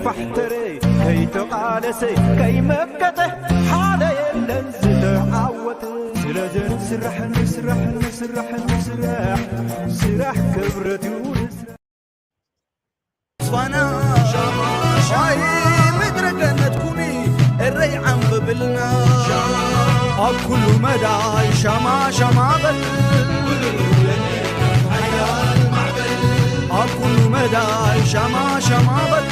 ኣሕተረ ከይተቓለሰ ከይመከተ ሓደ የለን ዝተዓወተ። ስለዚ ንስራሕ ንስራሕ ንስራሕ ንስራሕ ስራሕ ክብረት እዩ። ፋና ሻማ ሻማ ምድረ ገነት ኩኒ እረይ ዓንብብልና። ኣብ ኩሉ መዳይ ሻማ ሻማ በል። ኣብ ኩሉ መዳይ ሻማ ሻማ በል።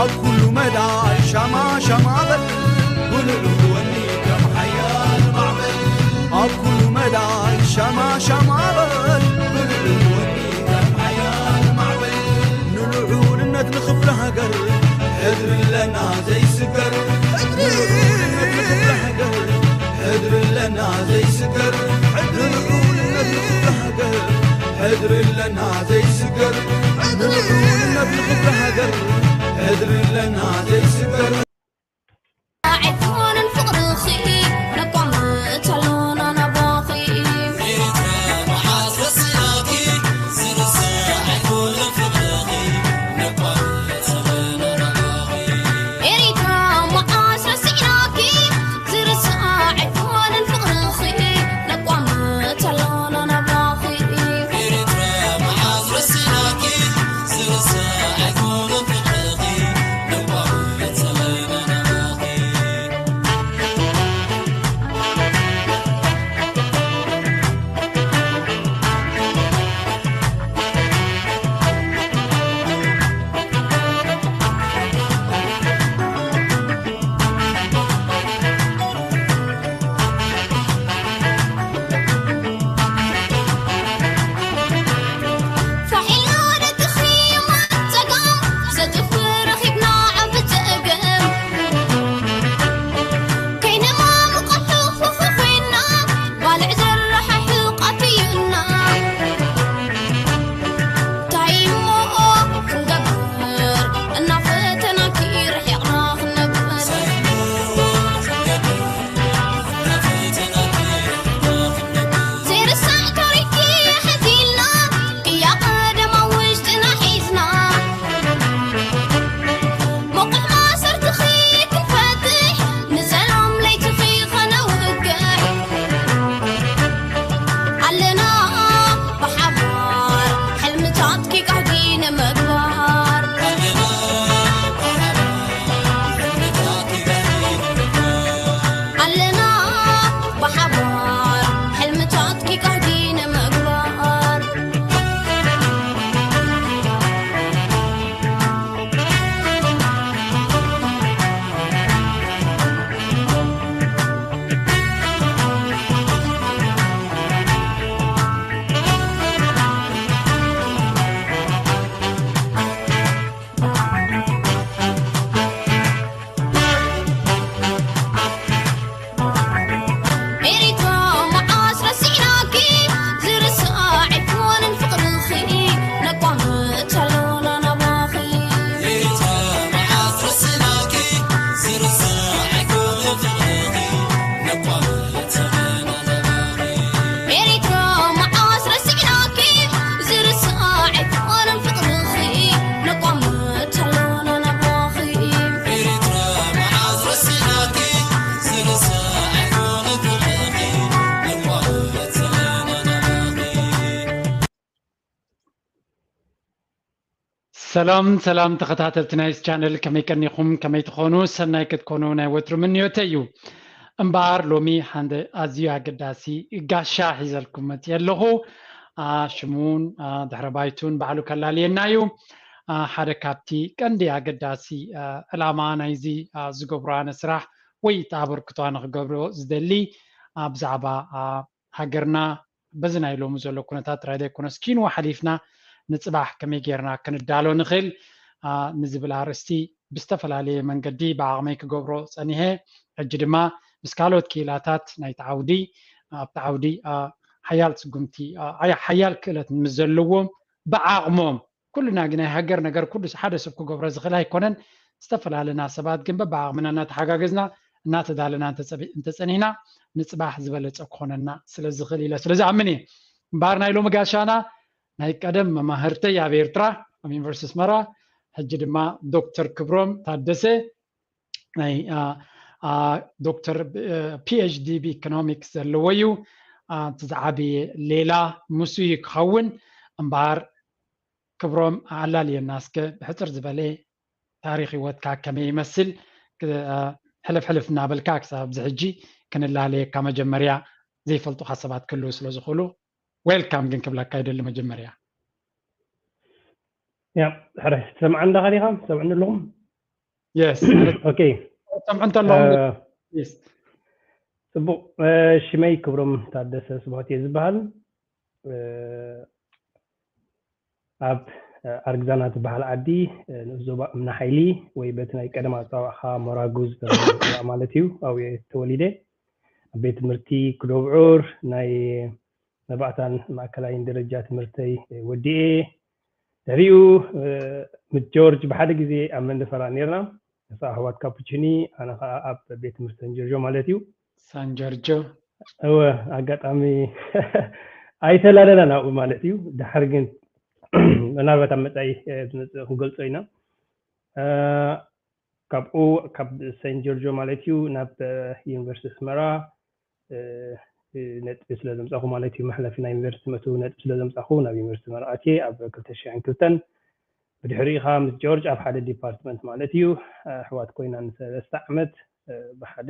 ኣብ ኩሉ መዳይ ሻማ ሻማ በል። ብልዑ ወኒ ከም ሓያል ማዕበል። ኣብ ኩሉ መዳይ ሻማ ሻማ በል። ብልዑ ወኒ ከም ሓያል ማዕበል። ንልዑልነት ንኽብሪ ሃገር ሕድሪ ኣለና ዘይስገር። ንልዑልነት ንኽብሪ ሃገር ሕድሪ ኣለና ዘይስገር። ንልዑልነት ንኽብሪ ሃገር ሕድሪ ኣለና ዘይስገር። ንልዑልነት ንኽብሪ ሃገር ሕድሪ ኣለና ዘይስገር። ኣይኮነን ፍቕርኺ ነቋምት ኣሎና ናባኺ። ኤሪትራ መዓስ ረሲናኪ፣ ዝርሳዕ ኣይኮነን ፍቕርኺ፣ ነቋምት ኣሎና ናባኺ። ኤሪትራ መዓስ ረሲናኪ፣ ዝርሳዕ ኣይኮነን ፍቕርኺ፣ ነቋምት ኣሎና ናባኺ። ኤሪትራ መዓስ ረሲናኪ፣ ዝርሳዕ ኣይኮነን ፍቕርኺ፣ ነቋምት ኣሎና ናባኺ። ፋሕ ኢልና ደቅኺ የማን ጸጋም፣ ዘጥፍ ረኺብና ዓቢ ጸገም። ከይነማሙቐ ሕኹኽ ኮይና፣ ባልዕ ዘረሓሕቕ ኣትዩና። እንታይ እሞ ክንገብር፣ እናፈተናኪ ርሒቕና ክንነብር። ዘይርሳዕ ታሪኽኪ ሓዚልና፣ ቅያ ቀደም ኣብ ውሽጥና ሒዝና። መቑሕ ማሰርትኺ ክንፈትሕ፣ ንሰላም ለይትኺ ኸነውግሕ። ኣለና ብሓባር፣ ሕልምታትኪ ጋህዲ ንምግባር። ኣለና ብሓባር፣ ሕልምታትኪ ጋህዲ ንምግባር። ኤሪትራ መዓስ ረሲዕናኪ፣ ዝርሳዕ ኣይኮነን ፍቕርኺ፣ ነቋምት ኣሎና ናባኺ። ኤሪትራ መዓስ ረሲዕናኪ፣ ዝርሳዕ ኣይኮነን ፍቕርኺ፣ ነቋምት ኣሎና ናባኺ። ኤሪትራ መዓስ ረሲዕናኪ፣ ዝርሳዕ ኣይኮነን ፍቕርኺ፣ ነቋምት ኣሎና ናባኺ። ኤሪትራ መዓስ ረሲዕናኪ፣ ዝርሳዕ ኣይኮነን ፍቕርኺ፣ ነቋምት ኣሎና ናባኺ። ሰላም ሰላም ተኸታተልቲ ናይዚ ቻነል፣ ከመይ ቀኒኹም? ከመይ ትኾኑ? ሰናይ ክትኮኑ ናይ ወትሩ ምንዮተይ እዩ። እምበኣር ሎሚ ሓደ ኣዝዩ ኣገዳሲ ጋሻ ሒዘልኩም መፅየ ኣለኹ። አ፣ ሽሙን፣ አ፣ ድሕረ ባይቱን ባዕሉ ከላልየና እዩ። አ፣ ሓደ ካብቲ ቀንዲ ኣገዳሲ፣ አ፣ ዕላማ ናይዚ፣ አ፣ ዝገብሮ ኣነ ስራሕ ወይ እቲ ኣበርክቶ ኣነ ክገብሮ ዝደሊ፣ አ፣ ብዛዕባ፣ አ፣ ሃገርና በዚ ናይ ሎሚ ዘሎ ኩነታት ጥራይ ዘይኮነስ፣ ኪንዎ ሓሊፍና ንጽባሕ ከመይ ጌርና ክንዳሎ ንኽእል፣ አ፣ ንዝብል ኣርእስቲ ብዝተፈላለየ መንገዲ ብዓቕመይ ክገብሮ ጸኒሐ። ሕጂ ድማ ምስ ካልኦት ክኢላታት ናይቲ ዓውዲ ኣብቲ ዓውዲ ሓያል ስጉምቲ ሓያል ክእለት ምስ ዘለዎም ብዓቕሞም ኩልና ግን ናይ ሃገር ነገር ኩሉ ሓደ ሰብ ክገብሮ ዝኽእል ኣይኮነን። ዝተፈላለና ሰባት ግን በብዓቕምና እናተሓጋገዝና እናተዳለና እንተፀኒሕና ንፅባሕ ዝበለፀ ክኾነና ስለ ዝኽእል ኢለ ስለ ዝኣምን እየ። እምበኣር ናይ ሎሚ ጋሻና ናይ ቀደም መማህርተይ ኣብ ኤርትራ ኣብ ዩኒቨርሲቲ ኣስመራ ሕጂ ድማ ዶክተር ክብሮም ታደሰ ናይ ዶክተር ፒኤችዲ ብኢኮኖሚክስ ዘለዎ እዩ። እቲ ዝዓበየ ሌላ ምስ እዩ ክኸውን። እምበኣር ክብሮም ኣላልየና እስከ ብሕፅር ዝበለ ታሪክ ህይወትካ ከመይ ይመስል ሕልፍ ሕልፍ እናበልካ ክሳብ ኣብዚ ሕጂ ክንላለየካ መጀመርያ ዘይፈልጡካ ሰባት ክህልው ስለ ዝኽእሉ ዌልካም ግን ክብለካ ይደሊ መጀመርያ። ያ ሕረ ትሰምዓኒ ዳኻ ዲኻ? ትሰምዕኒ ኣለኹም? የስ ኦኬ ሰምዑ እንተለኹም ጽቡቕ። ሽመይ ክብሮም ታደሰ ስብሃት እየ ዝበሃል። ኣብ ኣርግዛና ትበሃል ዓዲ ንኡስ ዞባ እምነ ሓይሊ ወይ በቲ ናይ ቀደም ኣጸዋውዓኻ ሞራጉዝ ተባሂሉ ዝጽዋዕ ማለት እዩ ኣብኡ እየ ተወሊደ። ኣብ ቤት ትምህርቲ ክዶብዑር ናይ መባእታን ማእከላይን ደረጃ ትምህርተይ ወዲኤ። ድሕሪኡ ምስ ጆርጅ ብሓደ ግዜ ኣብ መንደፈራ ነርና። ንሳ ኣሕዋት ካፑቺኒ ኣነ ከዓ ኣብ ቤት ትምህርቲ ሰን ጆርጆ ማለት እዩ። ሳን ጆርጆ እወ ኣጋጣሚ ኣይተላለና ናብኡ ማለት እዩ። ድሓር ግን ምናልባት ኣብ መፃኢ ዝመፅእ ክንገልፆ ኢና። ካብኡ ካብ ሰን ጆርጆ ማለት እዩ ናብ ዩኒቨርሲቲ ኣስመራ ነጥቢ ስለ ዘምፃኹ ማለት እዩ። መሕለፊ ናይ ዩኒቨርሲቲ መእተዊ ነጥቢ ስለ ዘምፃኹ ናብ ዩኒቨርሲቲ ኣስመራ ኣትየ ኣብ ክልተ ሽሕን ክልተን። ብድሕሪኡ ከዓ ምስ ጆርጅ ኣብ ሓደ ዲፓርትመንት ማለት እዩ ኣሕዋት ኮይና ንሰለስተ ዓመት ብሓደ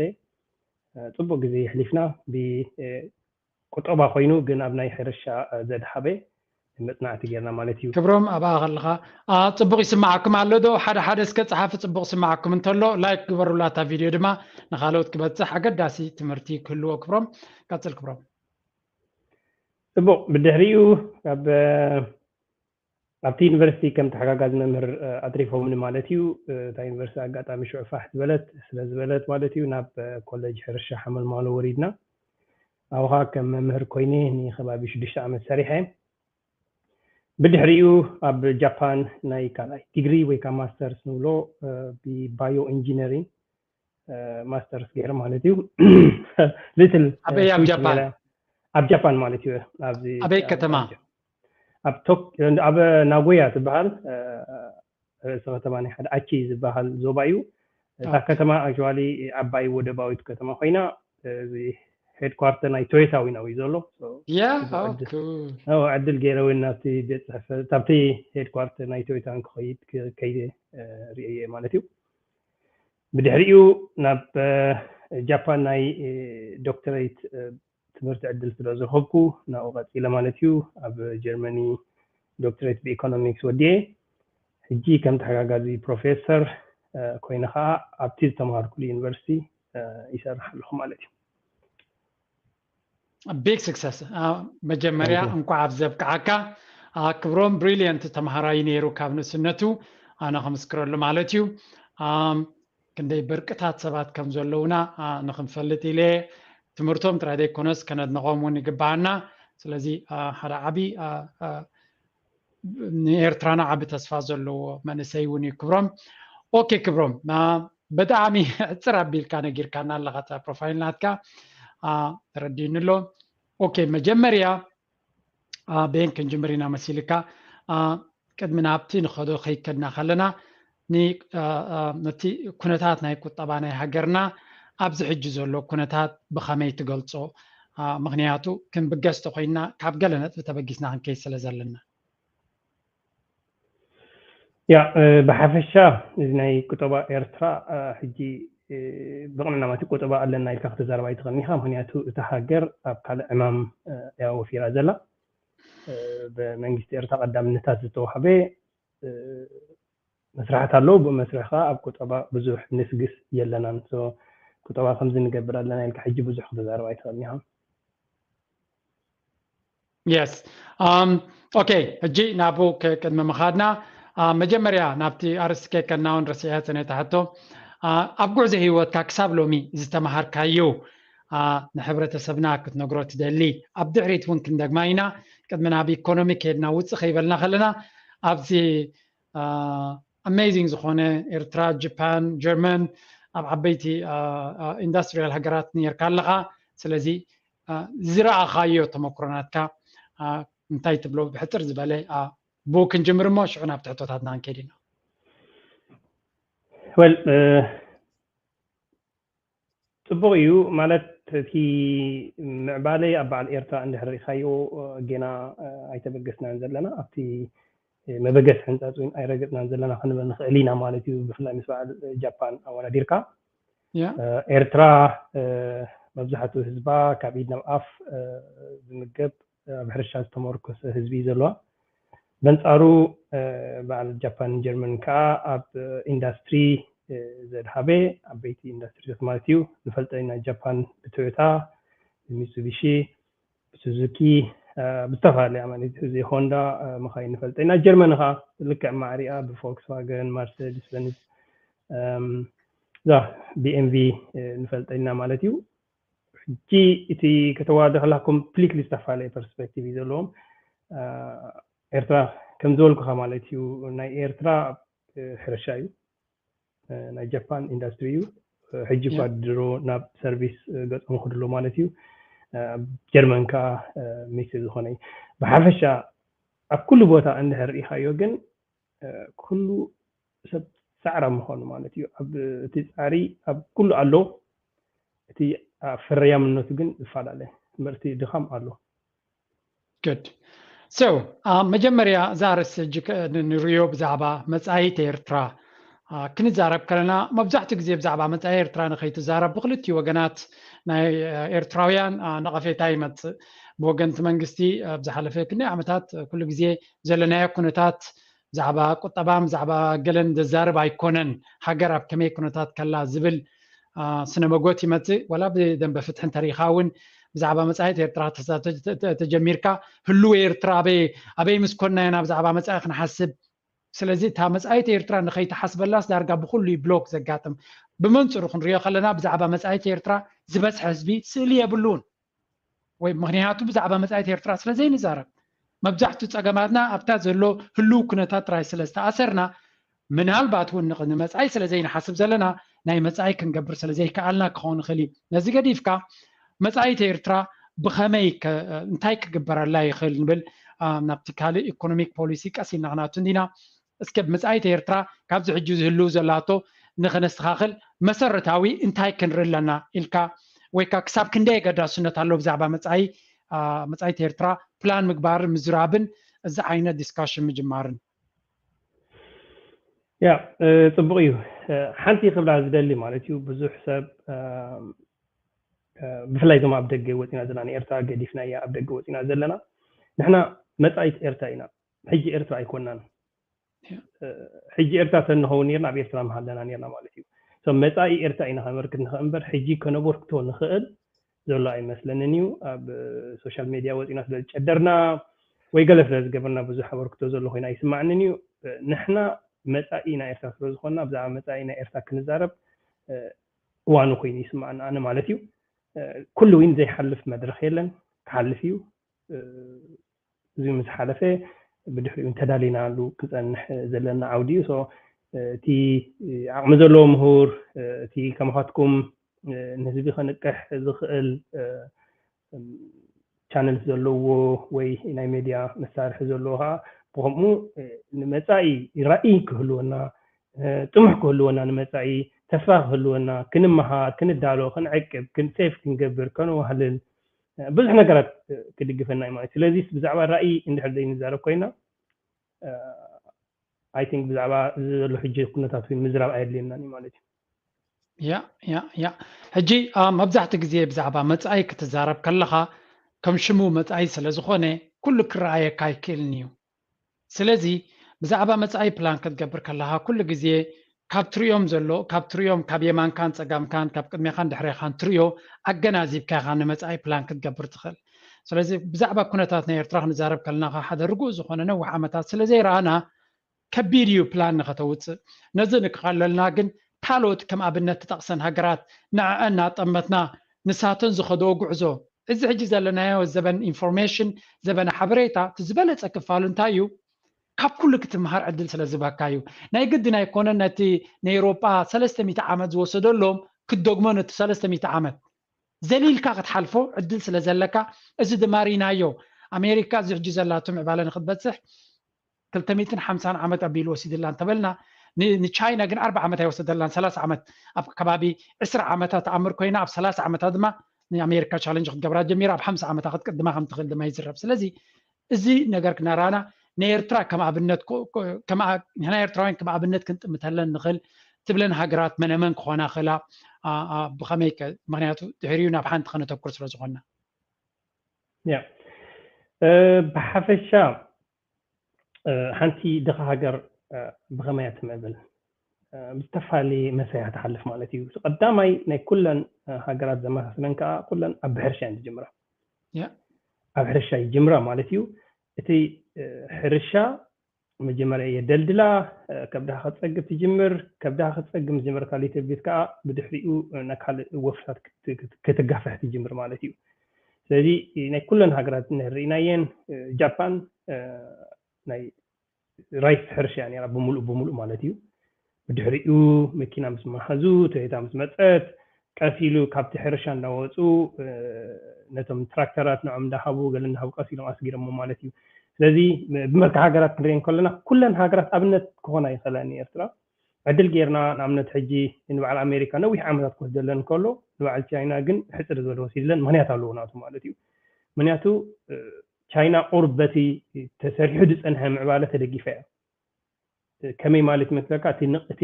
ፅቡቅ ግዜ የሕሊፍና። ብቁጠባ ኮይኑ ግን ኣብ ናይ ሕርሻ ዘድሃበ መፅናዕቲ ጌርና ማለት እዩ። ክብሮም ኣብኣ ከለካ አ፣ ፅቡቅ ይስማዓኩም ኣሎ ዶ? ሓደ ሓደ እስከ ፀሓፊ ፅቡቅ ስማዓኩም እንተሎ ላይክ ግበሩላ እታ ቪድዮ ድማ ንካልኦት ክበፅሕ ኣገዳሲ ትምህርቲ ክህልዎ። ክብሮም ቀፅል ክብሮም። ፅቡቅ ብድሕሪኡ ኣብ ኣብቲ ዩኒቨርሲቲ ከም ተሓጋጋዚ መምህር ኣትሪፎምኒ ማለት እዩ። እታ ዩኒቨርሲቲ ኣጋጣሚ ሽዑ ፋሕ ዝበለት ስለ ዝበለት ማለት እዩ ናብ ኮሌጅ ሕርሻ ሓመልማሎ ወሪድና። ኣብኡ ከዓ ከም መምህር ኮይነ ንከባቢ ሽዱሽተ ዓመት ሰሪሐ። ብድሕሪኡ ኣብ ጃፓን ናይ ካልኣይ ዲግሪ ወይ ከዓ ማስተርስ ንብሎ ብባዮ ኢንጂነሪንግ ማስተርስ ገይረ ማለት እዩ። ሊትል ኣበይ ኣብ ጃፓን? ኣብ ጃፓን ማለት እዩ። ኣብዚ ኣበይ ከተማ? ኣብ ቶክ ኣብ ናጎያ ትበሃል ርእሲ ከተማ ናይ ሓደ ኣቺ ዝበሃል ዞባ እዩ። እታ ከተማ ኣክቹዋሊ ዓባይ ወደባዊት ከተማ ኮይና እዚ ሄድኳርተር ናይ ቶዮታ እውን ኣብኡ እዩ ዘሎ። ያ ዕድል ገይረ እውን ናብቲ ቤት ፅሕፈት ናብቲ ሄድኳርተር ናይ ቶዮታ ክኸይድ ከይደ ርእየ ማለት እዩ። ብድሕሪኡ ናብ ጃፓን ናይ ዶክተሬት ትምህርቲ ዕድል ስለ ዝረኸብኩ ናብኡ ቀፂለ ማለት እዩ። ኣብ ጀርመኒ ዶክተሬት ብኢኮኖሚክስ ወዲኤ ሕጂ ከም ተሓጋጋዚ ፕሮፌሰር ኮይነ ከዓ ኣብቲ ዝተምሃርኩሉ ዩኒቨርሲቲ ይሰርሕ ኣለኹ ማለት እዩ። ቢግ ስክሰስ። መጀመርያ እንኳዕ ኣብ ዘብቅዓካ። ክብሮም ብሪሊየንት ተምሃራይ ነይሩ ካብ ንእስነቱ ኣነ ከምስክረሉ ማለት እዩ። ክንደይ ብርቅታት ሰባት ከም ዘለውና ንክንፈልጥ ኢለ ትምህርቶም ጥራይ ዘይኮነስ ከነድንቆም እውን ይግባኣና። ስለዚ ሓደ ዓብዪ ንኤርትራና ዓቢ ተስፋ ዘለዎ መንእሰይ እውን እዩ ክብሮም። ኦኬ ክብሮም ብጣዕሚ ሕፅር ኣቢልካ ነጊርካና ኣለካ እታ ፕሮፋይል ናትካ ተረዲእኒ ኣሎ። ኦኬ መጀመርያ በየን ክንጅምር ኢና መሲልካ? ቅድሚ ናብቲ ንኸዶ ከይከድና ከለና ነቲ ኩነታት ናይ ቁጠባ ናይ ሃገርና ኣብዚ ሕጂ ዘሎ ኩነታት ብኸመይ ትገልፆ? ምክንያቱ ክንብገስ ተኮይንና ካብ ገለ ነጥቢ ተበጊስና ክንከይድ ስለ ዘለና። ያ ብሓፈሻ እዚ ናይ ቁጠባ ኤርትራ ሕጂ ብቕንዕና ማለት ቁጠባ ኣለና ኢልካ ክትዛረብ ኣይትኽእልን ኢኻ። ምክንያቱ እታ ሃገር ኣብ ካልእ ዕማም እያ ወፊራ ዘላ። ብመንግስቲ ኤርትራ ቀዳምነታት ዝተዋህበ መስርሓት ኣለዉ። ብኡ መስርሕ ከዓ ኣብ ቁጠባ ብዙሕ ንስግስ የለናን። ቁጠባ ከምዚ ንገብር ኣለና ኢልካ ሕጂ ብዙሕ ክትዛረብ ኣይትኽእልን ኢኻ። የስ ኦኬ። ሕጂ ናብኡ ቅድሚ ምኻድና መጀመርያ ናብቲ ኣርስቲ ከይከድና እውን ረሲዐ ፅኔታ ሕቶ ኣብ ጉዕዞ ህይወትካ ክሳብ ሎሚ ዝተምሃርካዮ ንሕብረተሰብና ክትነግሮ ትደሊ? ኣብ ድሕሪት እውን ክንደግማ ኢና። ቅድሚ ናብ ኢኮኖሚ ከድና ውፅእ ከይበልና ከለና ኣብዚ ኣሜዚንግ ዝኾነ ኤርትራ፣ ጃፓን፣ ጀርመን ኣብ ዓበይቲ ኢንዱስትሪያል ሃገራት ነርካ ኣለኻ። ስለዚ ዝረኣኻዮ ተመክሮናትካ እንታይ ትብሎ? ብሕፅር ዝበለ ብኡ ክንጅምር እሞ ሽዑ ናብ ትሕቶታትና ክንከይድ ኢና። ወል ፅቡቕ እዩ። ማለት እቲ ምዕባለ ኣብ በዓል ኤርትራ እንድሕር ርኢኻዮ ጌና ኣይተበገስናን ዘለና። ኣብቲ መበገስ ሕንፃፅ እውን ኣይረገፅናን ዘለና ክንብል ንኽእል ኢና ማለት እዩ። ብፍላይ ምስ በዓል ጃፓን ኣወዳዲርካ ኤርትራ መብዛሕትኡ ህዝባ ካብ ኢድ ናብ ኣፍ ዝምገብ ኣብ ሕርሻ ዝተመርኮሰ ህዝቢ እዩ ዘለዋ። በንፃሩ በዓል ጃፓን ጀርመን ከዓ ኣብ ኢንዳስትሪ ዘድሃበ ዓበይቲ ኢንዳስትሪታት ማለት እዩ። ንፈልጠ ኢና ጃፓን ብቶዮታ፣ ብሚትሱቢሺ፣ ብሱዙኪ ብዝተፈላለየ ማለት እዚ ሆንዳ መኻይን ንፈልጠ ኢና። ጀርመን ከዓ ልክዕ ማዕሪኣ ብፎልክስዋገን፣ ማርሴዲስ በንዝ፣ እዛ ቢኤምቪ ንፈልጠ ኢና ማለት እዩ። ሕጂ እቲ ከተዋደ ከላ ኮምፕሊትሊ ዝተፈላለየ ፐርስፔክቲቭ እዩ ዘለዎም። ኤርትራ ከም ዝበልኩኻ ማለት እዩ፣ ናይ ኤርትራ ሕርሻ እዩ፣ ናይ ጃፓን ኢንዳስትሪ እዩ። ሕጂ እኳ ድሮ ናብ ሰርቪስ ገጾም ክድሎ ማለት እዩ። ኣብ ጀርመን ከዓ ሚክስ ዝኾነ እዩ። ብሓፈሻ ኣብ ኩሉ ቦታ እንድሕር ርኢኻዮ ግን ኩሉ ሰብ ፃዕራ ምዃኑ ማለት እዩ። ኣብ እቲ ፃዕሪ ኣብ ኩሉ ኣሎ፣ እቲ ፍርያምነቱ ግን ዝፈላለ እምበር እቲ ድኻም ኣሎ። Good. So መጀመርያ እዛ ርእሲ ሕጂ ንሪዮ ብዛዕባ መጻኢት ኤርትራ ክንዛረብ ከለና መብዛሕትኡ ግዜ ብዛዕባ መጻኢ ኤርትራ ንኸይትዛረብ ብክልቲኡ ወገናት ናይ ኤርትራውያን ነቐፌታ ይመጽእ። ብወገንቲ መንግስቲ ኣብ ዝሓለፈ ክንደይ ዓመታት ኩሉ ግዜ ዘለናዮ ኩነታት ብዛዕባ ቁጠባን ብዛዕባ ገለን ዘዛርብ ኣይኮነን። ሃገር ኣብ ከመይ ኩነታት ከላ ዝብል ስነ መጎት ይመጽእ። ዋላ ብደንበ ፍትሒ እንተሪኢኻ እውን ብዛዕባ መጻኢት ኤርትራ ተጀሚርካ ህልው ኤርትራ ኣበይ ምስ ኮንና ኢና ብዛዕባ መጻኢ ክንሓስብ። ስለዚ እታ መጻኢት ኤርትራ ንኸይትሓስበላስ ዳርጋ ብኩሉ እዩ ብሎክ ዘጋጥም። ብመንጽሩ ክንሪኦ ከለና ብዛዕባ መጻኢት ኤርትራ ዝበዝሐ ህዝቢ ስእሊ የብሉን። ወይ ምክንያቱ ብዛዕባ መጻኢት ኤርትራ ስለ ዘይንዛረብ መብዛሕትኡ ጸገማትና ኣብታ ዘሎ ህልው ኩነታት ጥራይ ስለ ዝተኣሰርና ምናልባት እውን ንመጻኢ ስለ ዘይንሓስብ ዘለና ናይ መጻኢ ክንገብር ስለ ዘይከኣልና ክኸውን ይኽእል እዩ። ነዚ ገዲፍካ መጻኢት ኤርትራ ብኸመይ እንታይ ክግበረላ ይኽእል ንብል ናብቲ ካልእ ኢኮኖሚክ ፖሊሲ ቀስ ኢልና ክናቱ እንዲና። እስከ መጻኢት ኤርትራ ካብዚ ሕጂ ዝህልው ዘላቶ ንኸነስተኻኽል መሰረታዊ እንታይ ክንርኢ ኣለና ኢልካ ወይ ከዓ ክሳብ ክንደይ ኣገዳስነት ኣሎ ብዛዕባ መጻኢ መጻኢት ኤርትራ ፕላን ምግባርን ምዝራብን እዚ ዓይነት ዲስካሽን ምጅማርን? ያ ጽቡቕ እዩ። ሓንቲ ክብላ ዝደሊ ማለት እዩ ብዙሕ ሰብ ብፍላይ እዞም ኣብ ደገ ወፂና ዘለና ንኤርትራ ገዲፍና እያ ኣብ ደገ ወፂና ዘለና ንሕና መጻኢት ኤርትራ ኢና። ሕጂ ኤርትራ ኣይኮናን። ሕጂ ኤርትራ ተንኸውን ኔርና ኣብ ኤርትራ ምሃለና ኔርና ማለት እዩ። መፃኢ ኤርትራ ኢና ከመልክት ንኽእል እምበር ሕጂ ከነበርክቶ ንኽእል ዘሎ ኣይመስለንን እዩ። ኣብ ሶሻል ሜድያ ወፂና ስለ ዝጨደርና ወይ ገለ ስለ ዝገበርና ብዙሕ ኣበርክቶ ዘሎ ኮይና ኣይስማዕንን እዩ። ንሕና መፃኢ ናይ ኤርትራ ስለ ዝኾንና ብዛዕባ መፃኢ ናይ ኤርትራ ክንዛረብ እዋኑ ኮይኑ ይስማዕና ኣነ ማለት እዩ። ኩሉ እውን ዘይሓልፍ መድረኽ የለን፣ ክሓልፍ እዩ። እዚ ምስ ሓለፈ ብድሕሪኡ ተዳሊናሉ ክንፀንሕ ዘለና ዓውዲ እዩ። እቲ ዓቕሚ ዘለዎ ምሁር፣ እቲ ከማኻትኩም ንህዝቢ ከንቅሕ ዝኽእል ቻነል ዘለዎ ወይ ናይ ሜድያ መሳርሒ ዘለዎ ከዓ ብከምኡ ንመፃኢ ራእይ ክህልወና፣ ጥሙሕ ክህልወና፣ ንመፃኢ ተስፋ ክህልወና፣ ክንመሃር፣ ክንዳሎ፣ ክንዕቅብ፣ ሴፍ ክንገብር፣ ከነዋህልል ብዙሕ ነገራት ክድግፈና እዩ ማለት እዩ። ስለዚ ብዛዕባ ራእይ እንድሕር ዘይንዛረብ ኮይና ኣይ ቲንክ ብዛዕባ እዚ ዘሎ ሕጂ ኩነታት እውን ምዝራብ ኣየድልየናን እዩ ማለት እዩ። ያ ያ ያ ሕጂ መብዛሕትኡ ግዜ ብዛዕባ መጻኢ ክትዛረብ ከለኻ ከም ሽሙ መጻኢ ስለ ዝኾነ ኩሉ ክረኣየካ ኣይክእልን እዩ። ስለዚ ብዛዕባ መጻኢ ፕላን ክትገብር ከለኻ ኩሉ ግዜ ካብ ትሪኦም ዘሎ ካብ ትሪኦም ካብ የማንካን ጸጋምካን ካብ ቅድሜኻን ድሕሬኻን ትሪኦ ኣገናዚብካ ኢኻ ንመጻኢ ፕላን ክትገብር ትኽእል። ስለዚ ብዛዕባ ኩነታት ናይ ኤርትራ ክንዛረብ ከለና ሓደ ርጉእ ዝኾነ ነዊሕ ዓመታት ስለ ዘይረኣና ከቢድ እዩ ፕላን ንኸተውፅእ። ነዚ ንከቐለልና ግን ካልኦት ከም ኣብነት ትጠቕሰን ሃገራት ንዐዐን እናጠመትና ንሳተን ዝኸደኦ ጉዕዞ፣ እዚ ሕጂ ዘለናዮ ዘበን ኢንፎርሜሽን፣ ዘበነ ሓበሬታ፣ እቲ ዝበለጸ ክፋሉ እንታይ እዩ? ካብ ኩሉ ክትምሃር ዕድል ስለ ዝህበካ እዩ። ናይ ግድን ኣይኮነን ነቲ ናይ ኤውሮጳ ሰለስተ ሚእቲ ዓመት ዝወሰደሎም ክትደግሞ ነቲ ሰለስተ ሚእቲ ዓመት ዘሊልካ ክትሓልፎ ዕድል ስለ ዘለካ፣ እዚ ድማ ርኢናዮ። ኣሜሪካ እዚ ሕጂ ዘላቶ ምዕባለ ንክትበጽሕ ክልተ ሚእትን ሓምሳን ዓመት ኣቢሉ ወሲድላ እንተበልና፣ ን-፣ ንቻይና ግን ኣርባ ዓመት ኣይወሰደላን፣ ሰላሳ ዓመት፣ ኣብ ከባቢ ዕስራ ዓመታት ተኣምር ኮይና፣ ኣብ ሰላሳ ዓመታት ድማ ንኣሜሪካ ቻለንጅ ክትገብራ ጀሚራ፣ ኣብ ሓምሳ ዓመታ ክትቅድማ ከም ትኽእል ድማ ይዝረብ። ስለዚ እዚ ነገር ክነራና ንኤርትራ ከም ኣብነት ኮ-፣ ኮ-፣ ከም ኣ-፣ ንሕና ኤርትራውያን ከም ኣብነት ክንጥምተለን ንኽእል ትብለን ሃገራት መነመን ክኾና ክእላ፣ ኣ-፣ ኣ-፣ ብኸመይ ከ? ምኽንያቱ ድሕሪኡ ናብ ሓንቲ ከነተኩር ስለ ዝኾንና። ያ፣ እ፣ ብሓፈሻ፣ እ፣ ሓንቲ ድኻ ሃገር፣ እ፣ ብኸመይ እያ ትምዕብል? እ፣ ብዝተፈላለየ መሰያ ትሓልፍ ማለት እዩ። እቲ ቀዳማይ ናይ ኩለን፣ እ፣ ሃገራት ዘመሳስለን ከኣ ኩለን ኣብ ሕርሻ እየን ዝጅምራ። ያ። ኣብ ሕርሻ ይጅምራ ማለት እዩ። እቲ፣ እ፣ ሕርሻ መጀመርያ የደልድላ፣ እ፣ ከብድኻ ክትጸግብ ትጅምር። ከብድኻ ክትጸግብ ምስ ጀመርካ ሊትል ቢት ከኣ ብድሕሪኡ፣ እ፣ ናብ ካልእ ወፍርታት ክት-፣ ክት-፣ ክትጋፍሕ ትጅምር ማለት እዩ። ስለዚ ናይ ኩለን ሃገራት እንርኢናየን፣ እ፣ ጃፓን፣ እ፣ ናይ ራይስ ሕርሻ እያ ነይራ፣ ብምሉእ ብምሉእ ማለት እዩ። ብድሕሪኡ መኪና ምስ መሃዙ፣ ቶዮታ ምስ መጸት፣ ቀስ ኢሉ ካብቲ ሕርሻ እንዳወጹ፣ እ፣ ነቶም ትራክተራት ንዖም እንዳሃቡ፣ ገለ እንዳሃቡ ቀስ ኢሎም ኣስጊሮሞ ማለት እዩ። ስለዚ ብመልክዕ ሃገራት ክንሪኦ እንከለና፣ ኩለን ሃገራት ኣብነት ክኾና ይኽእላ ንኤርትራ። ዕድል ጌርና፣ ንኣብነት ሕጂ ንበዓል ኣሜሪካ ነዊሕ ዓመታት ክወስደለን እንከሎ፣ ንበዓል ቻይና ግን ሕጽር ዝበለ ወሲድለን፣ ምኽንያት ኣለዎ ናቱ ማለት እዩ። ምኽንያቱ፣ እ፣ ቻይና ቁሩብ በቲ ተሰሪሑ ዝጸንሐ ምዕባለ ተደጊፋ እያ። ከመይ ማለት ይመስለካ? እቲ ንቕ-፣ እቲ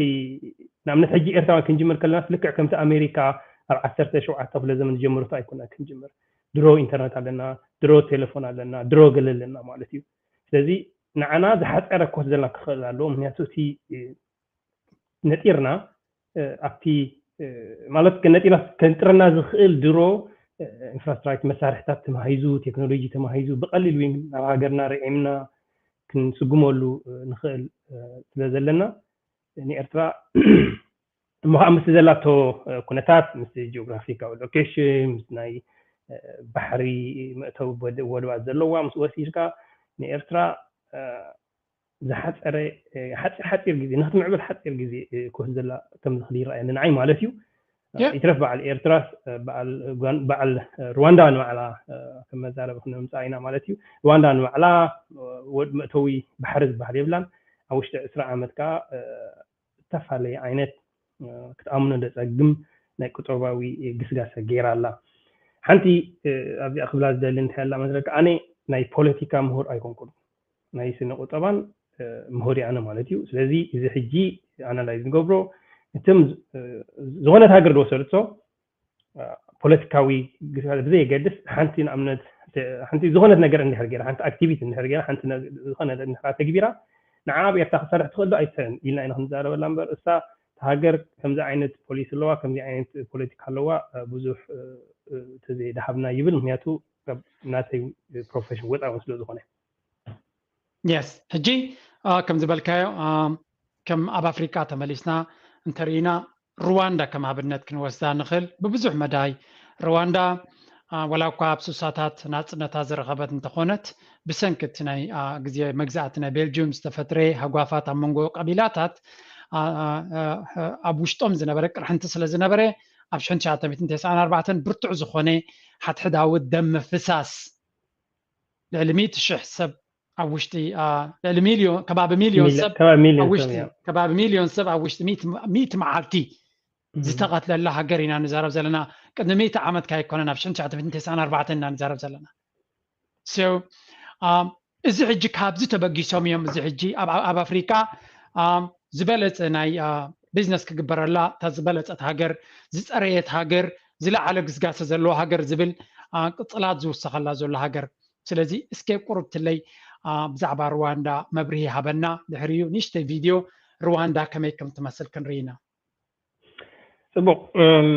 ንኣብነት ሕጂ ኤርትራውያን ክንጅምር ከለና ልክዕ ከምቲ ኣሜሪካ ኣብ ዓሰርተ ሸውዓተ ክፍለ ዘመን ዝጀመረቶ ኣይኮና ክንጅምር። ድሮ ኢንተርነት ኣለና፣ ድሮ ቴሌፎን ኣለና፣ ድሮ ገለ ኣለና ማለት እዩ። ስለዚ ንዓና ዝሓጸረ ክወስደልና ክኽእል ኣለዎ። ምኽንያቱ እቲ፣ እ፣ ነጢርና፣ እ፣ ኣብቲ፣ እ፣ ማለት ነጢርና ከንጥረና ዝኽእል ድሮ፣ እ፣ ኢንፍራስትራክቸር መሳርሕታት ተማሂዙ፣ ቴክኖሎጂ ተማሂዙ፣ ብቐሊሉ እውን ናብ ሃገርና ርዒምና ክንስጉመሉ፣ እ፣ ንኽእል፣ እ፣ ስለ ዘለና፣ ንኤርትራ እሞ ከዓ ምስቲ ዘላቶ፣ እ፣ ኩነታት፣ ምስቲ ጂኦግራፊካዊ ሎኬሽን፣ ምስ ናይ፣ እ፣ ባሕሪ መእተዊ ወደ-፣ ወደባት ዘለዋ ምስ ወሲድካ፣ ንኤርትራ፣ እ፣ ዝሓጸረ፣ እ፣ ሓጺ-፣ ሓጺር ግዜ፣ ንክትምዕብል ሓጺር ግዜ፣ እ፣ ክወስደላ ከም ዝኽእል ይረኣየኒ ንዓይ ማለት እዩ። ያ። ይትረፍ በዓል ኤርትራስ፣ እ፣ በዓል ጓን-፣ በዓል፣ እ፣ ሩዋንዳ ንባዕላ፣ እ፣ ከም መዛረቢ ክነምጽኣ ኢና ማለት እዩ። ሩዋንዳ ንባዕላ፣ እ፣ ወድ-፣ መእተዊ ባሕሪ ዝበሃል የብላን። ኣብ ውሽጢ ዕስራ ዓመት ከኣ፣ እ፣ ዝተፈላለየ ዓይነት፣ እ፣ ክትኣምኖ ዘጸግም ናይ ቁጠባዊ ግስጋሰ ገይራ ኣላ። ሓንቲ፣ እ፣ ኣብዚኣ ክብላ ዝደሊ እንታይ ኣላ መስለካ? ኣነ ናይ ፖለቲካ ምሁር ኣይኮንኩን። ናይ ስነ ቁጠባን፣ እ፣ ምሁር እየ ኣነ ማለት እዩ። ስለዚ እዚ ሕጂ ኣናላይዝ ንገብሮ፣ እቶም ዝ-፣ እ፣ ዝኾነት ሃገር ዝወሰድቶ፣ እ፣ ፖለቲካዊ ግስጋሰ ብዘየገድስ፣ ሓንቲ ንኣብነት፣ ተ-፣ ሓንቲ ዝኾነት ነገር እንድሕር ገይራ፣ ሓንቲ ኣክቲቪቲ እንድሕር ገይራ፣ ሓንቲ ነ-፣ ዝኾነ እንድሕር ተግቢራ፣ ንዓ ኣብ ኤርትራ ክሰርሕ ትኽእል ዶ ኣይትኽእልን ኢልና ኢና ክንዛረበላ እምበር፣ እሳ እታ ሃገር ከምዚ ዓይነት ፖሊሲ ኣለዋ፣ ከምዚ ዓይነት ፖለቲካ ኣለዋ፣ እ፣ ብዙሕ፣ እ፣ እ፣ ተዘይደሃብና ይብል። ምክንያቱ ካብ ናተይ ፕሮፌሽን ወፃኢ እውን ስለ ዝኾነ። የስ፣ ሕጂ፣ አ፣ ከም ዝበልካዮ፣ አ፣ ከም ኣብ ኣፍሪቃ ተመሊስና እንተርኢና፣ ሩዋንዳ ከም ኣብነት ክንወስዳ ንኽእል። ብብዙሕ መዳይ ሩዋንዳ፣ አ፣ ወላ እኳ ኣብ ስሳታት ናጽነታ ዝረኸበት እንተኾነት፣ ብሰንኪ እቲ ናይ፣ አ፣ ግዜ መግዛእቲ ናይ ቤልጅዩም ዝተፈጥረ ሃጓፋት ኣብ መንጎ ቀቢላታት፣ አ፣ አ፣ አ፣ ኣብ ውሽጦም ዝነበረ ቅርሕንቲ ስለ ዝነበረ፣ ኣብ ሽሕን ትሽዓተ ሚእትን ተስዓን ኣርባዕተን ብርቱዕ ዝኾነ ሓድሕዳዊ ደም ምፍሳስ፣ ልዕሊ ሚእቲ ሽሕ ሰብ ኣብ ውሽጢ፣ አ፣ ልዕሊ ሚልዮን፣ ከባቢ ሚልዮን ሚልዮ-፣ ሰብ ከባቢ ሚልዮን ኣብ ሰብ፣ ውሽጢ፣ ያ። ከባቢ ሚልዮን ሰብ ኣብ ውሽጢ ሚእቲ፣ ሚእቲ መዓልቲ እም። ዝተቐትለላ ሃገር ኢና ንዛረብ ዘለና። ቅድሚ ሚእቲ ዓመት ከ ኣይኮነን፣ ኣብ ሽሕን ትሽዓተ ሚእትን ተስዓን ኣርባዕተን ኢና ንዛረብ ዘለና። So፣ አ፣ እዚ ሕጂ ካብዚ ተበጊሶም እዮም። እዚ ሕጂ ኣብ፣ ኣብ ኣፍሪቃ፣ አ፣ ዝበለጸ ናይ፣ አ፣ ቢዝነስ ክግበረላ፣ እታ ዝበለጸት ሃገር፣ ዝጸረየት ሃገር፣ ዝለዓለ ግስጋሰ ዘለዎ ሃገር ዝብል፣ አ፣ ቅጽላት ዝውሰኸላ ዘሎ ሃገር። ስለዚ እስከ ቁሩብ ትለይ፣ አ፣ ብዛዕባ ሩዋንዳ መብርሂ ሃበና። ድሕሪኡ ንእሽተይ ቪድዮ ሩዋንዳ ከመይ ከም ትመስል ክንርኢ ኢና። ጽቡቕ። እም፣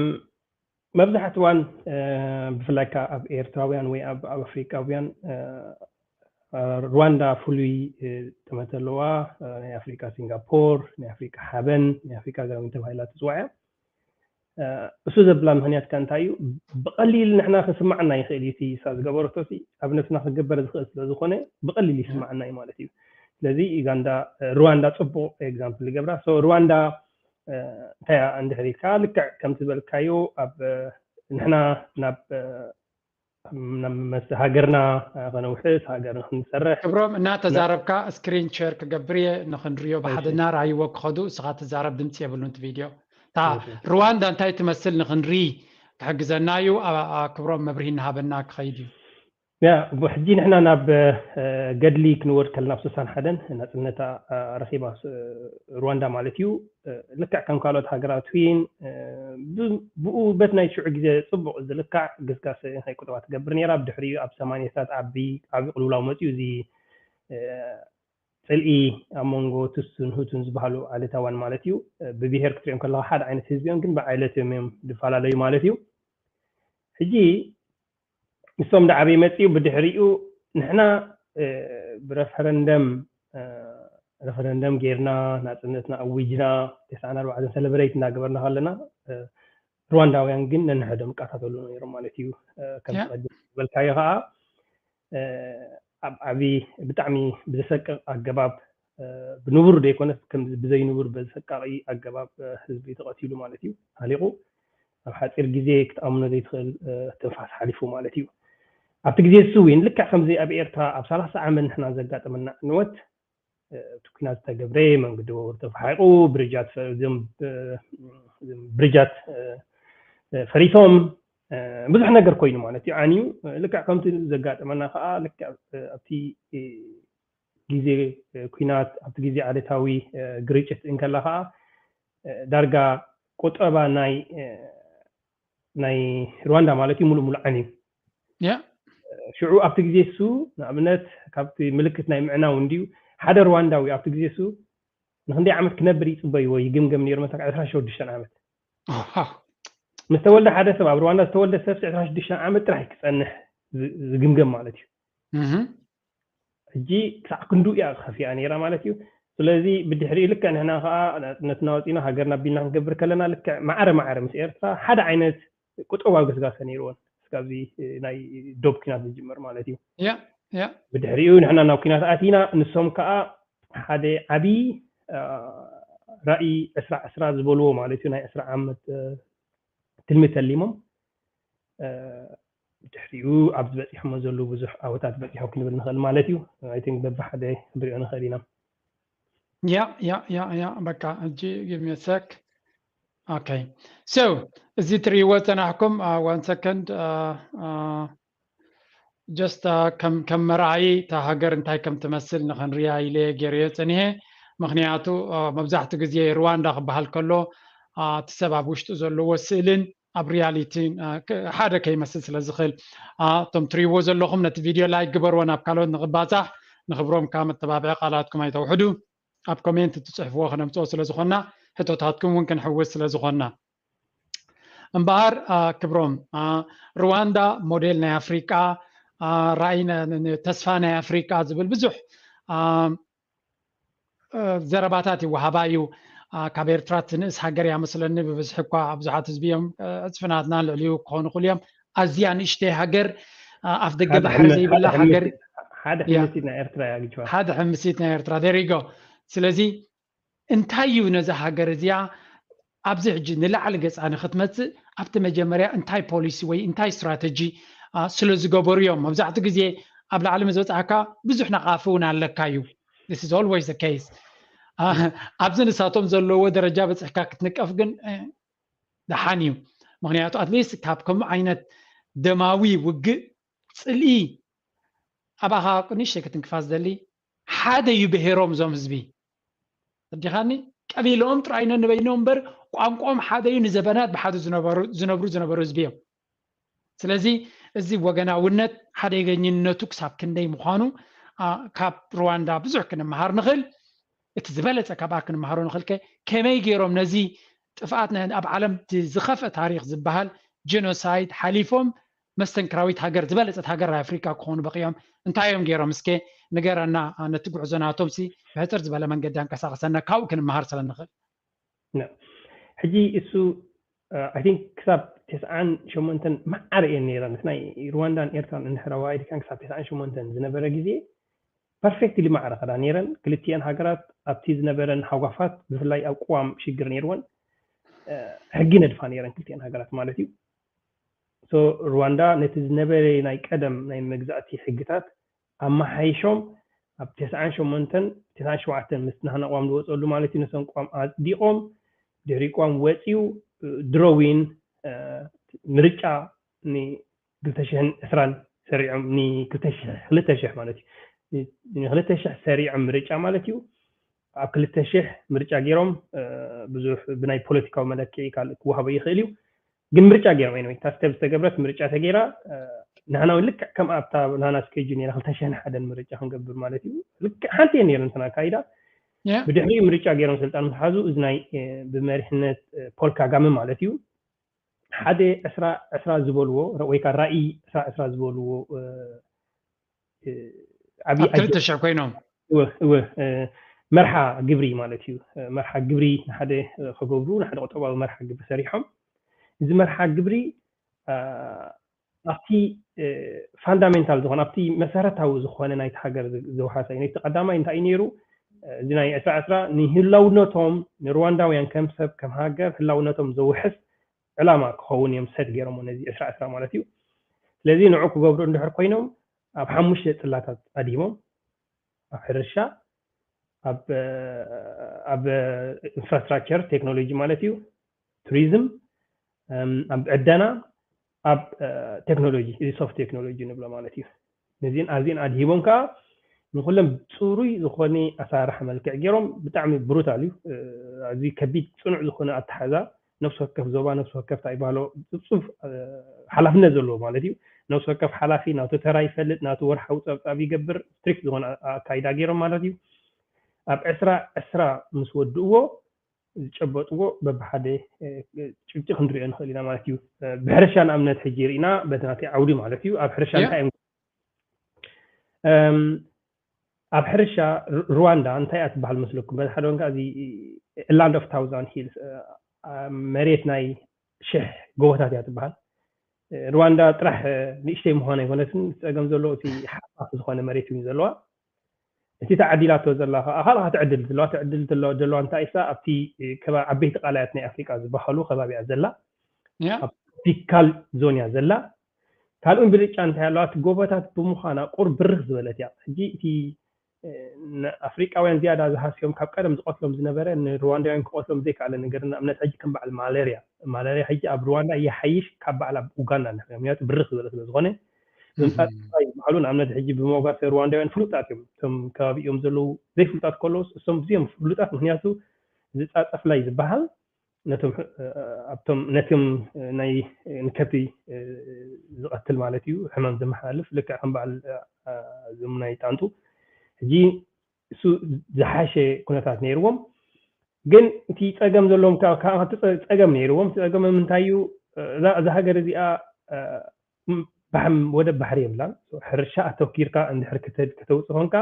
መብዛሕትዋን፣ እ፣ ብፍላይ ከኣ ኣብ ኤርትራውያን ወይ ኣብ፣ ኣብ ኣፍሪቃውያን፣ እ፣ ሩዋንዳ ፍሉይ ጠመተ ኣለዋ። ናይ ኣፍሪካ ሲንጋፖር፣ ናይ ኣፍሪካ ሓበን፣ ናይ ኣፍሪካ ግራሚን ተባሂላ ትፅዋዕ እያ። እሱ ዘብላ ምክንያት ከ እንታይ እዩ? ብቀሊል ንሕና ክስማዓና ይክእል እዩ እቲ እሳ ዝገበረቶ ሲ ኣብ ነፍስና ክግበር ዝክእል ስለዝኮነ ብቀሊል ይስማዓና እዩ ማለት እዩ። ስለዚ ዩጋንዳ ሩዋንዳ ፅቡቅ ኤግዛምፕል ይገብራ። ሩዋንዳ እንታይ እንድሕር ኢልካ ልክዕ ከምቲ ዝበልካዮ ኣብ ንሕና ናብ ሃገርና ከነውሕስ ሃገር ክንሰርሕ ክብሮም እናተዛረብካ ስክሪን ሸር ክገብር እየ ንክንሪዮ ብሓደ እናረኣይዎ ክኸዱ እስኻ ትዛረብ ድምፂ የብሉን እቲ ቪድዮ እታ ሩዋንዳ እንታይ ትመስል ንክንርኢ ክሕግዘና እዩ። ክብሮም መብርሂ እናሃበና ክኸይድ እዩ። ያ ሕጂ ንሕና ናብ ገድሊ ክንወድ ከለና ኣብ ስሳን ሓደን ናፅነታ ረኺባ ሩዋንዳ ማለት እዩ። ልክዕ ከም ካልኦት ሃገራት ን ብኡ በት ናይ ሽዑ ግዜ ፅቡቅ ዝልካዕ ግስጋሰ ናይ ቁጠባ ትገብር ነራ። ብድሕሪኡ ኣብ ሰማንያታት ዓቢ ዓቢ ቅልውላው መፅኡ። እዚ ፅልኢ ኣብ መንጎ ቱሱን ሁቱን ዝበሃሉ ዓሌታዋን ማለት እዩ። ብብሄር ክትሪኦም ከለካ ሓደ ዓይነት ህዝቢ እዮም፣ ግን ብዓይለት እዮም እዮም ዝፈላለዩ ማለት እዩ። ሕጂ ንሶም ዳዓበይ መፅኡ ብድሕሪኡ ንሕና ብረፈረንደም ረፈረንደም ጌርና ናፅነትና ኣዊጅና ተስዓን ኣርባዕተን ሰለብሬት እናገበርና ከለና ሩዋንዳውያን ግን ነንሕዶም ይቃታተሉ ነይሮም ማለት እዩ። ከምቲ ቀደም ዝበልካዮ ከዓ ኣብ ዓቢ ብጣዕሚ ብዘሰቅቕ ኣገባብ ብንቡር ዘይኮነስ ከም ብዘይንቡር በዘሰቃቒ ኣገባብ ህዝቢ ተቐቲሉ ማለት እዩ። ሃሊቑ ኣብ ሓፂር ግዜ ክትኣምኖ ዘይትኽእል ትንፋስ ሓሊፉ ማለት እዩ። ኣብቲ ግዜ እሱ እውን ልክዕ ከምዚ ኣብ ኤርትራ ኣብ ሰላሳ ዓመት ንሕና ዘጋጠመና ዕንወት እቲ ኩናት ዝተገብረ መንገዲ ባቡር ተፋሒቑ ብርጃት ብርጃት ፈሪሶም ብዙሕ ነገር ኮይኑ ማለት እዩ። ዓንዩ ልክዕ ከምቲ ዘጋጠመና ከዓ ልክዕ ኣብቲ ግዜ ኩናት ኣብቲ ግዜ ዓሌታዊ ግርጭት እንከላ ከዓ ዳርጋ ቁጠባ ናይ ናይ ሩዋንዳ ማለት እዩ ሙሉእ ሙሉእ ዓንዩ። ሽዑ ኣብቲ ግዜ እሱ ንኣብነት ካብቲ ምልክት ናይ ምዕናው እንድዩ ሓደ ሩዋንዳዊ ኣብቲ ግዜ እሱ ንክንደይ ዓመት ክነብር ይፅበይዎ ይግምገም ነይሩ። መሳካ ዕስራን ሸዱሽተን ዓመት ምስ ተወልደ ሓደ ሰብ ኣብ ሩዋንዳ ዝተወልደ ሰብ ዕስራን ሸዱሽተን ዓመት ጥራሕ ክፀንሕ ዝግምገም ማለት እዩ። ሕጂ ክሳዕ ክንድኡ እያ ከፊኣ ነይራ ማለት እዩ። ስለዚ ብድሕሪኡ ልክዕ ንሕና ከዓ ናፅነትና ወፂና ሃገርና ኣቢልና ክንገብር ከለና ልክዕ ማዕረ ማዕረ ምስ ኤርትራ ሓደ ዓይነት ቁጠባዊ ግስጋሰ ነይርዎን እስካዚ ናይ ዶብ ኩናት ዝጅመር ማለት እዩ። ብድሕሪኡ ንሕና ናብ ኩናት ኣቲና ንሶም ከዓ ሓደ ዓብዪ ራእይ ዕስራ ዕስራ ዝበልዎ ማለት እዩ ናይ ዕስራ ዓመት ትልሚ ተሊሞም ድሕሪኡ ኣብዚ በፂሖሞ ዘለዉ ብዙሕ ዓወታት በፂሖም ክንብል ንኽእል ማለት እዩ። I think በብሓደ ክንሪኦ ንኽእል ኢና። ያ ያ ያ ያ በቃ ሕጂ give me a sec okay so እዚ ትርእይዎ ዝፀናሕኩም one second just ከም መርኣዪ እታ ሃገር እንታይ ከም ትመስል ንኽንሪኣ ኢለ ገይረዮ ፀኒሐ። ምኽንያቱ መብዛሕትኡ ግዜ ሩዋንዳ ክበሃል ከሎ እቲ ሰብ ኣብ ውሽጡ ዘለዎ ስእልን ኣብ ሪያሊቲ ሓደ ከይመስል ስለ ዝኽእል እቶም ትሪእዎ ዘለኹም ነቲ ቪድዮ ላይክ ግበርዎ ናብ ካልኦት ንኽባፃሕ ንኽብሮም ከዓ መተባብዒ ቃላትኩም ኣይተውሕዱ ኣብ ኮሜንት ትፅሕፍዎ ከነምፅኦ ስለ ዝኾንና ሕቶታትኩም እውን ክንሕውስ ስለ ዝኾንና እምበኣር ክብሮም ሩዋንዳ ሞዴል ናይ ኣፍሪቃ ራእይ ተስፋ ናይ ኣፍሪቃ ዝብል ብዙሕ ዘረባታት ይወሃባ እዩ። ካብ ኤርትራ ትንእስ ሃገር እያ መስለኒ ብብዝሒ እኳ ብዙሓት ህዝቢ እዮም ዕፅፍናትና ልዕሊኡ ክኾኑ ክሉ እዮም። ኣዝያ ንእሽተይ ሃገር ኣፍ ደገ ባሕሪ ዘይብላ ሃገር ሓደ ሕምሲት ናይ ኤርትራ እያ ግጅዋ ሓደ ሕምሲት ናይ ኤርትራ there you go ስለዚ እንታይ እዩ ነዛ ሃገር እዚኣ ኣብዚ ሕጂ ንላዕሊ ገፃ ንክትመፅእ ኣብቲ መጀመርያ እንታይ ፖሊሲ ወይ እንታይ ስትራተጂ ስለ ዝገበሩ እዮም መብዛሕትኡ ግዜ ኣብ ላዕሊ ምስ በፃሕካ ብዙሕ ነቓፊ እውን ኣለካ እዩ this is always the case ኣብዚ ንሳቶም ዘለዎ ደረጃ በፅሕካ ክትንቀፍ ግን ደሓን እዩ ምክንያቱ ኣትሊስት ካብ ከምኡ ዓይነት ደማዊ ውግእ ፅልኢ ኣባኻ ንእሽተይ ክትንክፋ ዝደሊ ሓደ እዩ ብሄሮም እዞም ህዝቢ ተረዲኻኒ ቀቢሎም ጥራይ ነንበይኖም እምበር ቋንቋኦም ሓደ እዩ ንዘበናት ብሓደ ዝነብሩ ዝነበሩ ህዝቢ እዮም ስለዚ እዚ ወገናውነት ሓደገኝነቱ ክሳብ ክንደይ ምዃኑ ካብ ሩዋንዳ ብዙሕ ክንመሃር ንኽእል እቲ ዝበለፀ ካብኣ ክንመሃሮ ንኽእል ከመይ ገይሮም ነዚ ጥፍኣት ኣብ ዓለም ዝኸፍአ ታሪክ ዝበሃል ጀኖሳይድ ሓሊፎም መስተንክራዊት ሃገር ዝበለፀት ሃገር ናይ ኣፍሪካ ክኾኑ በቂዖም እንታይ እዮም ገይሮም እስከ ንገረና። ነቲ ጉዕዞ ናቶም ሲ ብሕፅር ዝበለ መንገዲ ኣንቀሳቀሰና ካብኡ ክንመሃር ስለ ንኽእል። ሕጂ እሱ I think ክሳብ ተስዓን ሸሞንተን መዓረ እየን ነይረን። ምስ ናይ ሩዋንዳን ኤርትራን እንድሕር ኣዋኢድካን ክሳብ ተስዓን ሸሞንተን ዝነበረ ግዜ perfectly ማዕረ ከዳ ነይረን። ክልቲኤን ሃገራት ኣብቲ ዝነበረን ሃጓፋት ብፍላይ ኣብ ቅዋም ሽግር ነይርወን ሕጊ ነድፋ ነይረን ክልቲኤን ሃገራት ማለት እዩ። ሩዋንዳ ነቲ ዝነበረ ናይ ቀደም ናይ መግዛእቲ ሕግታት ኣመሓይሾም ኣብ ተስዓን ሸሞንተን ተስዓን ሸውዓተን ምስ ናህና ቅዋም ዝወፀሉ ማለት እዩ። ነሰን ቅዋም ኣፅዲቆም ድሕሪ ቅዋም ወፂኡ ድሮዊን ምርጫ ን ክልተ ሽሕን ዕስራን ሰሪዖም ን ክልተ ሽሕ ማለት እዩ። ን ክልተ ሽሕ ሰሪዖም ምርጫ ማለት እዩ። ኣብ ክልተ ሽሕ ምርጫ ገይሮም ብዙሕ ብናይ ፖለቲካዊ መለክዒ ካልእ ክወሃቦ ይኽእል እዩ። ግን ምርጫ ገይሮም ወይ እታ step ዝተገብረት ምርጫ ተገይራ ናህና ልክዕ ከም ኣብታ ናህና schedule ነይራ ክልተ ሽሕን ሓደን ምርጫ ክንገብር ማለት እዩ። ልክዕ ሓንቲ እየ ነይረ እንትን ኣካይዳ ብድሕሪኡ ምርጫ ገይሮም ስልጣን ምስ ሓዙ እዚ ናይ ብመሪሕነት ፖል ካጋመ ማለት እዩ ሓደ ዕስራ ዕስራ ዝበልዎ ወይ ከዓ ራእይ ዕስራ ዕስራ ዝበልዎ ዓብዪ ኣብ ክልተ ሽሕ ኮይኖም እወ እወ መርሓ ግብሪ ማለት እዩ። መርሓ ግብሪ ንሓደ ክገብሩ ንሓደ ቁጠባዊ መርሓ ግብሪ ሰሪሖም። እዚ መርሓ ግብሪ ኣብቲ fundamental ዝኾነ ኣብቲ መሰረታዊ ዝኾነ ናይቲ ሃገር ዘውሓሰ እዩ። ነቲ ቀዳማይ እንታይ እዩ ነይሩ? እዚ ናይ ዕስራ ዕስራ ንህላውነቶም ንሩዋንዳውያን ከም ሰብ ከም ሃገር ህላውነቶም ዘውሕስ ዕላማ ክኸውን እዮም set ገይሮሞ ነዚ ዕስራ ዕስራ ማለት እዩ። ስለዚ ንዑ ክገብሩ እንድሕር ኮይኖም ኣብ ሓሙሽተ ፅላታት ኣድሂቦም ኣብ ሕርሻ ኣብ infrastructure technology ማለት እዩ፣ ቱሪዝም፣ ኣብ ዕደና፣ ኣብ technology እዚ soft technology ንብሎ ማለት እዩ። ነዚን ኣዚን ኣድሂቦም ከዓ ንኩሎም ፅሩይ ዝኾነ ኣሰራርሓ መልክዕ ገይሮም ብጣዕሚ brutal እዩ። ኣዚ ከቢድ ፅኑዕ ዝኾነ ኣተሓዛ ነፍሲ ወከፍ ዞባ ነፍሲ ወከፍ እንታይ ይባሃሎ ፅፉፍ ሓላፍነት ዘለዎ ማለት እዩ። ነፍሲ ወከፍ ሓላፊ ናቱ ተራ ይፈልጥ፣ ናቱ ወርሓዊ ፀብፃብ ይገብር፣ strict ዝኾነ ኣካይዳ ገይሮም ማለት እዩ። ኣብ ዕስራ ዕስራ ምስ ወድእዎ ዝጨበጥዎ በብሓደ ጭብጢ ክንሪኦ ንኽእል ኢና ማለት እዩ። ብሕርሻ ንኣብነት ሕጂ ርኢና በቲ ናተይ ዓውዲ ማለት እዩ ኣብ ሕርሻ እንታይ እዮም ኣብ ሕርሻ ሩዋንዳ እንታይ እያ ትበሃል መስለኩም? በዚ ሓደ ወንካ እዚ land of thousand hills መሬት ናይ ሽሕ ጎቦታት እያ ትበሃል። ሩዋንዳ ጥራሕ ንእሽተይ ምዃን ኣይኮነትን፣ ጸገም ዘሎ እቲ ሓፋፍ ዝኾነ መሬት እዩ ዘለዋ። እቲ ተዓዲላቶ ዘላ ከዓ ካልኣ ትዕድል ዘለዋ ትዕድል ዘለዋ እንታይ እሳ ኣብቲ ዓበይቲ ቃላያት ናይ ኣፍሪቃ ዝበሃሉ ከባቢያ ዘላ ትሮፒካል ዞን እያ ዘላ። ካልኡን ብልጫ እንታይ ኣለዋ? እቲ ጎቦታት ብምዃና ቁር ብርኽ ዝበለት እያ። ሕጂ እቲ ኣፍሪቃውያን ዝያዳ ዝሃስዮም ካብ ቀደም ዝቐትሎም ዝነበረ ንሩዋንዳውያን ክቐትሎም ዘይከኣለ ነገር ንኣብነት ሕጂ ከም በዓል ማለርያ ማለርያ ሕጂ ኣብ ሩዋንዳ ይሓይሽ ካብ በዓል ኣብ ኡጋንዳ ንሕና ምክንያቱ ብርኽ ዝበለ ስለ ዝኾነ ምምፃእ ጥራይ ዝበሃሉ ንኣብነት ሕጂ ብመጓሰ ሩዋንዳውያን ፍሉጣት እዮም። እቶም ከባቢኦም ዘለዉ ዘይፍሉጣት ከለውስ እሶም ብዚኦም ፍሉጣት ምክንያቱ ዝፃፀፍላይ ዝበሃል ነቶም ኣብቶም ነቶም ናይ ንከብቲ ዝቐትል ማለት እዩ ሕማም ዘመሓላልፍ ልክዕ ከም በዓል እዞም ናይ ጣንጡ ሕጂ እሱ ዝሓሸ ኩነታት ነይርዎም። ግን እቲ ፀገም ዘለዎም ካብቲ ፀገም ነይርዎም። እቲ ፀገም ምንታይ እዩ? እዛ ሃገር እዚኣ ባሕም ወደብ ባሕሪ የብላን። ሕርሻ ኣተኪርካ እንድሕር ከተውፅእ ኮንካ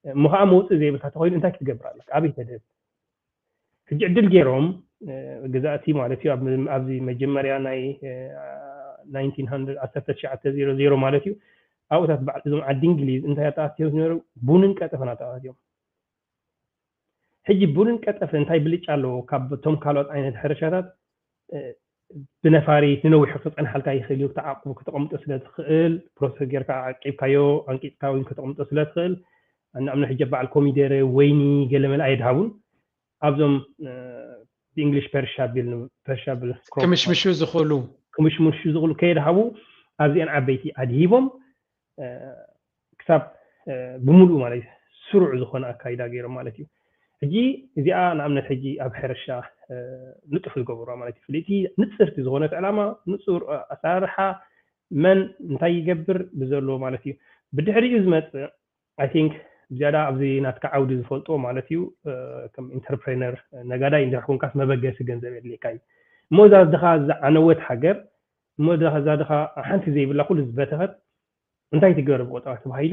እሞ ከዓ መውፅእ ዘይብልካ ተኮይኑ እንታይ ክትገብር ኣለካ? ኣበይ ተድህብ? ሕጂ ዕድል ገይሮም ገዛእቲ ማለት እዩ ኣብዚ መጀመርያ ናይ ዓሰርተ ትሽዓተ ዜሮ ዜሮ ማለት እዩ ኣብኡታት በዓል እዞም ዓዲ እንግሊዝ እንታይ ኣተኣትዮም ዝነበሩ ቡንን ቀጠፈን ኣተኣትዮም። ሕጂ ቡንን ቀጠፈን እንታይ ብልጫ ኣለዎ ካብቶም ካልኦት ዓይነት ሕርሻታት? ብነፋሪት ንነዊሕ ክፀንሓልካ ይኽእል እዩ። ተዓቂቡ ከተቐምጦ ስለ ትኽእል ፕሮሰስ ጌርካ ዓቂብካዮ ኣንቂፅካ እውን ከተቐምጦ ስለ ትኽእል ንኣብነት ሕጂ በዓል ኮሚደረ ወይኒ ገለመለ ኣየድሃቡን ኣብዞም ብእንግሊሽ ፐርሻብል ፐርሻብል ክምሽምሹ ዝኽእሉ ክምሽምሹ ዝኽእሉ ከየድሃቡ ኣብዚአን ዓበይቲ ኣድሂቦም ክሳብ ብምሉኡ ማለት እዩ ስሩዕ ዝኾነ ኣካይዳ ገይሮም ማለት እዩ። ሕጂ እዚኣ ንኣብነት ሕጂ ኣብ ሕርሻ ንጡፍ ዝገብሩዋ ማለት እዩ። ፍልይቲ ንፅርቲ ዝኾነት ዕላማ ንፁር ኣሰራርሓ መን እንታይ ይገብር ብዘለዎ ማለት እዩ። ብድሕሪኡ ዝመፅእ I think ብዝያዳ ኣብዚ ናትካ ዓውዲ ዝፈልጥዎ ማለት እዩ ከም ኢንተርፕረነር ነጋዳይ እንድሕር ኮንካስ መበገሲ ገንዘብ የድልየካ እዩ። እሞ እዛ ድኻ ዝዓነወት ሃገር እሞ እዛ ድኻ ሓንቲ ዘይብላ ኩሉ ዝበተኸት እንታይ ትገበረ ብቆጠባ ተባሂሉ፣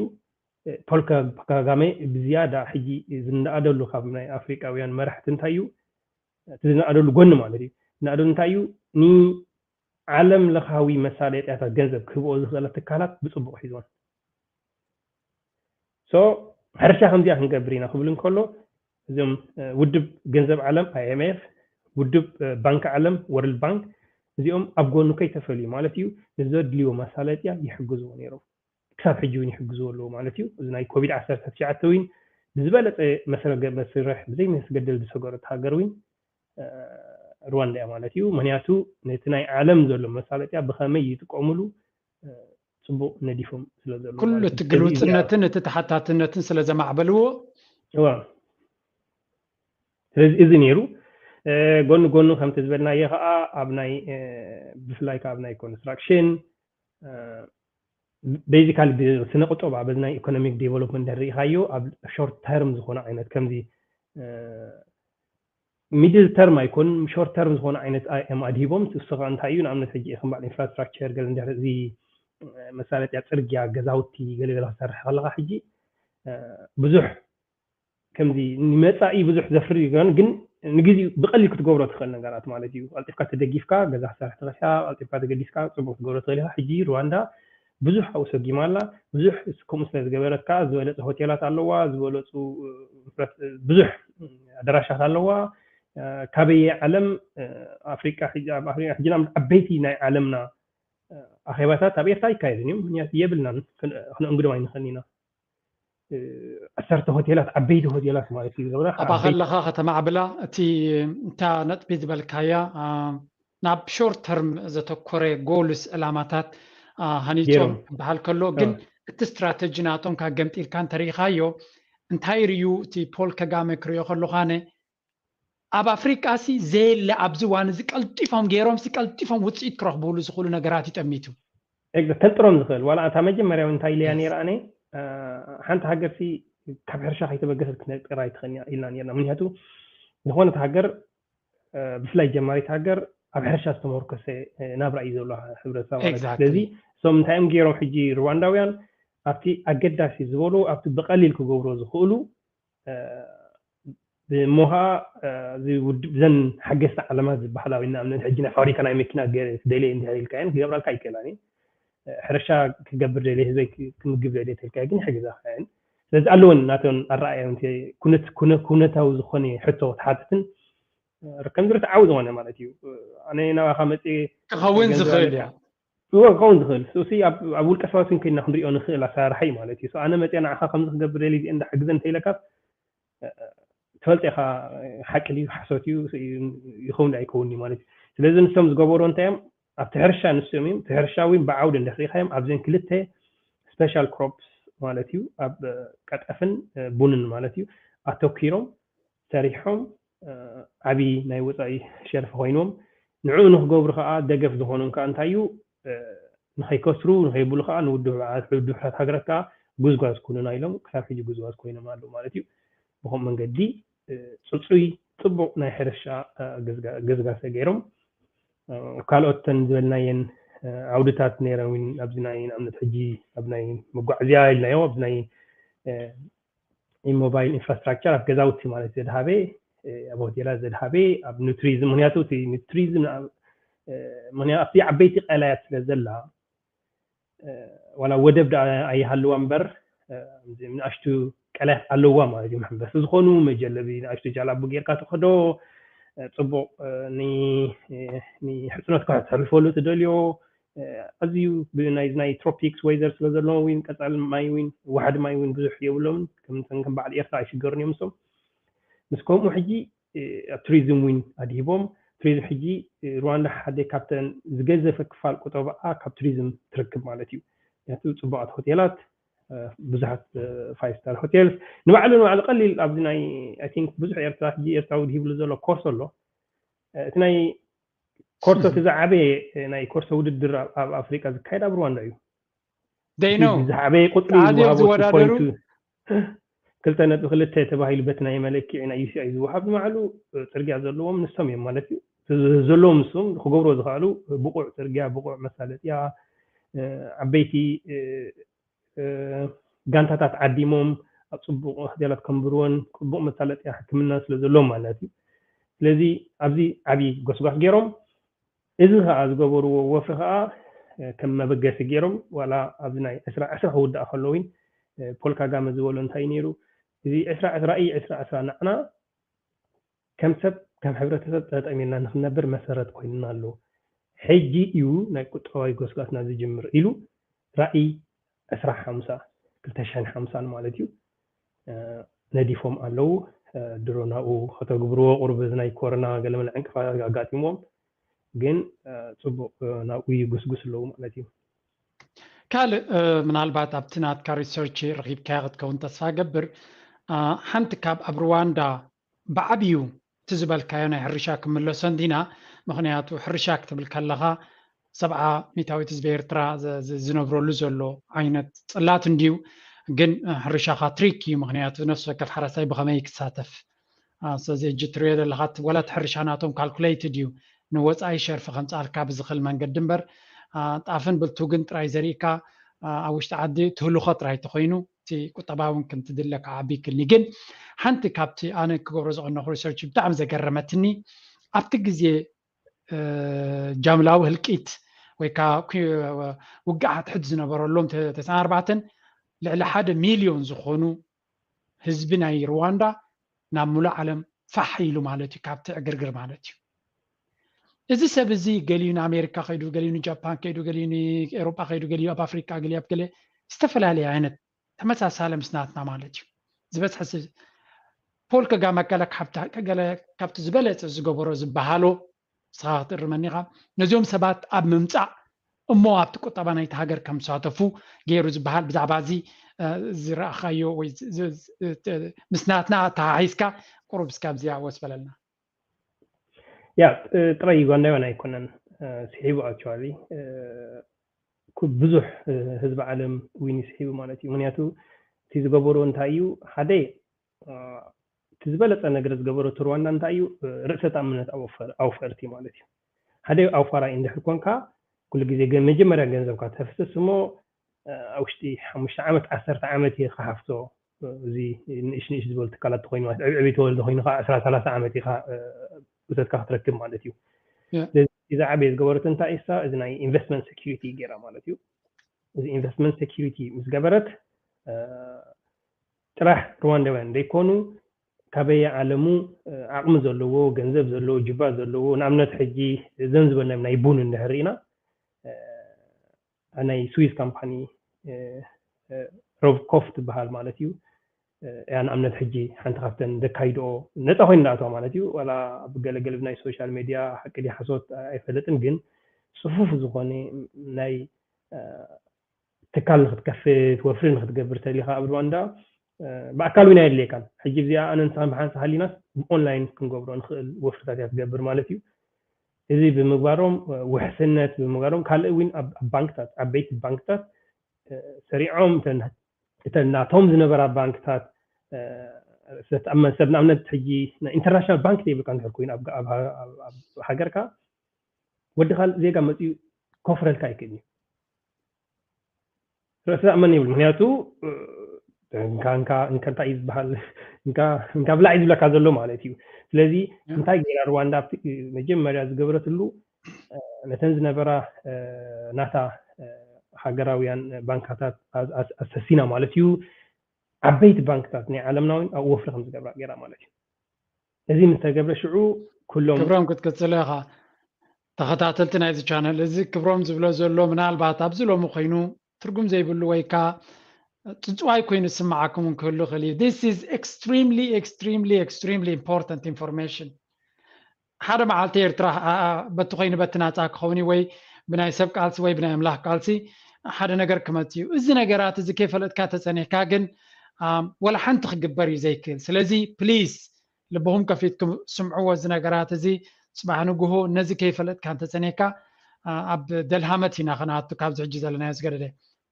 ፖል ካጋሜ ብዝያዳ ሕጂ ዝነኣደሉ ካብ ናይ ኣፍሪቃውያን መራሕቲ እንታይ እዩ? እቲ ዝነኣደሉ ጎኒ ማለት እዩ። ዝነኣደሉ እንታይ እዩ? ንዓለም ለኻዊ መሳለጥያታት ገንዘብ ክህብኦ ዝኽእለ ትካላት ብፅቡቕ ሒዝዎን። ሶ ሕርሻ ከምዚኣ ክንገብር ኢና ክብል እንከሎ እዞም ውድብ ገንዘብ ዓለም፣ ኣይኤምኤፍ፣ ውድብ ባንክ ዓለም፣ ወርልድ ባንክ፣ እዚኦም ኣብ ጎኑ ከይተፈልዩ ማለት እዩ ንዘድልዮ መሳለጥያ ይሕግዝዎ ነይሮም። ክሳብ ሕጂ እውን ይሕግዝዎ ኣለዉ ማለት እዩ። እዚ ናይ ኮቪድ ዓሰርተ ትሽዓተ እውን ብዝበለፀ መስርሕ ብዘይ መስገደል ዝሰገረት ሃገር እውን ሩዋንዳ እያ ማለት እዩ። ምክንያቱ ነቲ ናይ ዓለም ዘሎ መሳለጥያ ብኸመይ ይጥቀምሉ ፅቡቅ ነዲፎም ስለ ዘለዉ ኩሉ ማለት እቲ እዩ። ስለዚ እዚኣ ግልውፅነትን እቲ ተሓታትነትን ስለ ዘማዕበልዎ እዋ ስለዚ እዚ ነይሩ። ጎኒ ጎኑ ከምቲ ዝበልናዮ ከዓ ኣብ ናይ ብፍላይ ከዓ ኣብ ናይ ኮንስትራክሽን ቤዚካሊ ብስነ ቁጠባ በዚ ናይ ኢኮኖሚክ ዴቨሎፕመንት እንድሕር ርኢኻዮ ኣብ ሾርት ተርም ዝኾነ ዓይነት ከምዚ ሚድል ተርም ኣይኮን ሾርት ተርም ዝኾነ ዓይነት ኣዮም ኣድሂቦም። እሱ ከዓ እንታይ እዩ ንኣብነት ሕጂ ከም በዓል ኢንፍራስትራክቸር ገለ እንድሕር እዚ መሳለጥያ ፅርግያ ገዛውቲ ገለገለ ክሰርሕ ከለካ ሕጂ ብዙሕ ከምዚ ንመፃኢ ብዙሕ ዘፍሪ ይኮን ግን ንግዜኡ ብቀሊል ክትገብሮ ትኽእል ነገራት ማለት እዩ። ቀልጢፍካ ተደጊፍካ ገዛ ክሰርሕ ትኽእል ኢኻ። ቀልጢፍካ ተገዲስካ ፅቡቅ ክትገብሮ ትኽእል ኢኻ። ሕጂ ሩዋንዳ ብዙሕ ኣብኡ ሰጊማ ኣላ። ብዙሕ ከምኡ ስለ ዝገበረት ከዓ ዝበለፁ ሆቴላት ኣለዋ፣ ዝበለፁ ብዙሕ ኣደራሻት ኣለዋ። ካበየ ዓለም ኣፍሪቃ ኣብ ኣፍሪቃ ሕጂ ዓበይቲ ናይ ዓለምና ኣኼባታት ኣብ ኤርትራ ይካየድን እዮም። ምክንያቱ የብልናን ክነእንግዶም ኣይንኽእልን ኢና። ዓሰርተ ሆቴላት ዓበይቲ ሆቴላት ማለት እዩ ዝገብራ ኣባ ከለኻ ከተማዕብላ እቲ እንታ ነጥቢ ዝበልካያ ናብ ሾርት ተርም ዘተኮረ ጎልስ ዕላማታት ሃኒፆም በሃል ከሎ ግን እቲ ስትራተጂ ናቶም ካብ ገምጢልካ እንተሪኢኻዮ እንታይ ርዩ እቲ ፖል ከጋመ ክሪኦ ከለኳነ ኣብ ኣፍሪቃ ሲ ዘየለ ኣብዚ ዋን እዚ ቀልጢፎም ገይሮም ሲ ቀልጢፎም ውፅኢት ክረኽብሉ ዝኽእሉ ነገራት ይጠሚቱ ተንጥሮም ዝኽእል ዋላ እታ መጀመርያ እንታይ ኢለያ ነይራ ኣነ ሓንቲ ሃገር ሲ ካብ ሕርሻ ከይተበገሰት ክትነጥር ኣይትኽእልን ኢልና ነርና ምክንያቱ ዝኾነት ሃገር ብፍላይ ጀማሪት ሃገር ኣብ ሕርሻ ዝተመርኮሰ ናብራ እዩ ዘሎ ሕብረተሰብ ማለት ስለዚ እሶም እንታይ እዮም ገይሮም ሕጂ ሩዋንዳውያን ኣብቲ ኣገዳሲ ዝበሉ ኣብቲ ብቀሊል ክገብሮ ዝኽእሉ ብሞሃ እዚ ውድብ ዘን ሓገዝቲ ዓለማት ዝበሃላ ወይ ንኣብነት ሕጂ ናይ ፋብሪካ ናይ መኪና ደልየ እንድሕር ኢልካየን ክገብራልካ ይክእላን ሕርሻ ክገብር ደልየ ህዝበይ ክምግብ ደልየ ተልካ ግን ይሕግዛካ እየን ስለዚ ኣለወን ናተን ኣረኣእያ ኩነታዊ ዝኾነ ሕቶ ክትሓትትን ከም ዝርትዓዊ ዝኾነ ማለት እዩ ኣነ ናባኻ መፅየ ክኸውን ዝኽእል እያ እዎ ክኸውን ዝኽእል እሱ ኣብ ውልቀ ሰባት እውን ከይድና ክንሪኦ ንኽእል ኣሰራርሓ እዩ ማለት እዩ ኣነ መፅየ ንዓኻ ከምዚ ክገብር ደልየ እዚአ እንዳሕግዘ እንተኢለካ ትፈልጥ ኢኻ ሓቂ ድዩ ሓሶት እዩ ይኸውን ኣይከውን እዩ ማለት እዩ ስለዚ ንሶም ዝገበሩ እንታይ እዮም ኣብቲ ሕርሻ ንሶም እዮም እቲ ሕርሻ እውን ብዓውዲ እንድሕር ሪኢኻዮም ኣብዘን ክልተ ስፔሻል ክሮፕስ ማለት እዩ ኣብ ቀጠፍን ቡንን ማለት እዩ ኣተኪሮም ሰሪሖም ዓብዪ ናይ ወፃኢ ሸርፊ ኮይኖም ንዕኡ ንክገብሩ ከዓ ደገፍ ዝኾኖም ከዓ እንታይ እዩ ንኸይከስሩ ንኸይብሉ ከዓ ንውድብ ሕቡራት ሃገራት ከዓ ጉዝጓዝ ኩኑና ኢሎም ክሳብ ሕጂ ጉዝጓዝ ኮይኖም ኣለዉ ማለት እዩ ብከምኡ መንገዲ ፅፁይ ፅቡቅ ናይ ሕርሻ ገዝጋሰ ገይሮም ካልኦት ተን ዝበልናየን ዓውድታት ነይረን እውን ኣብዚ ናይ ንኣብነት ሕጂ ኣብ ናይ መጓዓዝያ ኢልናዮ ኣብዚ ናይ ሞባይል ኢንፍራስትራክቸር ኣብ ገዛውቲ ማለት ዘድሃበ ኣብ ሆቴላት ዘድሃበ ኣብ ኑትሪዝም ምክንያቱ እቲ ኑትሪዝም ምክንያቱ ኣብቲ ዓበይቲ ቀላያት ስለ ዘላ ዋላ ወደብ ዳ ኣይሃልዋ እምበር ንኣሽቱ ቀላያት ኣለዋ ማለት እዩ መሐንበሲ ዝኾኑ መጀለቢ ንኣሽቱ ጃላቡ ጌርካ ትኸዶ ፅቡቅ ንሕፅኖትካ ተሕልፈሉ ትደልዮ ኣዝዩ ናይ ናይ ትሮፒክስ ወይዘር ስለ ዘለዎ ዊን ቀፃል ማይ ዊን ዋሕዲ ማይ ዊን ብዙሕ የብሎምን ከምተን ከም በዓል ኤርትራ ኣይሽገሩን እዮም ሶም ምስ ከምኡ ሕጂ ኣብ ቱሪዝም ዊን ኣድሂቦም ቱሪዝም ሕጂ ሩዋንዳ ሓደ ካብተን ዝገዘፈ ክፋል ቁጠባኣ ካብ ቱሪዝም ትረክብ ማለት እዩ ምክንያቱ ፅቡቃት ሆቴላት ብዙሓት ፋይቭ ስታር ሆቴልስ ንባዕሉ ንባዕሉ ቀሊል ኣብዚ ናይ ኣይ ቲንክ ብዙሕ ኤርትራ ሕጂ ኤርትራዊ ድሂብሉ ዘሎ ኮርስ ኣሎ እቲ ናይ ኮርሶ እቲ ዝዓበየ ናይ ኮርሶ ውድድር ኣብ ኣፍሪቃ ዝካየድ ኣብ ሩዋንዳ እዩ ደይነው ዝዓበየ ቁፅሪ ዓብዮም ዝወዳደሩ ክልተ ነጥቢ ክልተ ተባሂሉ በቲ ናይ መለክዒ ናይ ዩሲኣይ ዝወሃብ ንባዕሉ ፅርግያ ዘለዎም ንሶም እዮም ማለት እዩ ዘለዎም ንሶም ክገብርዎ ዝኽኣሉ ብቑዕ ጽርግያ፣ ብቑዕ መሳለጥያ፣ ዓበይቲ ጋንታታት ዓዲሞም ኣብ ጽቡቕ ሆቴላት ከንብርዎን ጽቡቕ መሳለጥያ ሕክምና ስለ ዘለዎም ማለት እዩ። ስለዚ ኣብዚ ዓብዪ ጎስጓስ ገይሮም፣ እዚ ኸዓ ዝገበርዎ ወፍሪ ኸዓ ከም መበገሲ ገይሮም፣ ዋላ ኣብዚ ናይ ዕስራ ዕስራ ክውዳእ ከሎ እውን ፖል ካጋመ ዝበሎ እንታይ ነይሩ፣ እዚ ዕስራ ዕስራ ራእይ ዕስራ ዕስራ ንዓና ከም ሰብ ከም ሕብረተሰብ ጠጠም ኢልና ንክንነብር መሰረት ኮይኑና ኣሎ። ሕጂ እዩ ናይ ቁጠባዊ ጎስጓስና ዝጅምር ኢሉ ራእይ ዕስራ ሓምሳ ክልተ ሽሕን ሓምሳን ማለት እዩ ነዲፎም ኣለዉ። ድሮ ናብኡ ከተግብርዎ ቁሩብ እዚ ናይ ኮሮና ገለመለ ዕንቅፋታት ኣጋጢምዎም ግን ጽቡቕ ናብኡ ይጉስጉስ ኣለዉ ማለት እዩ። ካልእ ምናልባት ኣብቲ ናትካ ሪሰርች ረኺብካያ ክትከውን ተስፋ ገብር። ሓንቲ ካብ ኣብ ሩዋንዳ ብዓብዩ እቲ ዝበልካዮ ናይ ሕርሻ ክምለሶ እንዲና። ምክንያቱ ሕርሻ ክትብል ከለኻ ሰብዓ ሚታዊት ህዝቢ ኤርትራ ዝነብረሉ ዘሎ ዓይነት ጽላት እንድዩ። ግን ሕርሻኻ ትሪክ እዩ። ምክንያቱ ነፍሲ ወከፍ ሓረስታይ ብኸመይ ክሳተፍ። ስለዚ ሕጂ ትሪኦ ዘለኻ ወላ እቲ ሕርሻ ናቶም ካልኩሌትድ እዩ። ንወፃኢ ሸርፊ ከምፅኣልካ ብዝኽእል መንገዲ እምበር ጣፍን ብልቱግን ጥራይ ዘሪእካ ኣብ ውሽጢ ዓዲ ትህልኾ ጥራይ ተኮይኑ እቲ ቁጠባ እውን ከምቲ ድለ ክዓቢ ይክልኒ። ግን ሓንቲ ካብቲ ኣነ ክገብሮ ዝቐነኹ ሪሰርች ብጣዕሚ ዘገረመትኒ ኣብቲ ግዜ ጃምላዊ ህልቂት ወይ ከዓ ውግእ ሓድሕድ ዝነበረሎም ተስዓን ኣርባዕተን ልዕሊ ሓደ ሚልዮን ዝኾኑ ህዝቢ ናይ ሩዋንዳ ናብ ሙሉእ ዓለም ፋሕ ኢሉ ማለት እዩ፣ ካብቲ ዕግርግር ማለት እዩ። እዚ ሰብ እዚ ገሊኡ ንኣሜሪካ ከይዱ፣ ገሊኡ ንጃፓን ከይዱ፣ ገሊኡ ንኤሮጳ ከይዱ፣ ገሊኡ ኣብ ኣፍሪቃ፣ ገሊኡ ኣብ ገለ ዝተፈላለየ ዓይነት ተመሳሳለ ምስ ናትና ማለት እዩ። ዝበዝሐ ሰብ ፖል ከጋመ ገለ ካብቲ ዝበለፀ ዝገበሮ ዝበሃሎ ንስኻ ክትእርመኒ ኢኻ። ነዚኦም ሰባት ኣብ ምምፃእ እሞ ኣብቲ ቁጠባ ናይቲ ሃገር ከም ዝሳተፉ ገይሩ ዝበሃል ብዛዕባ እዚ ዝረኣኻዮ ወይ ምስ ናትና ተሓሒዝካ ቁሩብ እስኪ ኣብዚኣ ወስ በለልና። ያ ጥራይ ዩጋንዳውያን ኣይኮነን ስሒቡ፣ actually ብዙሕ ህዝቢ ዓለም እውን ስሒቡ ማለት እዩ። ምክንያቱ እቲ ዝገበሮ እንታይ እዩ? ሓደ እቲ ዝበለፀ ነገር ዝገበሮ እቲ ሩዋንዳ እንታይ እዩ? ርእሰ ተኣማንነት ኣውፈርቲ ማለት እዩ። ሓደ ኣውፋራይ እንድሕር ኮንካ ኩሉ ግዜ መጀመርያ ገንዘብካ ተፍስስ እሞ ኣብ ውሽጢ ሓሙሽተ ዓመት ዓሰርተ ዓመት እየ ክሓፍሶ፣ እዚ ንእሽ ንእሽ ዝበሉ ትካላት ተኮይኑ ማለት ዕብዕብ ተወልደ ኮይኑ ከዓ ዕስራ ሰላሳ ዓመት ኢኻ እቶትካ ክትረክብ ማለት እዩ። ስለዚ ዝዓበየ ዝገበረት እንታይ እሳ እዚ ናይ ኢንቨስትመንት ሴኪሪቲ ገይራ ማለት እዩ። እዚ ኢንቨስትመንት ሴኪሪቲ ምስ ገበረት ጥራሕ ሩዋንዳውያን ዘይኮኑ ካበየ ዓለሙ ዓቕሚ ዘለዎ፣ ገንዘብ ዘለዎ፣ ጅባ ዘለዎ፣ ንኣብነት ሕጂ እዘን ዝበልና ናይ ቡን እንድሕር ርኢና ናይ ስዊዝ ካምፓኒ ሮቭኮፍ ትበሃል ማለት እዩ። እያ ንኣብነት ሕጂ ሓንቲ ካብተን ዘካይድኦ ነፃ ኮይኑ ዝኣተዋ ማለት እዩ። ዋላ ኣብ ገለገለ ናይ ሶሻል ሜድያ ሓቂ ድዩ ሓሶት ኣይፈልጥን፣ ግን ፅፉፍ ዝኾነ ናይ ትካል ንክትከፍት ወፍሪ ንክትገብር ተሊካ ኣብ ሩዋንዳ ብኣካል እውን ኣየድልየካን። ሕጂ እዚኣ ኣነ ንስኻን ብሓንሳ ሃሊናስ ብኦንላይን ክንገብሮ ንኽእል ወፍርታት እያ ትገብር ማለት እዩ። እዚ ብምግባሮም ውሕስነት ብምግባሮም ካልእ እውን ኣብ ባንክታት ዓበይቲ ባንክታት ሰሪዖም እተን ናቶም ዝነበራ ባንክታት ሰብ ንኣብነት ሕጂ ኢንተርናሽናል ባንክ ዘይብልካ እንድሕር ኮይኑ ኣብ ሃገርካ ወዲ ካልእ ዜጋ መፅኡ ኮፍረልካ ኣይክእል እዩ። ርእሲ ኣመን ይብል። ምክንያቱ እንካ እንታይ እዩ ዝበሃል እንካ ብላዕ እዩ ዝብለካ ዘሎ ማለት እዩ። ስለዚ እንታይ ገይራ ሩዋንዳ ኣብቲ መጀመርያ ዝገበረትሉ ነተን ዝነበራ ናታ ሃገራውያን ባንካታት ኣሰሲና ማለት እዩ። ዓበይቲ ባንክታት ናይ ዓለምና እውን ኣብኡ ወፍሪ ከም ዝገብራ ገይራ ማለት እዩ። እዚ ምስ ተገብረ ሽዑ ኩሎም ክብሮም ክትቅፅል ኢኻ። ተኸታተልቲ ናይዚ ቻነል እዚ ክብሮም ዝብሎ ዘሎ ምናልባት ኣብዚ ሎሚ ኮይኑ ትርጉም ዘይብሉ ወይ ከዓ ፅፅዋይ ኮይኑ ዝስምዓኩም እውን ክህሉ ይኽእል እዩ። This is extremely extremely extremely important information። ሓደ መዓልቲ ኤርትራ በቲ ኮይኑ በቲ ናፃ ክኸውን ወይ ብናይ ሰብ ቃልሲ ወይ ብናይ ኣምላኽ ቃልሲ ሓደ ነገር ክመፅ እዩ። እዚ ነገራት እዚ ከይፈለጥካ ተፀኒሕካ ግን ወላ ሓንቲ ክግበር እዩ ዘይክእል። ስለዚ ፕሊስ ልብኹም ከፊትኩም ስምዕዎ እዚ ነገራት እዚ። ፅባሕ ንግሆ ነዚ ከይፈለጥካ እንተፀኒሕካ ኣብ ደልሃመት ኢና ከነኣቱ ካብዚ ሕጂ ዘለናዮ ዝገደደ።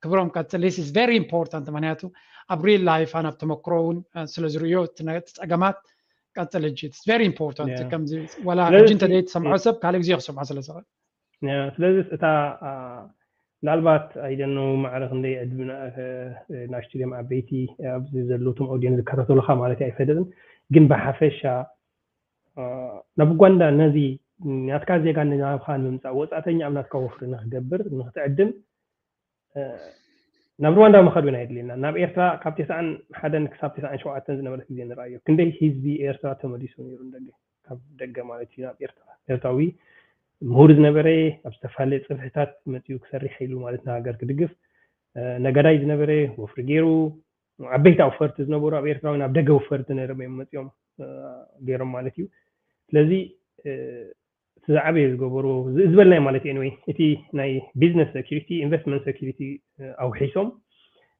ክብሮም ቀፅል። This is very important ምክንያቱ ኣብ ሪል ላይፍ ኣነ ኣብ ተመክሮ እውን ስለ ዝርእዮ እቲ ፀገማት ቀጽል ሕጂ it's very important Yeah. ከምዚ ዋላ ስለዚ ሕጂ እንተ እቲ- ዘይተሰምዖ ሰብ ካልእ ግዜ ክሰምዖ ስለ ዝኽእል ስለዚ እታ ምናልባት ኣይደኖ ማዕረ ክንደይ ዕድምና ናሽትሪም ዓበይቲ ኣብዚ ዘለውቶም ኦዲየንስ ዝከታተሉካ ማለት ኣይፈለጥን፣ ግን ብሓፈሻ ናብ ኡጋንዳ ነዚ ናትካ ዜጋ ናብካ ንምምፃእ ወፃእተኛ ኣብ ናትካ ወፍሪ ንክገብር ንክትዕድም ናብ ሩዋንዳ ምኸድ እውን ኣየድልየና። ናብ ኤርትራ ካብ ተስዓን ሓደን ክሳብ ተስዓን ሸውዓተን ዝነበረት ግዜ ንርኣዮ። ክንደይ ህዝቢ ኤርትራ ተመሊሱ ነይሩ ንደገ፣ ካብ ደገ ማለት እዩ ናብ ኤርትራ። ኤርትራዊ ምሁር ዝነበረ ኣብ ዝተፈላለየ ፅፍሕታት መፂኡ ክሰርሕ ኢሉ ማለት ንሃገር ክድግፍ ነጋዳይ ዝነበረ ወፍሪ ገይሩ ዓበይቲ ኣውፈርቲ ዝነበሩ ኣብ ኤርትራዊ ናብ ደገ ወፈርቲ ነይሮም እዮም መፂኦም ገይሮም ማለት እዩ። ስለዚ እቲ ዝዓበየ ዝገበሩ ዝበልናይ ማለት እዩ። Anyway እቲ ናይ business security investment security ኣውሒሶም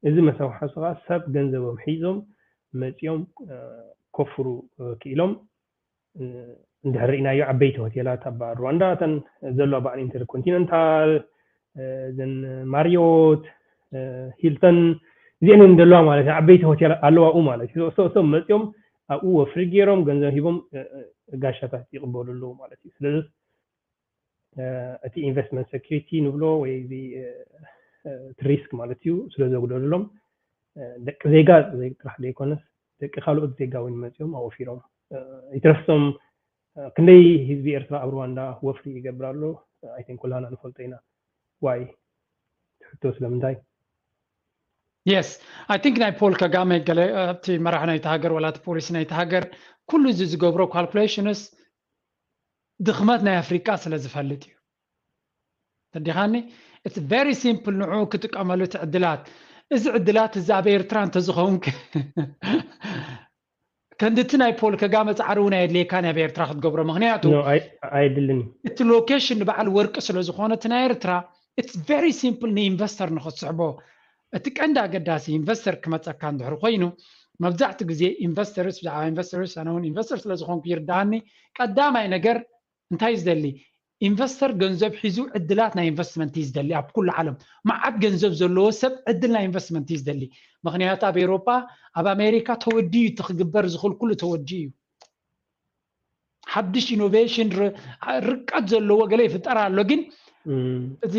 እዚ መሰብ ሓሱ ከዓ ሰብ ገንዘቦም ሒዞም መፂኦም ከፍሩ ክኢሎም እንድሕር ርኢናዮ ዓበይቲ ሆቴላት ኣብ ሩዋንዳ እተን ዘለዋ በዓል ኢንተርኮንቲነንታል እዘን ማሪዮት ሂልተን እዚአን ዘለዋ ማለት እዩ። ዓበይቲ ሆቴላት ኣለዋ ኣብኡ ማለት እዩ። እሶም መፂኦም ኣብኡ ወፍሪ ገይሮም ገንዘብ ሂቦም ጋሻታት ይቕበሉ ኣለዉ ማለት እዩ። ስለዚ እቲ investment security ንብሎ ወይ እዚ risk ማለት እዩ ስለ ዘጉደሉሎም ደቂ ዜጋ ጥራሕ ዘይኮነስ ደቂ ካልኦት ዜጋ እውን መፂኦም ኣወፊሮም ይትረፍሶም ክንደይ ህዝቢ ኤርትራ ኣብ ሩዋንዳ ወፍሪ ይገብር ኣሎ። I think ኩላና ንፈልጦ ኢና። ዋይ ትሕቶ ስለምንታይ? Yes, I think ናይ ፖል ከጋመ ገለ ኣብቲ መራሕ ናይቲ ሃገር ወላ እቲ ፖሊሲ ናይቲ ሃገር ኩሉ እዚ ዝገብሮ calculations ድኽመት ናይ ኣፍሪቃ ስለ ዝፈልጥ እዩ። ተዲኻኒ it's very simple ንዑ ክጥቀመሉ እቲ ዕድላት እዚ ዕድላት እዚ ኣብ ኤርትራ እንተዝኸውን ከምድቲ ናይ ፖል ከጋመ ፃዕሪ እውን ኣየድልየካን ኣብ ኤርትራ ክትገብሮ ምክንያቱ ኣይድልን እቲ location ንበዓል ወርቂ ስለ ዝኾነ እቲ ናይ ኤርትራ it's very simple ንኢንቨስተር ንክትስሕቦ እቲ ቀንዲ ኣገዳሲ ኢንቨስተር ክመፀካ እንድሕር ኮይኑ መብዛሕቲ ግዜ ኢንቨስተርስ ብዛዕባ ኢንቨስተርስ ኣነ እውን ኢንቨስተር ስለ ዝኾንኩ ይርዳኣኒ ቀዳማይ ነገር እንታይ ዝደሊ ኢንቨስተር ገንዘብ ሒዙ ዕድላት ናይ ኢንቨስትመንት እዩ ዝደሊ ኣብ ኩሉ ዓለም መዓት ገንዘብ ዘለዎ ሰብ ዕድል ናይ ኢንቨስትመንት እዩ ዝደሊ ምክንያቱ ኣብ ኤሮፓ ኣብ ኣሜሪካ ተወዲዩ እቲ ክግበር ዝኽእል ኩሉ ተወዲዩ እዩ ሓድሽ ኢኖቬሽን ርቀት ዘለዎ ገለ ይፍጠር ኣሎ ግን እዚ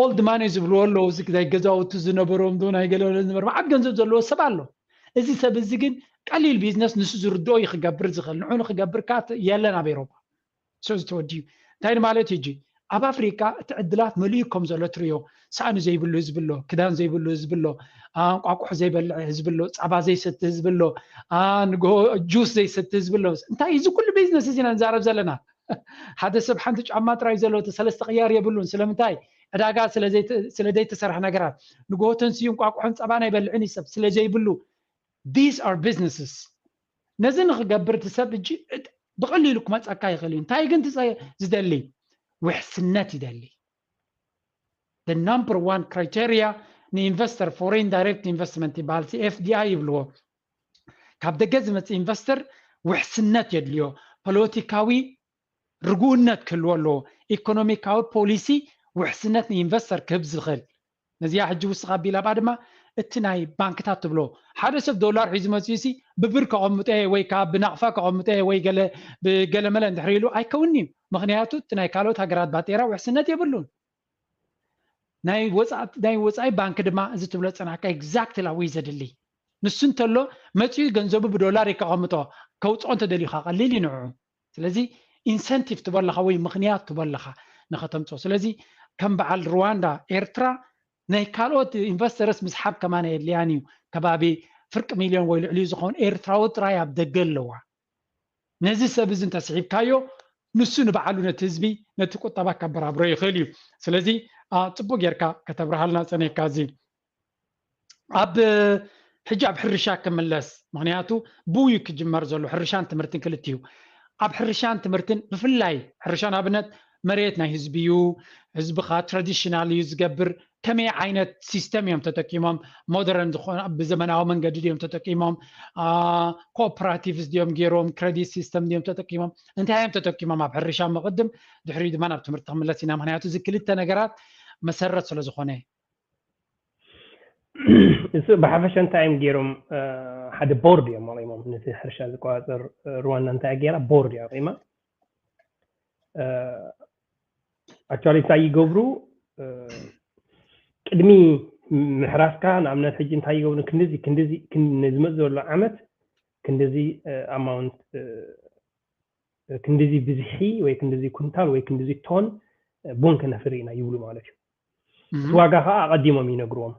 old money ዝብልዎ ኣለዉ ናይ ገዛውቲ ዝነበሮም ዶ ናይ ገለ ዝነበሩ መዓት ገንዘብ ዘለዎ ሰብ ኣሎ እዚ ሰብ እዚ ግን ቀሊል ቢዝነስ ንሱ ዝርድኦ እዩ ክገብር ዝኽእል ንዑ ንክገብር ካ የለን ኣብ ኤሮፓ ሰዚ ተወዲዩ እንታይ ማለት እዩ ኣብ ኣፍሪካ እቲ ዕድላት መሊኡ ከም ዘሎ ትሪዮ ሳእኒ ዘይብሉ ህዝቢ ኣሎ ክዳን ዘይብሉ ህዝቢ ኣሎ እንቋቁሖ ዘይበልዕ ህዝቢ ኣሎ ፃባ ዘይሰቲ ህዝቢ ኣሎ ንግሆ ጁስ ዘይሰቲ ህዝቢ ኣሎ እንታይ እዚ ኩሉ ቢዝነስ እዚ ኢና ንዛረብ ዘለና ሓደ ሰብ ሓንቲ ጫማ ጥራይ ዘሎ እቲ ሰለስተ ቅያር የብሉን ስለምንታይ ዕዳጋ ስለ ዘይተሰርሐ ነገራት ንግሆ ተንስዩ እንቋቁሖን ፃባን ኣይበልዕን እዩ ሰብ ስለ ዘይብሉ these are businesses ነዚ ንክገብር እቲ ሰብ እጂ ብቐሊሉ ክመፀካ ይኽእል እዩ እንታይ ግን ዝደሊ ውሕስነት ይደሊ the number one criteria ንኢንቨስተር foreign direct investment ይበሃል FDI ይብልዎ ካብ ደገ ዝመፅእ ኢንቨስተር ውሕስነት የድልዮ ፖለቲካዊ ርጉእነት ክህልዎ ኣለዎ ኢኮኖሚካዊ ፖሊሲ ውሕስነት ንኢንቨስተር ክህብ ዝኽእል ነዚኣ ሕጂ ውስኽ ኣቢላ ብኣ ድማ እቲ ናይ ባንክታት ትብሎ ሓደ ሰብ ዶላር ሒዙ መፅኡ ሲ ብብር ከቐምጦ ወይ ከዓ ብናቕፋ ከቐምጦ ወይ ገለ ብገለመለ እንድሕር ኢሉ ኣይከውንኒ ምክንያቱ እቲ ናይ ካልኦት ሃገራት ባጤራ ውሕስነት የብሉን ናይ ወፃኢ ባንክ ድማ እዚ ትብሎ ፅናካ exactly ኣወይ ዘድሊ ንሱ እንተሎ መፂኡ ገንዘቡ ብዶላር ከቐምጦ ከውፅኦ እንተደልዩ ከቐሊል እዩ ንዑ ስለዚ ኢንሰንቲቭ ትበለኻ ወይ ምኽንያት ትበለኻ ንኸተምፅኦ ስለዚ ከም በዓል ሩዋንዳ ኤርትራ ናይ ካልኦት ኢንቨስተርስ ምስሓብ ከማን የድልያን እዩ ከባቢ ፍርቂ ሚልዮን ወይ ልዕሊኡ ዝኸውን ኤርትራዊ ጥራይ ኣብ ደገ ኣለዋ ነዚ ሰብ እዚ እንተስሒብካዮ ንሱ ንባዕሉ ነቲ ህዝቢ ነቲ ቁጠባ ከበራብሮ ይኽእል እዩ ስለዚ ፅቡቅ ጌርካ ከተብርሃልና ፀኒካ እዚ ኣብ ሕጂ ኣብ ሕርሻ ክምለስ ምክንያቱ ብኡ እዩ ክጅመር ዘሎ ሕርሻን ትምህርትን ክልት እዩ ኣብ ሕርሻን ትምህርትን ብፍላይ ሕርሻ ንኣብነት መሬት ናይ ህዝቢ እዩ ህዝብኻ ትራዲሽናል እዩ ዝገብር ከመይ ዓይነት ሲስተም እዮም ተጠቂሞም ሞደርን ዝኾነ ብዘመናዊ መንገዲ ድዮም ተጠቂሞም ኮኦፐራቲቭስ ድዮም ገይሮም ክሬዲት ሲስተም ድዮም ተጠቂሞም እንታይ እዮም ተጠቂሞም ኣብ ሕርሻ መቅድም ድሕሪ ድማ ናብ ትምህርቲ ክምለስ ኢና ምክንያቱ እዚ ክልተ ነገራት መሰረት ስለ ዝኾነ እሱ ብሓፈሻ እንታይ እዮም ገይሮም? ሓደ ቦርድ እዮም ኣቂሞም፣ ነቲ ሕርሻ ዝቆፃፀር። ሩዋንዳ እንታይ ገይራ? ቦርድ እያ ኣቂማ። ኣክቹዋሊ እንታይ ይገብሩ? ቅድሚ ምሕራስካ ንኣብነት ሕጂ እንታይ ይገብሩ? ክንድዚ ክንድዚ ንዝመፅ ዘሎ ዓመት ክንድዚ ኣማውንት፣ ክንድዚ ብዝሒ ወይ ክንድዚ ኩንታል ወይ ክንድዚ ቶን ቡን ክነፍሪ ኢና ይብሉ ማለት እዩ። እቲ ዋጋ ከዓ ኣቐዲሞም ይነግርዎም።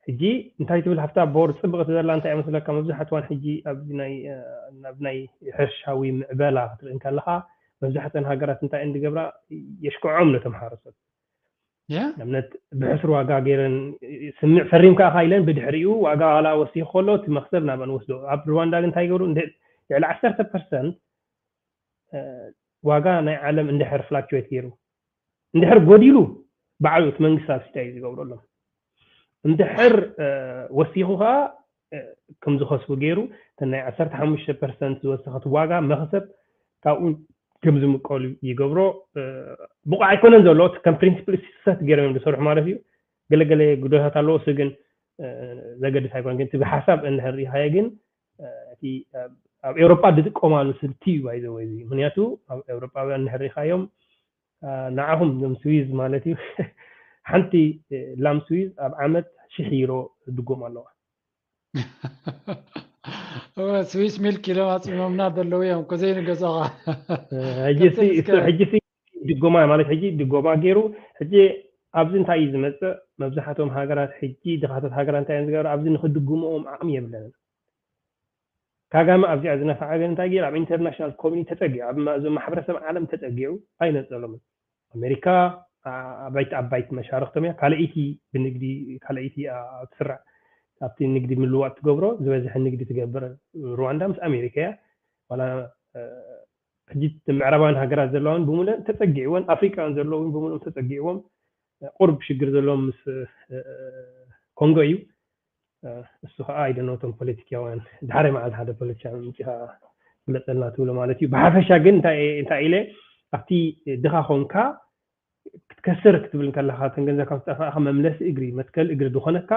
ሕጂ እንታይ ትብል ሃፍታ ቦርድ ፅብቕቲ ዘላ እንታይ መስለካ? መብዛሕትዋን ሕጂ ኣብ ናይ ናብ ናይ ሕርሻዊ ምዕበላ ክትርኢ እንከለካ መብዛሕትአን ሃገራት እንታይ እንድገብራ የሽክዖም ነቶም ሓረስቶት። ንኣብነት ብሕሱር ዋጋ ገይረን ስምዕ ፈሪምካ ኢኻ ኢለን ብድሕሪኡ ዋጋ ዋላ ወሲኹ ከሎ እቲ መክሰብ ናበን ወስዶ። ኣብ ሩዋንዳ ግን እንታይ ይገብሩ? ልዕሊ ዓሰርተ ፐርሰንት ዋጋ ናይ ዓለም እንድሕር ፍላክቹዌት ገይሩ እንድሕር ጎዲሉ ባዕሉ እቲ መንግስቲ ሳብሲዳይ ዝገብረሎም። እንድሕር ወሲኹ ከዓ ከም ዝኸስቡ ገይሩ እተን ናይ ዓሰርተ ሓሙሽተ ፐርሰንት ዝወሰኸት ዋጋ መኽሰብ ካብኡ ከም ዝምቀሉ ይገብሮ። ብቑዕ ኣይኮነን ዘሎ፣ እቲ ከም ፕሪንሲፕል ስህተት ገይሮም እዮም ዝሰርሑ ማለት እዩ። ገለገለ ጉዳታት ኣለዎ፣ እሱ ግን ዘገድስ ኣይኮነን። ግን እቲ ብሓሳብ እንድሕር ርኢኻዮ ግን እቲ ኣብ ኤውሮጳ ዝጥቀማሉ ስልቲ እዩ ባይዘወይ እዚ። ምክንያቱ ኣብ ኤውሮጳውያን እንድሕር ርኢኻዮም ንዓኹም ዞም ስዊዝ ማለት እዩ ሓንቲ ላም ስዊዝ ኣብ ዓመት ሽሕ ዩሮ ድጎም ኣለዋ። ስዊስ ሚልክ ኢሎም ኣፅሚሞምና ዘለዉ እዮም። ከዘይንገዛኻ ሕጂ ድጎማ ማለት ሕጂ ድጎማ ገይሩ ሕጂ ኣብዚ እንታይ እዩ ዝመፅእ? መብዛሕትኦም ሃገራት ሕጂ ድኻታት ሃገራት እንታይ እዮም ዝገብሩ? ኣብዚ ንክድጉምኦም ዓቕሚ የብለንን። ካጋመ ኣብዚኣ ዝነፈዓ ግን እንታይ ገይሩ? ኣብ ኢንተርናሽናል ኮሚኒቲ ተፀጊዑ፣ ኣብ እዞም ማሕበረሰብ ዓለም ተፀጊዑ ኣይነፀሎምን። ኣሜሪካ ኣባይቲ ኣባይቲ መሻርክቶም እያ። ካልኣይቲ ብንግዲ ካልኣይቲ ትስራዕ፣ ኣብቲ ንግዲ ምልዋጥ ትገብሮ ዝበዝሐ ንግዲ ትገብር ሩዋንዳ ምስ ኣሜሪካ እያ። ዋላ ሕጂ ምዕራባውያን ሃገራት ዘለዋን ብምሉአን ተፀጊዕወን፣ ኣፍሪቃውያን ዘለውን ብምሉኦም ተፀጊዕዎም። ቁርብ ሽግር ዘለዎም ምስ ኮንጎ እዩ። እሱ ከዓ ኣይደነቶም ፖለቲካውያን ድሓረ መዓልቲ ሓደ ፖለቲካ ምፅኻ ግለፀልና ትብሎ ማለት እዩ። ብሓፈሻ ግን እንታይ ኢለ ኣብቲ ድኻ ኮንካ ክትከስር ክትብል ከለካ ተን ገንዘብ ካብ ዝጠፋእካ መምለሲ እግሪ መትከል እግሪ ዝኾነካ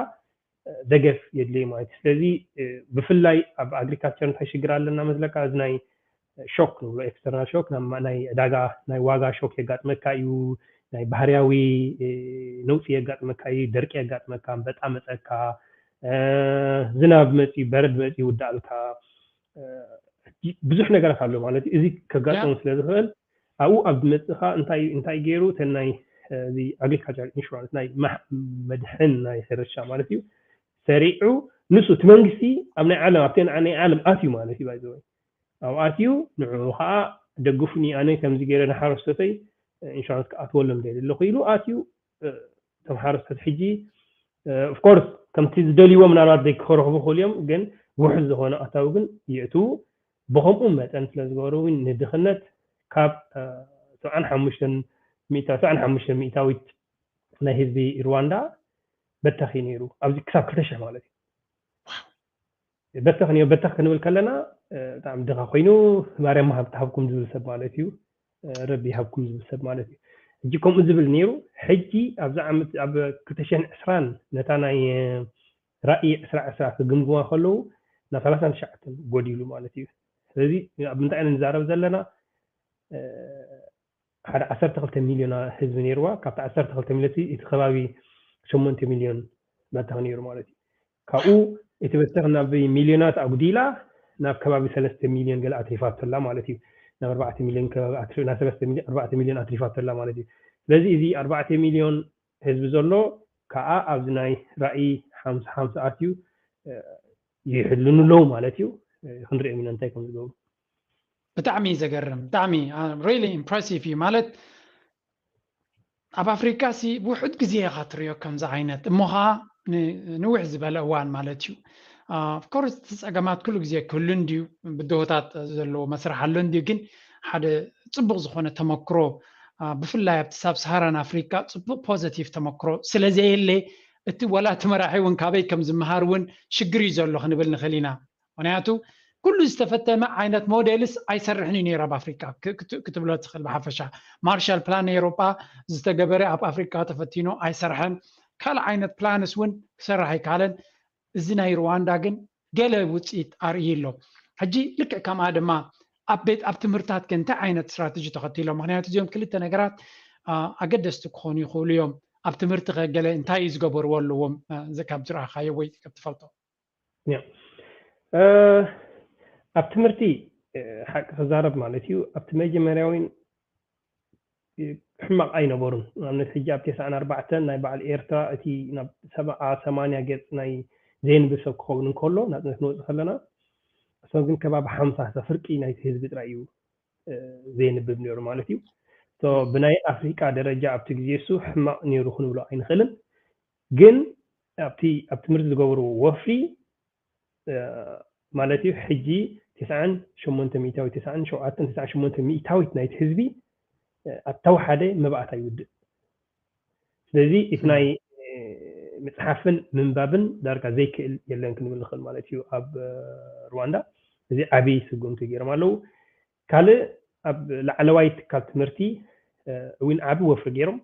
ደገፍ የድልይ ማለት እዩ። ስለዚ ብፍላይ ኣብ ኣግሪካልቸር እንታይ ሽግር ኣለና መስለካ? እዚ ናይ ሾክ ንብሎ ኤክስተርናል ሾክ ናይ ዕዳጋ ናይ ዋጋ ሾክ የጋጥመካ እዩ። ናይ ባህርያዊ ነውፂ የጋጥመካ እዩ። ደርቂ የጋጥመካ፣ ኣንበጣ መፀካ፣ ዝናብ መፂ በረድ መፂ ይውዳእልካ። ብዙሕ ነገራት ኣሎ ማለት እዩ። እዚ ከጋጥሞም ስለ ዝኽእል ኣብኡ ኣብ ዝመፅእኻ እንታይ እንታይ ገይሩ እተን ናይ እዚ ኣግሪካልቸር ኢንሹራንስ ናይ መድሕን ናይ ሕርሻ ማለት እዩ ሰሪዑ ንሱ እቲ መንግስቲ ኣብ ናይ ዓለም ኣብቲ ናይ ዓለም ኣትዩ ማለት እዩ ባይዘወይ ኣብ ኣትዩ ንዑ ከዓ ደግፉኒ ኣነ ከምዚ ገይረ ንሓረስቶተይ ኢንሹራንስ ክኣትወሎም ደሊ ኣለኹ ኢሉ ኣትዩ። እቶም ሓረስቶት ሕጂ ኦፍኮርስ ከምቲ ዝደልይዎ ምናልባት ዘይክረኽቡ ክኽእሉ እዮም፣ ግን ውሑድ ዝኾነ ኣታዊ ግን የእትዉ። ብኸምኡ መጠን ስለ ዝገበሩ እውን ንድኽነት ካብ ሰብዓን ሓሙሽተን ሚእታ ሰብዓን ሓሙሽተ ሚእታዊት ናይ ህዝቢ ሩዋንዳ በተኺ ነይሩ ኣብዚ ክሳብ ክልተ ሽሕ ማለት እዩ። በተኽ ንዮ በተኽ ክንብል ከለና ብጣዕሚ ድኻ ኮይኑ ማርያም ሃብኩም ዝብል ሰብ ማለት እዩ። ረቢ ሃብኩም ዝብል ሰብ ማለት እዩ። ሕጂ ከምኡ ዝብል ነይሩ። ሕጂ ኣብዚ ዓመት ኣብ ክልተ ሽሕን ዕስራን ነታ ናይ ራእይ ዕስራ ዕስራ ክግምግማ ከለዉ ናብ ሰላሳን ትሽዓተን ጎዲሉ ማለት እዩ። ስለዚ ኣብ ምንታይ ኢና ንዛረብ ዘለና? ሓደ ዓሰርተ ክልተ ሚልዮን ህዝቢ ነይርዋ። ካብቲ ዓሰርተ ክልተ ሚልዮን እቲ ከባቢ ሸሞንተ ሚልዮን በተኽ ነይሩ ማለት እዩ። ካብኡ እቲ በተኽ ናብ ሚልዮናት ኣጉዲላ ናብ ከባቢ ሰለስተ ሚልዮን ገለ ኣትሪፋቶላ ማለት እዩ። ናብ ኣርባዕተ ሚልዮን ከባቢ ኣትሪ ናብ ሰለስተ ሚልዮን ኣርባዕተ ሚልዮን ኣትሪፋቶላ ማለት እዩ። ስለዚ እዚ ኣርባዕተ ሚልዮን ህዝቢ ዘሎ ከዓ ኣብዚ ናይ ራእይ ሓምሳ ሓምሳ ኣትዩ ይሕልኑ ኣለዉ ማለት እዩ። ክንሪኦም ኢና እንታይ ከም ዝገብሩ። ብጣዕሚ እዩ ዘገርም፣ ብጣዕሚ really impressive እዩ ማለት ኣብ ኣፍሪካ ሲ ብውሑድ ግዜ ኢኻ ትሪኦ ከምዚ ዓይነት እሞ ከዓ ንንውሕ ዝበለ እዋን ማለት እዩ። ኦፍኮርስ እቲ ፀገማት ኩሉ ግዜ ክህሉ እንድዩ፣ ብድሆታት ዘለዎ መስርሕ ኣሎ እንድዩ፣ ግን ሓደ ፅቡቅ ዝኾነ ተመክሮ ብፍላይ ኣብቲ ሳብ ሰሃራን ኣፍሪካ ፅቡቅ ፖዘቲቭ ተመክሮ ስለዘየለ እቲ ወላ እቲ መራሒ እውን ካበይ ከም ዝመሃር እውን ሽግር እዩ ዘሎ ክንብል ንኽእል ኢና። ምክንያቱ ኩሉ ዝተፈተመ ዓይነት ሞዴልስ ኣይሰርሕን እዩ ነይሩ ኣብ ኣፍሪካ ክትብሎ ትኽእል። ብሓፈሻ ማርሻል ፕላን ኤሮጳ ዝተገበረ ኣብ ኣፍሪካ ተፈቲኑ ኣይሰርሐን። ካልእ ዓይነት ፕላንስ እውን ክሰርሕ ኣይከኣለን። እዚ ናይ ሩዋንዳ ግን ገለ ውፅኢት ኣርእዩ ኣሎ። ሕጂ ልክዕ ከምኣ ድማ ኣብ ቤት ኣብ ትምህርታት ከ እንታይ ዓይነት ስትራተጂ ተኸቲሎም? ምክንያቱ እዚኦም ክልተ ነገራት ኣገደስቲ ክኾኑ ይኽእሉ እዮም። ኣብ ትምህርቲ ከ ገለ እንታይ እዩ ዝገበርዎ ኣለዎም? ካብ ዝረኣኻዮ ወይ ካብ ትፈልጦ? ኣብ ትምህርቲ ሓቂ ክዛረብ ማለት እዩ ኣብቲ መጀመርያዊን ሕማቕ ኣይነበሩን። ንኣብነት ሕጂ ኣብ ተስዓን ኣርባዕተን ናይ በዓል ኤርትራ እቲ ናብ ሰብዓ ሰማንያ ገጽ ናይ ዘየንብብ ሰብ ክኸውን እንከሎ ናጽነት ንወጽእ ከለና እሶም ግን ከባቢ ሓምሳ ፍርቂ ናይቲ ህዝቢ ጥራይ እዩ ዘየንብብ ነይሩ ማለት እዩ። ብናይ ኣፍሪቃ ደረጃ ኣብቲ ግዜ እሱ ሕማቕ ነይሩ ክንብሎ ኣይንኽእልን። ግን ኣብቲ ኣብ ትምህርቲ ዝገብርዎ ወፍሪ ማለት እዩ ሕጂ ተስዓን ሸሞንተ ሚእታዊት ተስዓን ሸውዓተን ተስዓን ሸሞንተ ሚእታዊት ናይቲ ህዝቢ ኣብ ተወሓደ መባእታ ይውድእ። ስለዚ እቲ ናይ ምፅሓፍን ምንባብን ዳርጋ ዘይክእል የለን ክንብል ንኽእል ማለት እዩ ኣብ ሩዋንዳ። እዚ ዓብዪ ስጉምቲ ገይሮም ኣለዉ። ካልእ ኣብ ላዕለዋይ ትካል ትምህርቲ እውን ዓቢ ወፍሪ ገይሮም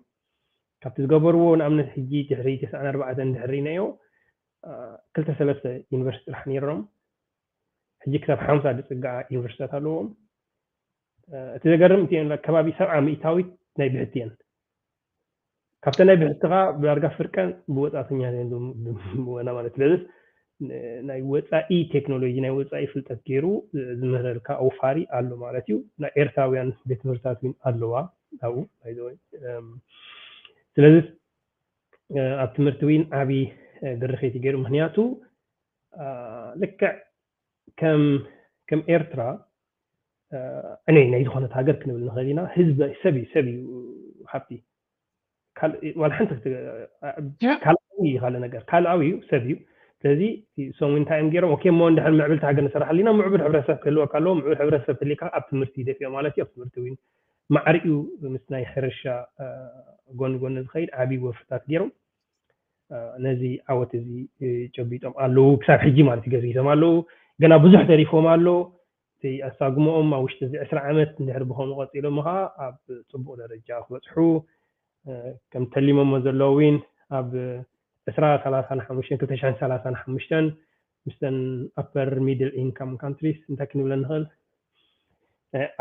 ካብቲ ዝገበርዎ ንኣብነት ሕጂ ድሕሪ ተስዓን ኣርባዕተን ድሕሪናዮ ክልተ ሰለስተ ዩኒቨርሲቲ ጥራሕ ነይሮም። ሕጂ ክሳብ ሓምሳ ዝፅግዓ ዩኒቨርሲቲታት ኣለዎም። እቲ ዘገርም እቲ ከባቢ ሰብዓ ሚእታዊት ናይ ብሕቲ እየን። ካብተ ናይ ብሕትኻ ብዳርጋ ፍርቀን ብወፃእተኛ ወና ማለት ስለዚ ናይ ወፃኢ ቴክኖሎጂ ናይ ወፃኢ ፍልጠት ገይሩ ዝምህረልካ ኣውፋሪ ኣሎ ማለት እዩ። ናይ ኤርትራውያን ቤት ትምህርታት እውን ኣለዋ ኣብኡ። ስለዚ ኣብ ትምህርቲ እውን ዓብዪ ድርኺት ገይሩ ምክንያቱ ልክዕ ከም ከም ኤርትራ ዕነይ ናይ ዝኾነት ሃገር ክንብል ንኽእል ኢና። ህዝቢ ሰብ እዩ ሰብ እዩ ሃብቲ ዋላ ሓንቲ ካልኣዊ እዩ ካልእ ነገር ካልኣዊ እዩ ሰብ እዩ። ስለዚ ሰሙ እንታይ እዮም ገይሮም ኦኬ እሞ እንድሕር ምዕብልቲ ሃገር ንሰራሓሉ ኢና ምዕቡል ሕብረተሰብ ክህልወካ ኣለዎ። ምዕቡል ሕብረተሰብ ክህልካ ኣብ ትምህርቲ ደፊኦ ማለት እዩ። ኣብ ትምህርቲ እውን ማዕሪኡ ምስ ናይ ሕርሻ ጎኒ ጎኒ ዝኸይድ ዓብዪ ወፍርታት ገይሮም ነዚ ዓወት እዚ ጨቢጦም ኣለዉ። ክሳብ ሕጂ ማለት ገዝጊሶም ኣለዉ። ገና ብዙሕ ተሪፎም ኣሎ። እቲ ኣሳጉመኦም ኣብ ውሽጢ እዚ ዕስራ ዓመት እንድሕር ብኸምኡ ቀፂሎም ከዓ ኣብ ፅቡቕ ደረጃ ክበፅሑ ከም ተሊሞሞ ዘለዉ እውን ኣብ ዕስራ ሰላሳን ሓሙሽተን ክልተ ሽሕን ሰላሳን ሓሙሽተን ምስተን ኣፐር ሚድል ኢንካም ካንትሪስ እንታይ ክንብለን ንኽእል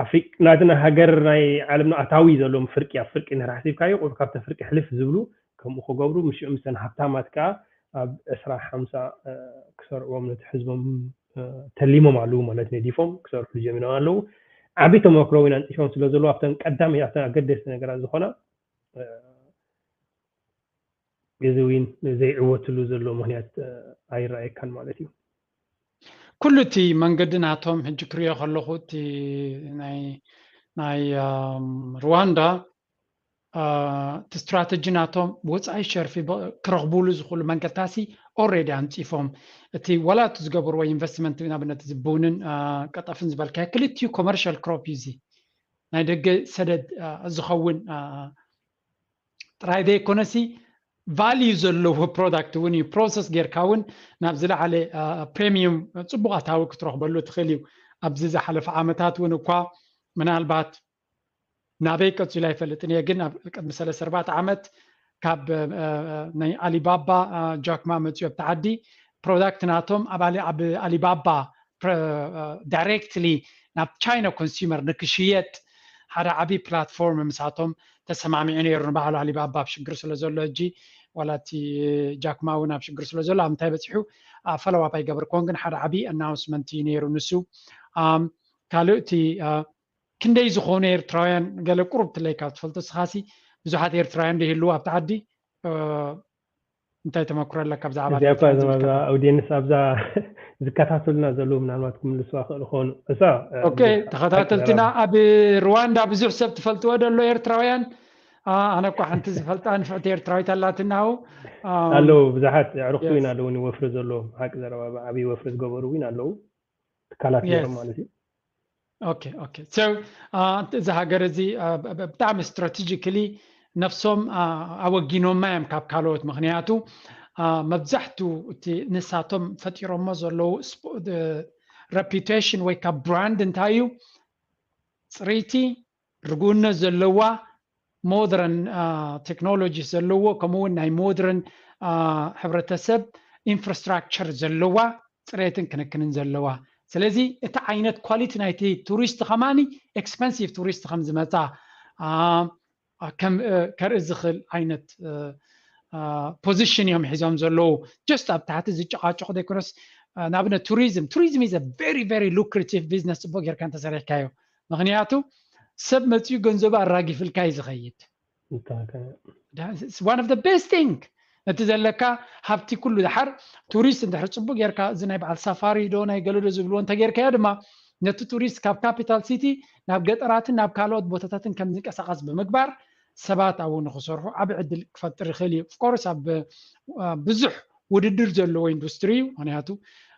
ኣፍሪቅ ናትና ሃገር ናይ ዓለምና ኣታዊ ዘለዎም ፍርቂ ኣብ ፍርቂ እንድሕር ሓሲብካዮ ቁሩብ ካብተ ፍርቂ ሕልፍ ዝብሉ ከምኡ ክገብሩ ምሽኡ ምስተን ሃብታማት ከዓ ኣብ ዕስራ ሓምሳ ክሰርዕዎም ነቲ ሕዝቦም ተሊሞም ኣለዉ ማለት ነዲፎም ክሰርሑ ጀሚሮም ኣለዉ። ዓቢ ተመክሮ እውን ኣንፂፎም ስለ ዘለዉ ኣብተን ቀዳሚ ኣብተን ኣገደስቲ ነገራት ዝኾና እዚ እውን ዘይዕወትሉ ዘሎ ምክንያት ኣይረኣየካን ማለት እዩ። ኩሉ እቲ መንገዲ ናቶም ሕጂ ክሪኦ ከለኹ እቲ ናይ ናይ ሩዋንዳ እቲ ስትራተጂ ናቶም ወፃኢ ሸርፊ ክረኽቡሉ ዝኽእሉ መንገድታሲ ኦሬዲ ኣንፂፎም እቲ ዋላ እቲ ዝገብርዎ ኢንቨስትመንት ንኣብነት እዚ ቡንን ቀጠፍን ዝበልካዮ ክልቲኡ ኮመርሻል ክሮፕ እዩ እዚ ናይ ደገ ሰደድ ዝኸውን ጥራይ ዘይኮነሲ ቫልዩ ዘለዎ ፕሮዳክት እውን እዩ ፕሮሰስ ጌርካ እውን ናብ ዝለዓለ ፕሬሚየም ፅቡቅ ኣታዊ ክትረኽበሉ ትኽእል እዩ። ኣብዚ ዝሓለፈ ዓመታት እውን እኳ ምናልባት ናበይ ቀፂሉ ኣይፈልጥን እየ ግን ኣብ ቅድሚ ሰለስተ ኣርባዕተ ዓመት ካብ ናይ ኣሊባባ ጃክማ መፅዮ ኣብቲ ዓዲ ፕሮዳክት ናቶም ኣብ ኣሊባባ ዳይሬክትሊ ናብ ቻይና ኮንሱመር ንክሽየጥ ሓደ ዓብዪ ፕላትፎርም ምሳቶም ተሰማሚዑ ነይሩ። ንባዕሉ ኣሊባባ ኣብ ሽግር ስለ ዘሎ ሕጂ ዋላ እቲ ጃክማ እውን ኣብ ሽግር ስለ ዘሎ ኣብ ምንታይ በፂሑ ፈለዋፕ ኣይገበርክዎን ግን ሓደ ዓብዪ ኣናውንስመንት እዩ ነይሩ ንሱ። ካልእ እቲ ክንደይ ዝኾኑ ኤርትራውያን ገለ ቁሩብ ትለይ ካብ ትፈልጦ ስኻሲ ብዙሓት ኤርትራውያን ዶ ይህልዉ ኣብቲ ዓዲ? እንታይ ተመክሮ ኣለካ ብዛዕባ እዚኣ እኳ እዞም ኣብዛ ኣውዲየንስ ኣብዛ ዝከታተሉና ዘለዉ ምናልባት ክምልስዋ ክእል ክኾኑ እሳ ኦኬ ተኸታተልትና ኣብ ሩዋንዳ ብዙሕ ሰብ ትፈልጥዎ ደሎ ኤርትራውያን ኣነ እኳ ሓንቲ ዝፈልጣ ንፍዕቲ ኤርትራዊት ኣላትና ው ኣለዉ ብዙሓት ኣዕሩኽቲ እውን ኣለዉ ወፍሪ ዘለዎም ሓቂ ዘረባ ዓብዪ ወፍሪ ዝገበሩ እውን ኣለዉ ትካላት ገይሮም ማለት እዩ። ኦኬ ኦኬ so እዚ ሃገር እዚ ብጣዕሚ ስትራቴጂካሊ ነፍሶም ኣወጊኖማ እዮም ካብ ካልኦት ምክንያቱ መብዛሕቱ እቲ ንሳቶም ፈጢሮሞ ዘለዉ reputation ወይ ካብ ብራንድ እንታይ እዩ ፅርይቲ ርጉእነት ዘለዋ ሞደርን ቴክኖሎጂ ዘለዎ ከምኡ እውን ናይ ሞደርን ሕብረተሰብ ኢንፍራስትራክቸር ዘለዋ፣ ፅሬትን ክንክንን ዘለዋ። ስለዚ እቲ ዓይነት ኳሊቲ ናይቲ ቱሪስት ከማኒ ኤክስፐንሲቭ ቱሪስት ከም ዝመፃ ከርኢ ዝኽእል ዓይነት ፖዚሽን እዮም ሒዞም ዘለዉ። ጀስት ኣብ ታሕቲ ዝጨቃጨቁ ዘይኮነስ፣ ንኣብነት ቱሪዝም ቱሪዝም is a very very lucrative business። ፅቡቅ ጌርካ እንተሰሪሕካዮ፣ ምክንያቱ ሰብ መፅኡ ገንዘቡ ኣራጊፍልካ እዩ ዝኸይድ። One of the best thing። ነቲ ዘለካ ሃብቲ ኩሉ ድሓር ቱሪስት እንድሕር ፅቡቅ ጌርካ፣ እዚ ናይ በዓል ሳፋሪ ዶ ናይ ገለዶ ዝብልዎ እንተጌርካዮ ድማ፣ ነቲ ቱሪስት ካብ ካፒታል ሲቲ ናብ ገጠራትን ናብ ካልኦት ቦታታትን ከም ዝንቀሳቀስ ብምግባር ሰባት ኣብኡ ንክሰርሑ ዓቢ ዕድል ክፈጥር ይኽእል እዩ። ኦፍኮርስ ኣብ ብዙሕ ውድድር ዘለዎ ኢንዱስትሪ እዩ። ምክንያቱ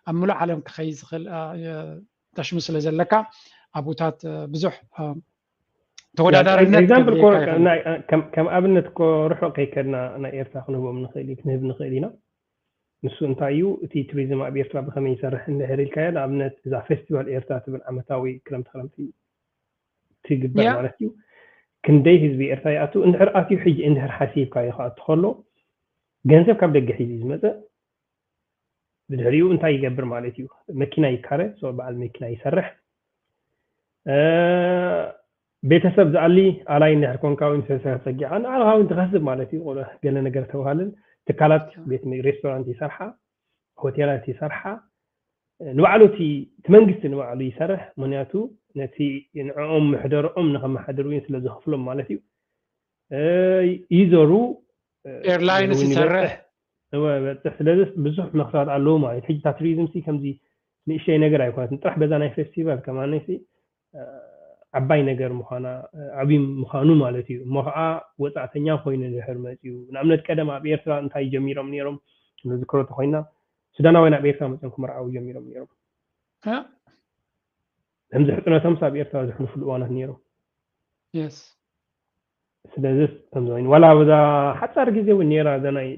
ኣብ ምሉእ ዓለም ክኸይድ ዝኽእል ተሽሙ ስለ ዘለካ፣ ኣብኡታት ብዙሕ ተወዳዳሪነት። ከም ኣብነት እኮ ርሑቅ ከይከድና ናይ ኤርትራ ክንህቦም ንኽእል ክንህብ ንኽእል ኢና። ንሱ እንታይ እዩ፣ እቲ ቱሪዝም ኣብ ኤርትራ ብኸመይ ይሰርሕ እንድሕር ኢልካዮ፣ ንኣብነት እዛ ፌስቲቫል ኤርትራ ትብል ዓመታዊ ክረምቲ ክረምቲ ትግበር ማለት እዩ። ክንደይ ህዝቢ ኤርትራ ይኣቱ፣ እንድሕር ኣትዩ፣ ሕጂ እንድሕር ሓሲብካዮ ክኣቱ ከሎ፣ ገንዘብ ካብ ደገ ሒዙ ዝመፀ፣ ብድሕሪኡ እንታይ ይገብር ማለት እዩ? መኪና ይካረ፣ በዓል መኪና ይሰርሕ። ቤተሰብ ዝኣሊ ኣላይ እንድሕር ኮንካ ወይ ምስ ቤተሰብ ጸጊዕካ፣ ንዓኻ እውን ትኸስብ ማለት እዩ። ገለ ነገር ተባሃልን ትካላት ቤት ሬስቶራንት ይሰርሓ፣ ሆቴላት ይሰርሓ፣ ንባዕሉ እቲ መንግስቲ ንባዕሉ ይሰርሕ። ምክንያቱ ነቲ ንዕኦም ምሕደርኦም ንኸመሓድር እውን ስለ ዝኽፍሎም ማለት እዩ። ይዘሩ፣ ኤርላይንስ ይሰርሕ። ስለዚ ብዙሕ መኽሰባት ኣለዎ ማለት። ሕጂ እታ ቱሪዝም ሲ ከምዚ ንእሽተይ ነገር ኣይኮነትን። ጥራሕ በዛ ናይ ፌስቲቫል ከማነሲ ዓባይ ነገር ምዃና፣ ዓብይ ምዃኑ ማለት እዩ። እሞ ከዓ ወፃእተኛ ኮይኑ ድሕር መፅዩ፣ ንኣብነት ቀደም ኣብ ኤርትራ እንታይ ጀሚሮም ነይሮም ንዝክሮ ተኮይና፣ ሱዳናውያን ኣብ ኤርትራ መፅዮም ክመርዓው ጀሚሮም ነይሮም። ከምዚ ሕፅነቶም ኣብ ኤርትራ ዘሕልፉሉ እዋናት ነይሮም። ስለዚ ከምዚ ኮይኑ ዋላ በዛ ሓፃር ግዜ እውን ነይራ እዛ ናይ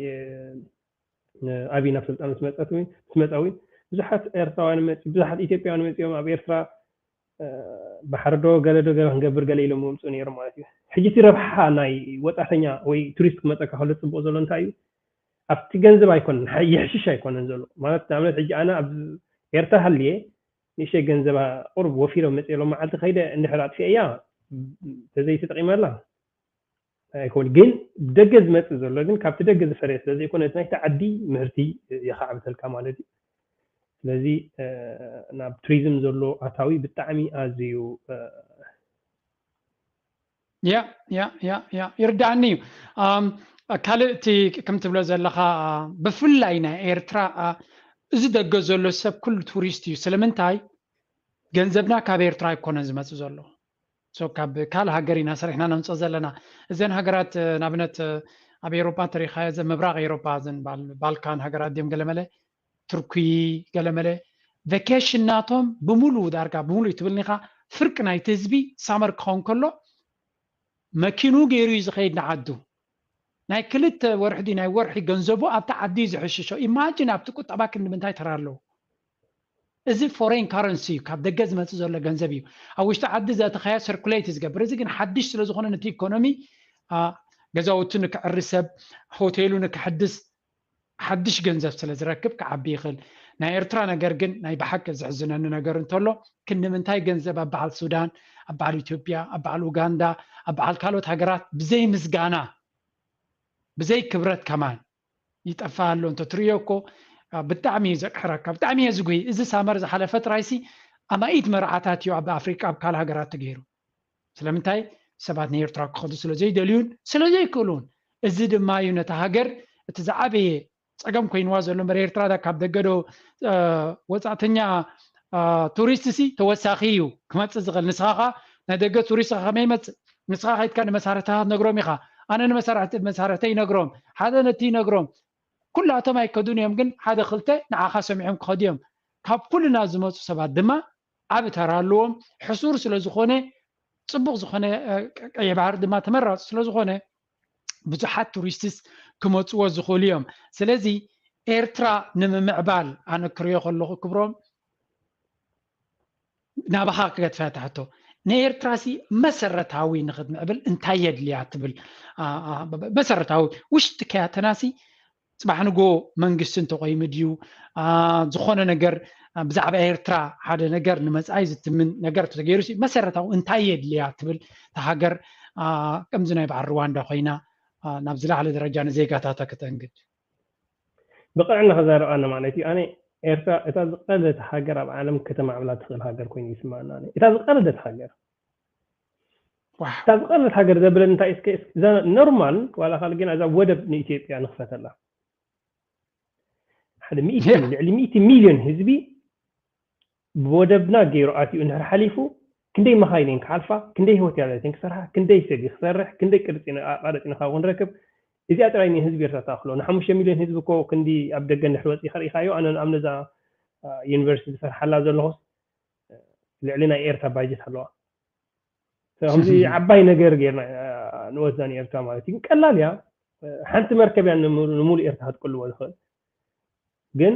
ኣብይ ናብ ስልጣን ምስ መፀት እውን ምስ መፀ እውን ብዙሓት ኤርትራውያን መፂ ብዙሓት ኢትዮጵያውያን መፂኦም ኣብ ኤርትራ ባሕሪ ዶ ገለ ዶ ገለ ክንገብር ገለ ኢሎም ምምፁ ነይሮም ማለት እዩ። ሕጂ እቲ ረብሓ ናይ ወፃእተኛ ወይ ቱሪስት ክመፀካ ከሎ ፅቡቅ ዘሎ እንታይ እዩ? ኣብቲ ገንዘብ ኣይኮነን፣ ይሕሽሽ ኣይኮነን ዘሎ ማለት። ንኣብነት ሕጂ ኣነ ኣብ ኤርትራ ሃልየ ንእሽተይ ገንዘባ ቁሩብ ወፊረ መፅእ ሎም መዓልቲ ከይደ እንድሕር ኣጥፊአያ ተዘይተጠቂመላ ኣይኮን። ግን ብደገ ዝመፅእ ዘሎ ግን ካብቲ ደገ ዝፈረየ ስለ ዘይኮነ እቲ ናይቲ ዓዲ ምህርቲ የኻዕብተልካ ማለት እዩ። ስለዚ ናብ ቱሪዝም ዘሎ ኣታዊ ብጣዕሚ ኣዝዩ ያ ያ ያ ያ ይርዳእኒ እዩ። ካልእ እቲ ከም ትብሎ ዘለኻ ብፍላይ ናይ ኤርትራ እዚ ደገ ዘሎ ሰብ ኩሉ ቱሪስት እዩ። ስለምንታይ ገንዘብና ካብ ኤርትራ ኣይኮነን ዝመፅእ ዘሎ። ካብ ካልእ ሃገር ኢና ሰሪሕና ነምፅኦ ዘለና። እዘን ሃገራት ንኣብነት ኣብ ኤሮፓ እንተሪኢኻዮ እዘን ምብራቕ ኤሮፓ እዘን ባልካን ሃገራት ድዮም ገለመለ ቱርኪ ገለመለ ቨኬሽን ናቶም ብምሉኡ ዳርጋ ብምሉኡ ትብልኒኻ ፍርቂ ናይቲ ህዝቢ ሳመር ክኸውን ከሎ መኪኑ ገይሩ እዩ ዝኸይድ ንዓዱ። ናይ ክልተ ወርሒ ድዩ ናይ ወርሒ ገንዘቡ ኣብቲ ዓዲ እዩ ዝሕሽሾ። ኢማጂን ኣብቲ ቁጠባ ክንዲ ምንታይ ተራ ኣለዎ። እዚ ፎሬን ካረንሲ እዩ፣ ካብ ደገ ዝመፅእ ዘሎ ገንዘብ እዩ። ኣብ ውሽጢ ዓዲ ዘእተኻዮ ሰርኩሌት እዩ ዝገብር። እዚ ግን ሓድሽ ስለዝኾነ ነቲ ኢኮኖሚ ገዛውቱ ንክዕሪ ሰብ ሆቴሉ ንክሕድስ ሓድሽ ገንዘብ ስለ ዝረክብ ክዓቢ ይኽእል። ናይ ኤርትራ ነገር ግን ናይ ብሓቂ ዘሕዝነኒ ነገር እንተሎ ክንዲ ምንታይ ገንዘብ ኣብ በዓል ሱዳን፣ ኣብ በዓል ኢትዮጵያ፣ ኣብ በዓል ኡጋንዳ፣ ኣብ በዓል ካልኦት ሃገራት ብዘይ ምስጋና ብዘይ ክብረት ከማን ይጠፍእ ኣሎ። እንተ ትርእዮ እኮ ብጣዕሚ እዩ ዘቅሕረካ፣ ብጣዕሚ እየ ዝጉሂ። እዚ ሳመር ዝሓለፈ ጥራይሲ ኣማኢት መርዓታት እዩ ኣብ ኣፍሪቃ ኣብ ካልእ ሃገራት ተገይሩ። ስለምንታይ ሰባት ንኤርትራ ክኸዱ ስለ ዘይደልዩን ስለ ዘይክእሉን። እዚ ድማ እዩ ነታ ሃገር እቲ ዝዓበየ ፀገም ኮይንዋ ዘሎ እምበር ኤርትራ ካብ ደገዶ ወፃእተኛ ቱሪስት ሲ ተወሳኺ እዩ ክመፅእ ዝኽእል። ንስኻ ኸ ናይ ደገ ቱሪስት ከመይ ይመፅእ? ንስኻ ከይድካ ንመሳርሕትኻ ትነግሮም ኢኻ። ኣነ ንመሳርሕቲ መሳርሕተይ ይነግሮም፣ ሓደ ነቲ ይነግሮም። ኩላቶም ኣይከዱን እዮም፣ ግን ሓደ ክልተ ንዓኻ ሰሚዖም ክኸዱ እዮም። ካብ ኩልና ዝመፁ ሰባት ድማ ዓቢ ተራ ኣለዎም። ሕሱር ስለ ዝኾነ ፅቡቕ ዝኾነ ቀይሕ ባሕሪ ድማ ተመራፂ ስለ ዝኾነ ብዙሓት ቱሪስትስ ክመፅዎ ዝኽእሉ እዮም። ስለዚ ኤርትራ ንምምዕባል ኣነ ክሪኦ ከለኹ ክብሮም ናባኻ ክገድፋ እያ ሕቶ። ንኤርትራሲ መሰረታዊ ንክትምዕብል እንታይ የድልያ ትብል? መሰረታዊ ውሽጢ ከያተናሲ ጽባሕ ንጎ መንግስቲ እንተቆይሙ ድዩ ዝኾነ ነገር ብዛዕባ ኤርትራ ሓደ ነገር ንመጻኢ ዝትምን ነገር ተገይሩ መሰረታዊ እንታይ የድልያ ትብል ተሃገር ከምዚ ናይ በዓል ሩዋንዳ ኮይና ናብ ዝለዓለ ደረጃ ንዜጋታታ ከተንግድ? ብቕንዕና ከዛረብ ኣነ ማለት እዩ። ኣነ ኤርትራ እታ ዝቐለለት ሃገር ኣብ ዓለም ከተማዕብላ ትኽእል ሃገር ኮይኑ ይስማዕና። ኣነ እታ ዝቐለለት ሃገር እታ ዝቐለለት ሃገር ዘብለን እንታይ እስከ እዛ ኖርማል ዋላ ካልእ ግን እዛ ወደብ ንኢትዮጵያ ንኽፈተላ ሓደ ሚእቲ ልዕሊ ሚእቲ ሚልዮን ህዝቢ ብወደብና ገይሩ ኣትዩ እንድሕር ሓሊፉ ክንደይ መኻይን እየን ክሓልፋ፣ ክንደይ ሆቴላት እየን ክሰርሓ፣ ክንደይ ሰብ እዩ ክሰርሕ፣ ክንደይ ቅርፂ ኣቃረፂ ንካብኡ ክንረክብ። እዚኣ ጥራይ ንህዝቢ ኤርትራ ትኣኽሎ። ንሓሙሽተ ሚልዮን ህዝቢ እኮ ክንዲ ኣብ ደገ እንድሕር ወፂእካ ርኢኻዮ። ኣነ ንኣብነት እዛ ዩኒቨርሲቲ ዝሰርሓላ ዘለኹስ ልዕሊ ናይ ኤርትራ ባጀት ኣለዋ። ከምዚ ዓባይ ነገር ጌርና ንወስዳ ንኤርትራ ማለት እዩ። ቀላል እያ። ሓንቲ መርከብ እያ ንሙሉእ ኤርትራ ክትቅልቦ ዝኽእል። ግን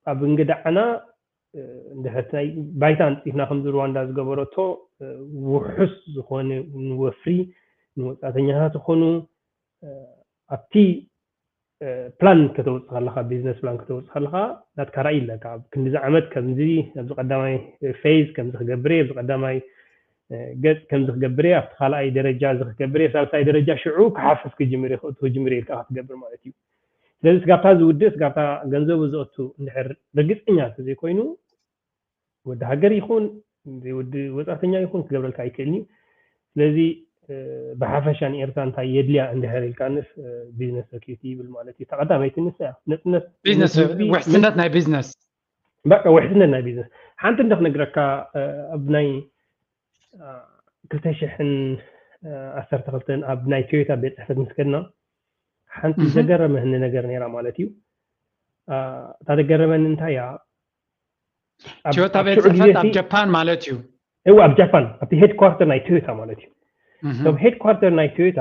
ኣብ እንግዳዕና እንድሕር ናይ ባይታ ኣንፂፍና ከምዚ ሩዋንዳ ዝገበረቶ ውሑስ ዝኾነ ንወፍሪ ንወፃእተኛታት ዝኾኑ ኣብቲ ፕላን ከተውፅእ ከለካ ቢዝነስ ፕላን ከተውፅእ ከለካ ናትካ ራእይ ኣለካ። ኣብ ክንዲዚ ዓመት ከምዚ ኣብዚ ቀዳማይ ፌዝ ከምዚ ክገብር እየ፣ ኣብዚ ቀዳማይ ገፅ ከምዚ ክገብር እየ፣ ኣብቲ ካልኣይ ደረጃ እዚ ክገብር እየ፣ ሳልሳይ ደረጃ ሽዑ ክሓፍስ ክጅምር እየ፣ ክእቱ ክጅምር እየ ኢልካ ክትገብር ማለት እዩ። ስለዚ ስጋብታ ዝውድእ ስጋብታ ገንዘቡ ዘእቱ እንድሕር ርግፀኛ እንተዘይኮይኑ ወዲ ሃገር ይኹን ወዲ ወፃእተኛ ይኹን ክገብረልካ ኣይክእልን እዩ። ስለዚ ብሓፈሻ ንኤርትራ እንታይ የድልያ እንድሕር ኢልካ ንስ ቢዝነስ ሰኪሪቲ ይብል ማለት እዩ። ተቐዳመይቲ ንሳ እያ ነፅነት ውሕስነት ናይ ቢዝነስ በቃ ውሕስነት ናይ ቢዝነስ። ሓንቲ እንደ ክነግረካ ኣብ ናይ ክልተ ሽሕን ዓሰርተ ክልተን ኣብ ናይ ቶዮታ ቤት ፅሕፈት ምስ ከድና ሓንቲ ዘገረመኒ ነገር ነይራ ማለት እዩ። እታ ዘገረመኒ እንታይ እያ? ቶዮታ ቤት ፅሕፈት ኣብ ጃፓን ማለት እዩ። እው ኣብ ጃፓን ኣብቲ ሄድኳርተር ናይ ቶዮታ ማለት እዩ። እቶም ሄድኳርተር ናይ ቶዮታ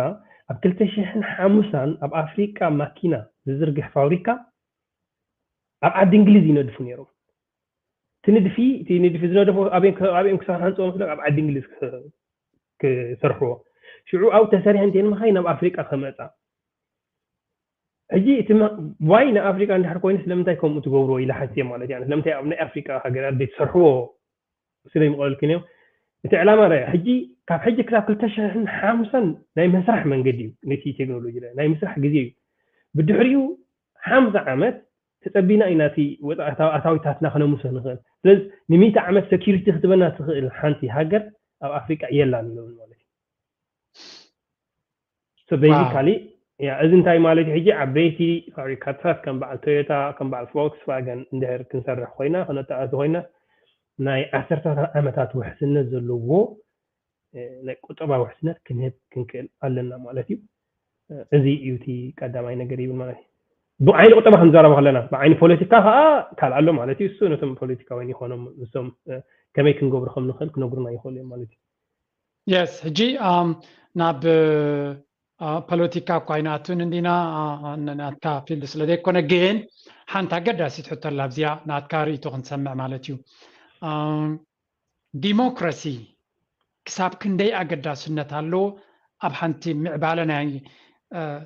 ኣብ ክልተ ሽሕን ሓሙሳን ኣብ ኣፍሪቃ ማኪና ዝዝርግሕ ፋብሪካ ኣብ ዓዲ እንግሊዝ ይነድፉ ነይሮም። እቲ ንድፊ እቲ ንድፊ ዝነደፎ ኣበይም ክሳብ ሓንፅኦ መስለካ ኣብ ዓዲ እንግሊዝ ክሰርሕዎ። ሽዑ ኣብኡ ተሰሪሐ እንተን መኻይን ናብ ኣፍሪቃ ከመፃ ሕጂ እቲ ዋይ ንኣፍሪቃ እንድሕር ኮይኑ ስለምንታይ ከምኡ ትገብርዎ ኢለ ሓስየ ማለት እያ። ስለምንታይ ኣብ ናይ ኣፍሪቃ ሃገራት ዘይትሰርሕዎ ስለ ይምቐለልክን እዮም። እቲ ዕላማ ርኣ ሕጂ ካብ ሕጂ ክሳብ ክልተ ሽሕን ሓምሳን ናይ መስራሕ መንገዲ እዩ። ነቲ ቴክኖሎጂ ናይ ምስራሕ ግዜ እዩ። ብድሕሪኡ ሓምሳ ዓመት ተፀቢና ኢና እቲ ወፃእታዊ ኣታዊታትና ክነምሶ ንኽእል። ስለዚ ንሚእቲ ዓመት ሰኪሪቲ ክትበና ትኽእል ሓንቲ ሃገር ኣብ ኣፍሪቃ የላን ኢሎም ማለት እዩ። ቤዚካሊ እዚ እንታይ ማለት እዩ? ሕጂ ዓበይቲ ፋብሪካታት ከም በዓል ቶዮታ ከም በዓል ፎክስቫገን እንድሕር ክንሰርሕ ኮይና ክነተኣሱ ኮይና ናይ ዓሰርተታት ዓመታት ውሕስነት ዘለዎ ናይ ቁጠባ ውሕስነት ክንህብ ክንክእል ኣለና ማለት እዩ። እዚ እዩ እቲ ቀዳማይ ነገር ይብል ማለት እዩ። ብዓይኒ ቁጠባ ክንዛረብ ከለና ብዓይኒ ፖለቲካ ከዓ ካልእ ኣሎ ማለት እዩ። እሱ ነቶም ፖለቲካውያን ይኾኖም ንሶም ከመይ ክንገብሮ ከም ንኽእል ክነግሩና ይኽእሉ እዮም ማለት እዩ። የስ ሕጂ ናብ ፖለቲካ እኳ ኣይንኣቱን እንዲና ናትካ ፊልድ ስለ ዘይኮነ ግን ሓንቲ ኣገዳሲት ሕቶ ኣላ ኣብዚኣ ናትካ ርእይቶ ክንሰምዕ ማለት እዩ። ዲሞክራሲ ክሳብ ክንደይ ኣገዳስነት ኣለዎ ኣብ ሓንቲ ምዕባለ ናይ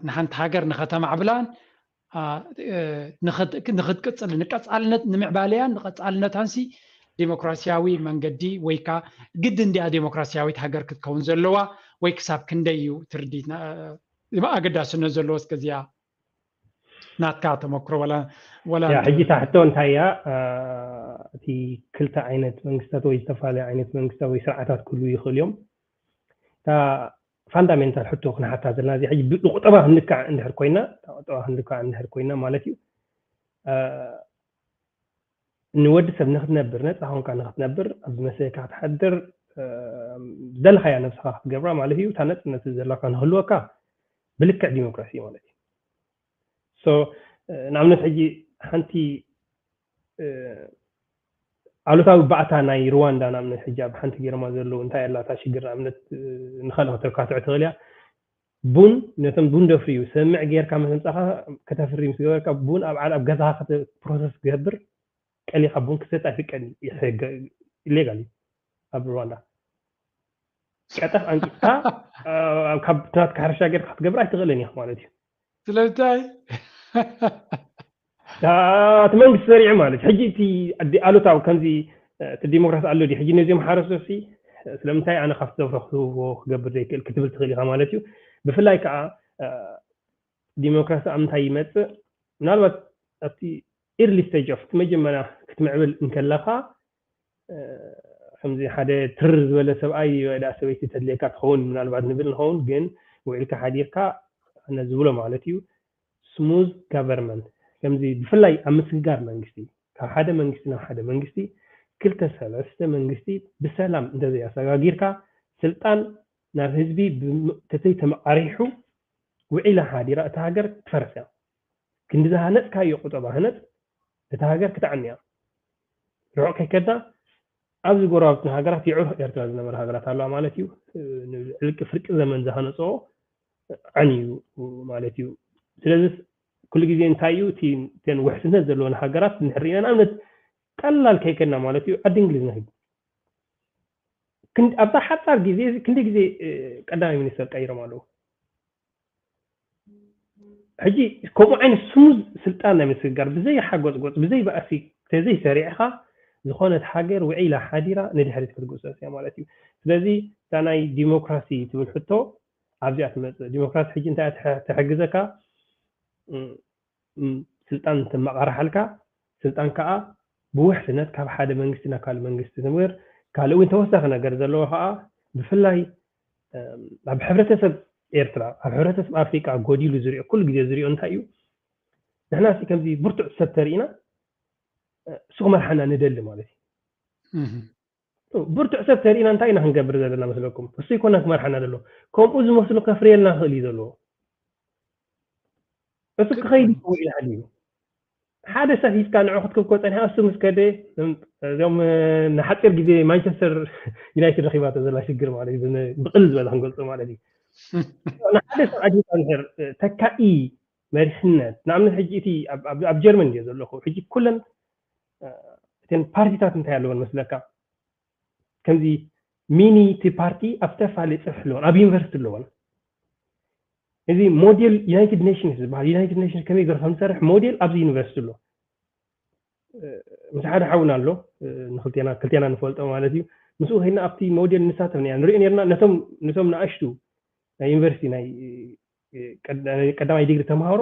ንሓንቲ ሃገር ንኸተማዕብላን ንኽትቅፅል ንቀፃልነት ንምዕባለያን ንቀፃልነታንሲ ዲሞክራሲያዊ መንገዲ ወይ ከዓ ግድን እንዲያ ዲሞክራሲያዊት ሃገር ክትከውን ዘለዋ ወይ ክሳብ ክንደይ እዩ ትርዲት ኣገዳስነት ዘለዎ እስከዚኣ ናትካ ተመክሮ ወላ ወላ ሕጂ ታሕቶ እንታይ እያ? እቲ ክልተ ዓይነት መንግስታት ወይ ዝተፈላለዩ ዓይነት መንግስታት ወይ ስርዓታት ክህልው ይኽእል እዮም። እታ ፋንዳሜንታል ሕቶ ክንሓታ ዘለና እዚ ሕጂ ንቁጠባ ክንልካዕ እንድሕር ኮይና ቁጠባ ክንልካዕ እንድሕር ኮይና ማለት እዩ። ንወዲ ሰብ ንክትነብር ነፃ ኮንካ ንክትነብር ኣብ ዝመሰለካ ክትሓድር ዝደለካያ ነብስካ ክትገብራ ማለት እዩ። እታ ነፅነት ዘለካ ንክህልወካ ብልክዕ ዲሞክራሲ ማለት እዩ። ንኣብነት ሕጂ ሓንቲ ኣሉታዊ ባእታ ናይ ሩዋንዳ ንኣብነት ሕጂ ኣብ ሓንቲ ገይሮማ ዘለዉ እንታይ ኣላ እታ ሽግር ንኣብነት ንካልእ ከተካትዖ ትኽእል እያ። ቡን ነቶም ቡን ደፍርዩ ስምምዕ ጌርካ ምስ ኣምጻኻ ከተፍሪ ምስ ገበርካ ቡን ኣብ ዓድ ኣብ ገዛኻ ፕሮሰስ ክገብር ቀሊኻ ቡን ክሰት ኣይፍቀድን ኢሌጋል እዩ ኣብ ሩዋንዳ። ቀጠፍ ኣንቂጥካ ካብ ናትካ ሕርሻ ጌርካ ክትገብር ኣይትኽእልን ኢኻ ማለት እዩ። ስለምንታይ? እቲ መንግስቲ ሰሪዑ ማለት ሕጂ እቲ ኣሉታዊ ከምዚ እቲ ዲሞክራሲ ኣሎ ድዩ ሕጂ ነዚኦም ሓረስቶሲ ስለምንታይ ኣነ ካብቲ ዘፍረኽዎ ክገብር ዘይክእል ክትብል ትኽእል ኢኻ ማለት እዩ። ብፍላይ ከዓ ዲሞክራሲ ኣብ ምንታይ ይመፅእ? ምናልባት ኣብቲ early stage of መጀመርያ ክትምዕብል እንከለኻ ከምዚ ሓደ ትር ዝበለ ሰብኣይ ወይ ደኣ ሰበይቲ ተድልየካ ትኸውን ምናልባት ንብል ንኸውን፣ ግን ውዒልካ ሓዲርካ ኣነ ዝብሎ ማለት እዩ smooth government ከምዚ ብፍላይ ኣብ ምስግጋር መንግስቲ ካብ ሓደ መንግስቲ ናብ ሓደ መንግስቲ ክልተ ሰለስተ መንግስቲ ብሰላም እንተዘይኣሰጋጊርካ ስልጣን ናብ ህዝቢ ተዘይተመቃሪሑ ውዒላ ሓዲራ እታ ሃገር ትፈርስ እያ። ክንዲ ዝሃነፅካዮ ቁጠባ ህነፅ እታ ሃገር ክትዓኒ እያ። ርሑቕ ከይከድና ኣብዚ ጎረባብትና ሃገራት የዕሩኽ ኤርትራ ዝነበረ ሃገራት ኣለዋ ማለት እዩ። ዕልቂ ፍርቂ ዘመን ዝሃነፅኦ ዓንዩ ማለት እዩ። ስለዚ ኩሉ ግዜ እንታይ እዩ እተን ውሕስነት ዘለወን ሃገራት ንሕርኢና ንኣብነት ቀላል ከይከድና ማለት እዩ ዓዲ እንግሊዝ ንኽድ ኣብዛ ሓፃር ግዜ ክንደ ግዜ ቀዳማይ ሚኒስተር ቀይሮም ኣለዉ። ሕጂ ከምኡ ዓይነት ስሙዝ ስልጣን ናይ ምስግጋር ብዘይ ሓጎፅጎፅ ብዘይ ባእሲ ተዘይ ሰሪዕካ ዝኾነት ሃገር ውዒላ ሓዲራ ንድሕሪት ክትጉሰስ እያ ማለት እዩ። ስለዚ እታ ናይ ዲሞክራሲ ትብል ሕቶ ኣብዚኣ ትመፅእ። ዲሞክራሲ ሕጂ እንታይ ትሕግዘካ? ስልጣን ተመቃርሓልካ ስልጣን ከዓ ብውሕስነት ካብ ሓደ መንግስቲ ናብ ካልእ መንግስቲ ትምር ካልእ እውን ተወሳኺ ነገር ዘለዎ ከዓ ብፍላይ ኣብ ሕብረተሰብ ኤርትራ ኣብ ሕብረተሰብ ኣፍሪቃ ጎዲሉ ዝሪኦ ኩሉ ግዜ ዝሪኦ እንታይ እዩ? ንሕና ሲ ከምዚ ብርቱዕ ሰብ ተርኢና እሱ ክመርሓና ንደሊ ማለት እዩ። ብርቱዕ ሰብ ተርኢና እንታይ ኢና ክንገብር ዘለና መስለኩም? እሱ ይኮና ክመርሓና ዘሎ ከምኡ ዝመስሉ ከፍርየልና ክእል እዩ ዘለዎ። እሱ ክኸይድ ይኽእል እዩ ሓዲኡ ሓደ ሰብ ሂዝካ ንዑ ክትክብኮ ፀኒሓ እሱ ምስ ከደ እዚኦም ንሓፂር ግዜ ማንቸስተር ዩናይትድ ረኪባቶ ዘላ ሽግር ማለት እዩ። ብቅል ዝበለ ክንገልፆ ማለት እዩ። ንሓደ ሰብ ኣዲካ ንር ተካኢ መሪሕነት ንኣብነት ሕጂ እቲ ኣብ ጀርመን እዮ ዘለኹ ሕጂ ኩለን እተን ፓርቲታት እንታይ ኣለወን መስለካ? ከምዚ ሚኒ እቲ ፓርቲ ኣብ ዝተፈላለየ ፅፍሒ ኣለወን ኣብ ዩኒቨርሲቲ ኣለወን። እዚ ሞዴል ዩናይትድ ኔሽንስ ዝበሃል ዩናይትድ ኔሽንስ ከመይ ገይሩ ከምዝሰርሕ ሞዴል ኣብዚ ዩኒቨርሲቲ ኣሎ። ምስ ሓደ ሓውና ኣሎ ንክልቴና ክልቴና ንፈልጦ ማለት እዩ። ምስኡ ከይድና ኣብቲ ሞዴል ንሳተፍ ና ንሪኦ ነርና ነቶም ነቶም ንኣሽቱ ናይ ዩኒቨርሲቲ ናይ ቀዳማይ ዲግሪ ተምሃሮ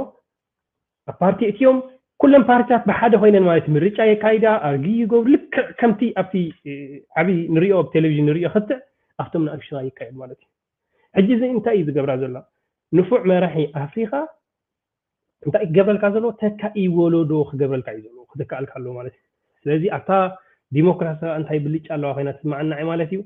ኣብ ፓርቲ እትዮም ኩለን ፓርቲታት ብሓደ ኮይነን ማለት ምርጫ የካይዳ ኣርጊ ይገብሩ ልክዕ ከምቲ ኣብቲ ዓብይ ንሪኦ ኣብ ቴሌቪዥን ንሪኦ ክትዕ ኣብቶም ንኣሽቱ ይካየድ ማለት እዩ። ሕጂ እዚ እንታይ እዩ ዝገብራ ዘሎ? ንፉዕ መራሒ ኣፍሪካ እንታይ ክገብረልካ ዘሎ? ተካኢ ወለዶ ክገብረልካ እዩ ዘሎ ክተካኣልካ ኣለዎ ማለት እዩ። ስለዚ ኣብታ ዲሞክራሲ እንታይ ብልጫ ኣለዋ ኮይና ትስማዓና ማለት እዩ።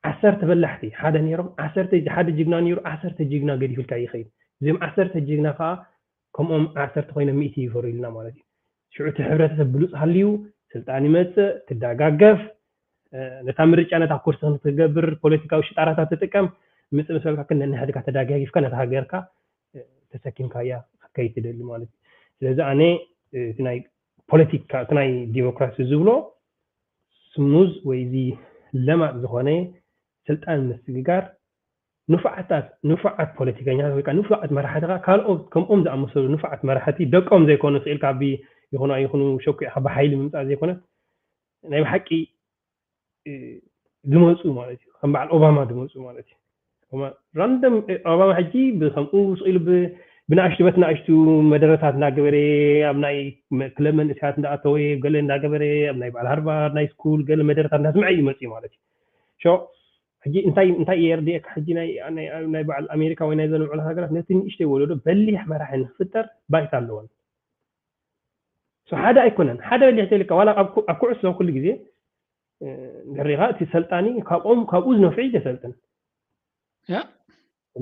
ዓሰርተ በላሕቲ ሓደ ነይሮም ዓሰርተ ሓደ ጅግና ነይሩ ዓሰርተ ጅግና ገዲፉልካ ይኸይድ። እዚኦም ዓሰርተ ጅግና ከዓ ከምኦም ዓሰርተ ኮይኖም ሚእቲ ይፈሩ ኢልና ማለት እዩ። ሽዑ እቲ ሕብረተሰብ ብሉፅ ሃልዩ ስልጣን ይመፅእ ትዳጋገፍ ነታ ምርጫ ነታ ኩርሲ ክንትገብር ፖለቲካዊ ሽጣራታት ትጥቀም ምፅእ ምስ በልካ ግን ነንሕድካ ተዳጋጊፍካ ነታ ሃገርካ ተሰኪምካያ ክትከይድ ትደሊ ማለት እዩ። ስለዚ ኣነ እቲ ናይ ፖለቲካ እቲ ናይ ዲሞክራሲ ዝብሎ ስሙዝ ወይ እዚ ለማጥ ዝኾነ ስልጣን ምስግጋር ንፉዓታት ንፉዓት ፖለቲከኛታት ወይ ከዓ ንፉዓት መራሕቲ ከዓ ካልኦት ከምኦም ዝኣመሰሉ ንፉዓት መራሕቲ ደቆም ዘይኮኑ ስኢልካ ብ ይኹኑ ኣይኹኑ ሸኩዕካ ብሓይሊ ምምፃእ ዘይኮነ ናይ ብሓቂ ዝመፁ ማለት እዩ። ከም በዓል ኦባማ ዝመፁ ማለት እዩ። ራንደም ኦባማ ሕጂ ብከምኡ ስኢሉ ብናእሽቱ በት ናእሽቱ መደረታት እንዳገበረ ኣብ ናይ ክለብ መንእሰያት እንዳኣተወ ገለ እንዳገበረ ኣብ ናይ በዓል ሃርቫርድ ናይ ስኩል ገለ መደረታት እንዳስምዐ እዩ መፅኡ ማለት እዩ። ሕጂ እንታይ እንታይ የርድኤካ ሕጂ ናይ በዓል ኣሜሪካ ወይ ናይ ዘንምዕሉ ሃገራት ነቲ ንእሽተይ ወለዶ በሊሕ መራሒ ንክፍጠር ባይታ ኣለወን። ሓደ ኣይኮነን ሓደ በሊሕ ተልካ ዋላ ኣብ ኩዕሶ ኩሉ ግዜ ድሕሪኻ እቲ ሰልጣኒ ካብኦም ካብኡ ዝነፍዑ ይሰልጥን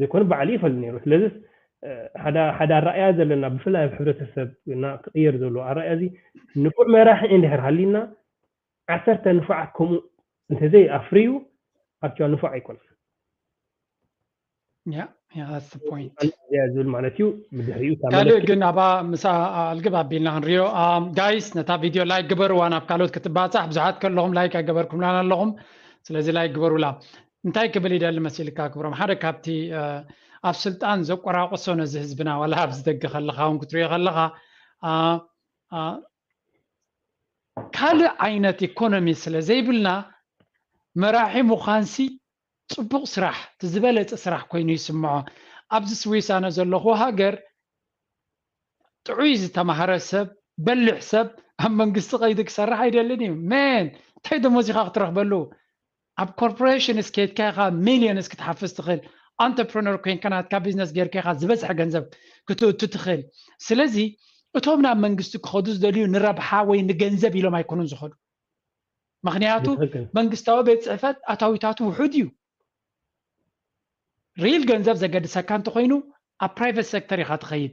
ዘይኮነ ባዕሉ ይፈል ነይሩ። ስለዚ ሓደ ኣራእያ ዘለና ብፍላይ ኣብ ሕብረተሰብ ክቅየር ዘሎ ኣራእያ እዚ ንፉዕ መራሒ እንድሕር ሃሊና ዓሰርተ ንፉዓት ከምኡ እንተዘይ ኣፍርዩ ኣክቸዋል ንፉዕ ኣይኮነን። Yeah, yeah, that's the point. እዚኣ ዝብል ማለት እዩ። ብድሕሪኡ እታ ካልእ መለኪ- ግን ኣባ ምሳ ኣልግብ ኣቢልና ክንሪኦ። ጋይስ ነታ ቪድዮ ላይክ ግበርዋ ናብ ካልኦት ክትባፃሕ ብዙሓት ከለኹም ላይክ ኣይገበርኩምላን ኣለኹም። ስለዚ ላይክ ግበሩላ። እንታይ ክብል ይደሊ መሲልካ ክብሮም? ሓደ ካብቲ ኣብ ስልጣን ዘቆራቆሶ ነዚ ህዝብና፣ ዋላ ኣብዚ ደገ ከለካ እውን ክትሪኦ ከለካ፣ ካልእ ዓይነት ኢኮኖሚ ስለ ዘይብልና፣ መራሒ ምዃንሲ ጽቡቕ ስራሕ፣ እቲ ዝበለጸ ስራሕ ኮይኑ ይስምዖ። ኣብዚ ስዊስ ኣነ ዘለኹ ሃገር፣ ጥዑይ ዝተማህረ ሰብ፣ በሊሕ ሰብ ኣብ መንግስቲ ቀይዲ ክሰርሕ ኣይደልን እዩ። መን እንታይ ደሞዝ ኢኻ ክትረኽበሉ? ኣብ ኮርፖሬሽንስ ከይድካ ኢኻ ሚልዮንስ ክትሓፍስ ትኽእል። ኣንተርፕረነር ኮይንካ ናትካ ቢዝነስ ጌርካ ኢኻ ዝበዝሐ ገንዘብ ክትእቱ ትኽእል። ስለዚ እቶም ናብ መንግስቲ ክኸዱ ዝደልዩ ንረብሓ ወይ ንገንዘብ ኢሎም ኣይኮኑን ዝኸዱ። ምክንያቱ መንግስታዊ ቤት ጽሕፈት ኣታዊታቱ ውሑድ እዩ። ሪል ገንዘብ ዘገድሰካ እንተኮይኑ ኣብ ፕራይቨት ሴክተር ኢካ ትኸይድ።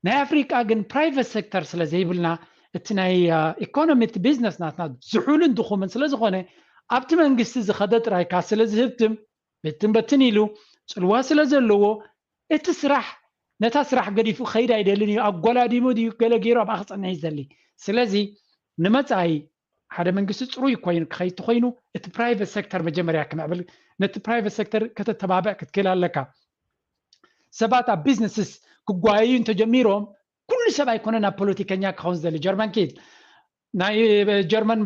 ናይ ኣፍሪቃ ግን ፕራይቨት ሴክተር ስለ ዘይብልና፣ እቲ ናይ ኢኮኖሚ፣ እቲ ቢዝነስ ናትና ዝሑልን ድኹምን ስለ ዝኾነ፣ ኣብቲ መንግስቲ ዝኸደ ጥራይካ ስለ ዝህብትም ብትን በትን ኢሉ ጽልዋ ስለ ዘለዎ፣ እቲ ስራሕ ነታ ስራሕ ገዲፉ ክኸይድ ኣይደልን እዩ። ኣጎላዲሙ ድዩ ገለ ገይሩ ኣብኣ ክጸንሕ እዩ ዝደሊ። ስለዚ ንመጻኢ ሓደ መንግስቲ ጽሩይ ኮይኑ ክኸይድ ተኮይኑ፣ እቲ ፕራይቨት ሴክተር መጀመርያ ክምዕብል፣ ነቲ ፕራይቨት ሴክተር ከተተባብዕ ክትክእል ኣለካ። ሰባት ኣብ ቢዝነስስ ክጓየዩ እንተጀሚሮም፣ ኩሉ ሰብ ኣይኮነን ኣብ ፖለቲከኛ ክኸውን ዝደሊ። ጀርመን ኪድ ናይ ጀርመን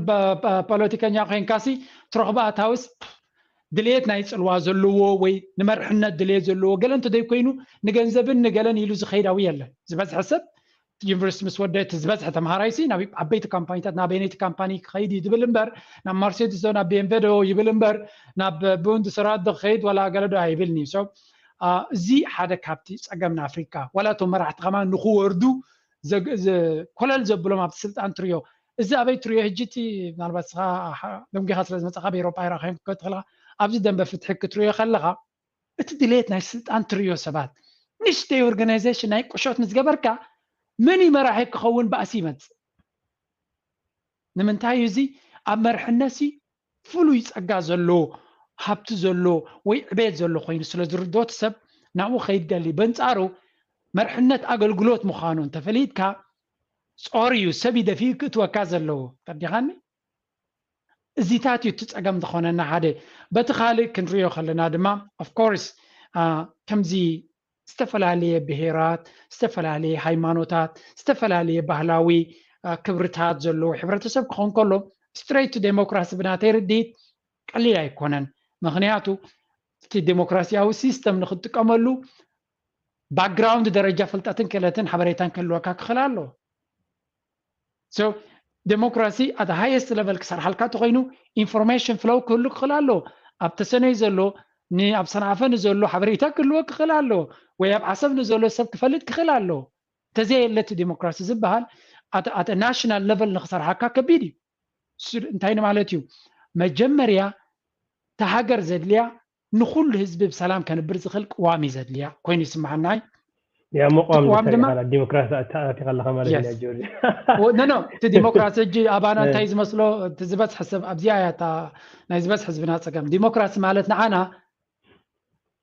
ፖለቲከኛ ኮይንካሲ ትረኽቦ ኣታውስ ድልየት ናይ ጽልዋ ዘለዎ ወይ ንመርሕነት ድልየት ዘለዎ ገለ እንተዘይኮይኑ፣ ንገንዘብን ንገለን ኢሉ ዝኸይዳዊ የለን። ዝበዝሐ ሰብ ዩኒቨርሲቲ ምስ ወደ፣ እቲ ዝበዝሐ ተምሃራይሲ ናብ ዓበይቲ ካምፓኒታት፣ ናበየነይቲ ካምፓኒ ክኸይድ እዩ ዝብል እምበር፣ ናብ ማርሴዲስ ዶ ናብ ቤምቨ ዶ ይብል እምበር፣ ናብ ቡንድስራት ዶ ክኸይድ ዋላ ገለ ዶ ኣይብልን እዩ። So እዚ ሓደ ካብቲ ጸገም ንኣፍሪካ፣ ዋላ እቶም መራሕቲ ከማን ንክወርዱ ኮለል ዘብሎም ኣብቲ ስልጣን ትሪዮ። እዚ ኣበይ ትሪዮ? ሕጂ እቲ ምናልባት ስኻ ደንጊኻ ስለ ዝመጻኻ፣ ኣብ ኤሮፓ ይራኸዮም ክትከድ ትኽእልኻ። ኣብዚ ደንበ ፍትሒ ክትሪዮ ከለኻ፣ እቲ ድሌት ናይ ስልጣን ትሪዮ ሰባት፣ ንእሽተይ ኦርጋናይዜሽን ናይ ቁሾት ምስ ገበርካ፣ መን እዩ መራሒ ክኸውን ባእሲ ይመጽእ። ንምንታይ እዩ እዚ? ኣብ መርሕነትሲ ፍሉይ ጸጋ ዘሎ፣ ሃብቲ ዘሎ ወይ ዕቤት ዘሎ ኮይኑ ስለ ዝርድኦ፣ እቲ ሰብ ናብኡ ከይድ ደሊ። በንጻሩ መርሕነት ኣገልግሎት ምዃኑ እንተፈሊጥካ፣ ጾር እዩ፣ ሰብ እዩ ደፊኡ ክእትወካ ዘለዎ። ተረዲኻኒ? እዚታት እዩ እቲ ጸገም ዝኾነና ሓደ። በቲ ካልእ ክንሪኦ ከለና ድማ፣ of course፣ ከምዚ ዝተፈላለየ ብሄራት፣ ዝተፈላለየ ሃይማኖታት፣ ዝተፈላለየ ባህላዊ ክብርታት ዘለዎ ሕብረተሰብ ክኾን ከሎ፣ ስትሬት ቱ ዴሞክራሲ ብናተይ ርድኢት ቀሊል ኣይኮነን። ምክንያቱ እቲ ዴሞክራሲያዊ ሲስተም ንክትጥቀመሉ ባክግራውንድ ደረጃ ፍልጠትን ክእለትን ሓበሬታን ክህልወካ ክኽእል ኣለዎ። So ዴሞክራሲ at highest level ክሰርሓልካ እንተኮይኑ፣ ኢንፎርሜሽን ፍሎው ክህሉ ክኽእል ኣለዎ። ኣብ ተሰነይ ዘሎ፣ ንኣብ ሰንዓፈ ንዘሎ ሓበሬታ ክህልዎ ክኽእል ኣለዎ፣ ወይ ኣብ ዓሰብ ንዘሎ ሰብ ክፈልጥ ክኽእል ኣለዎ። እንተዘየለ እቲ ዴሞክራሲ ዝበሃል at ናሽናል ለቨል ንክሰርሓካ ከቢድ እዩ። እንታይ ማለት እዩ? መጀመርያ እታ ሃገር ዘድልያ ንኩሉ ህዝቢ ብሰላም ከንብር ዝኽእል ቅዋም እዩ ዘድልያ ኮይኑ ይስምዓናይ። ያ መቋም ቅዋም ድማ ዲሞክራሲ ኣተኣቲኻ ኣለኻ ማለት እዩ ጆርጅ። ኖ ኖ፣ እቲ ዲሞክራሲ ሕጂ ኣባና እንታይ ዝመስሎ፣ እቲ ዝበዝሐ ሰብ ኣብዚኣ እያ እታ ናይ ዝበዝሐ ህዝብና ጸገም። ዲሞክራሲ ማለት ንዓና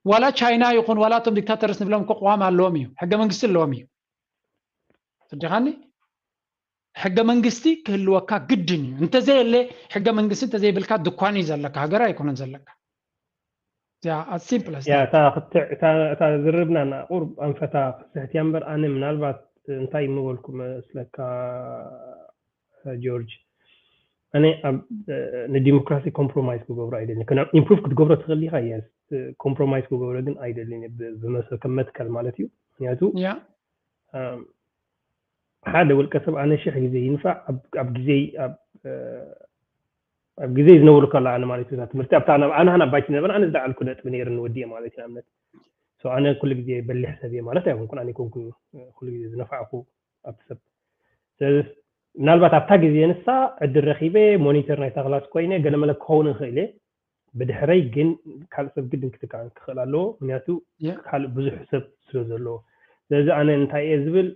ዋላ ቻይና ይኹን ዋላ እቶም ዲክታተርስ ንብሎም እኮ ቅዋም ኣለዎም እዩ፣ ሕገ መንግስቲ ኣለዎም እዩ። ትርዲኻኒ? ሕገ መንግስቲ ክህልወካ ግድን እዩ። እንተዘየለ፣ ሕገ መንግስቲ እንተዘይብልካ ድኳን እዩ ዘለካ፣ ሃገር ኣይኮነን ዘለካ። እዚኣ as simple as ያ that። እታ ክትዕ እታ እታ ዝርብና እና ቁሩብ ኣንፈታ ክስሕት እያ እምበር፣ ኣነ ምናልባት እንታይ ምበልኩ መስለካ ጆርጅ፣ ኣነ ኣብ ንዲሞክራሲ ኮምፕሮማይዝ ክገብሮ ኣይደልን። ከና ኢምፕሩቭ ክትገብሮ ትኽእል ኢኻ፣ የስ፣ ኮምፕሮማይዝ ክገብሮ ግን ኣይደልን እየ፣ ብ- ብመሰ ከም መትከል ማለት እዩ። ምክንያቱ ያ ሓደ ውልቀ ሰብ ኣነ ሽሕ ግዜ ይንፋዕ ኣብ ግዜ ኣብ ግዜ ዝነበሩ ከላ ኣነ ማለት እዩ ትምህርቲ ኣብታ ናብ ኣነ ናብ ባይቲ ነበር ኣነ ዝለዓልኩ ነጥቢ ነይሩ ንወዲየ ማለት እዩ ንኣብነት ኣነ ኩሉ ግዜ በሊሕ ሰብ እየ ማለት ኣይኮንኩን ኣነ ይኮንኩ ኩሉ ግዜ ዝነፋዕኩ ኣብቲ ሰብ ምናልባት ኣብታ ግዜ ንሳ ዕድል ረኪበ ሞኒተር ናይታ ክላስ ኮይነ ገለመለ ክኸውን ይኽእል እየ ብድሕረይ ግን ካልእ ሰብ ግድን ክትከኣን ክኽእል ኣለዎ ምክንያቱ ካልእ ብዙሕ ሰብ ስለ ዘለዎ ስለዚ ኣነ እንታይ እየ ዝብል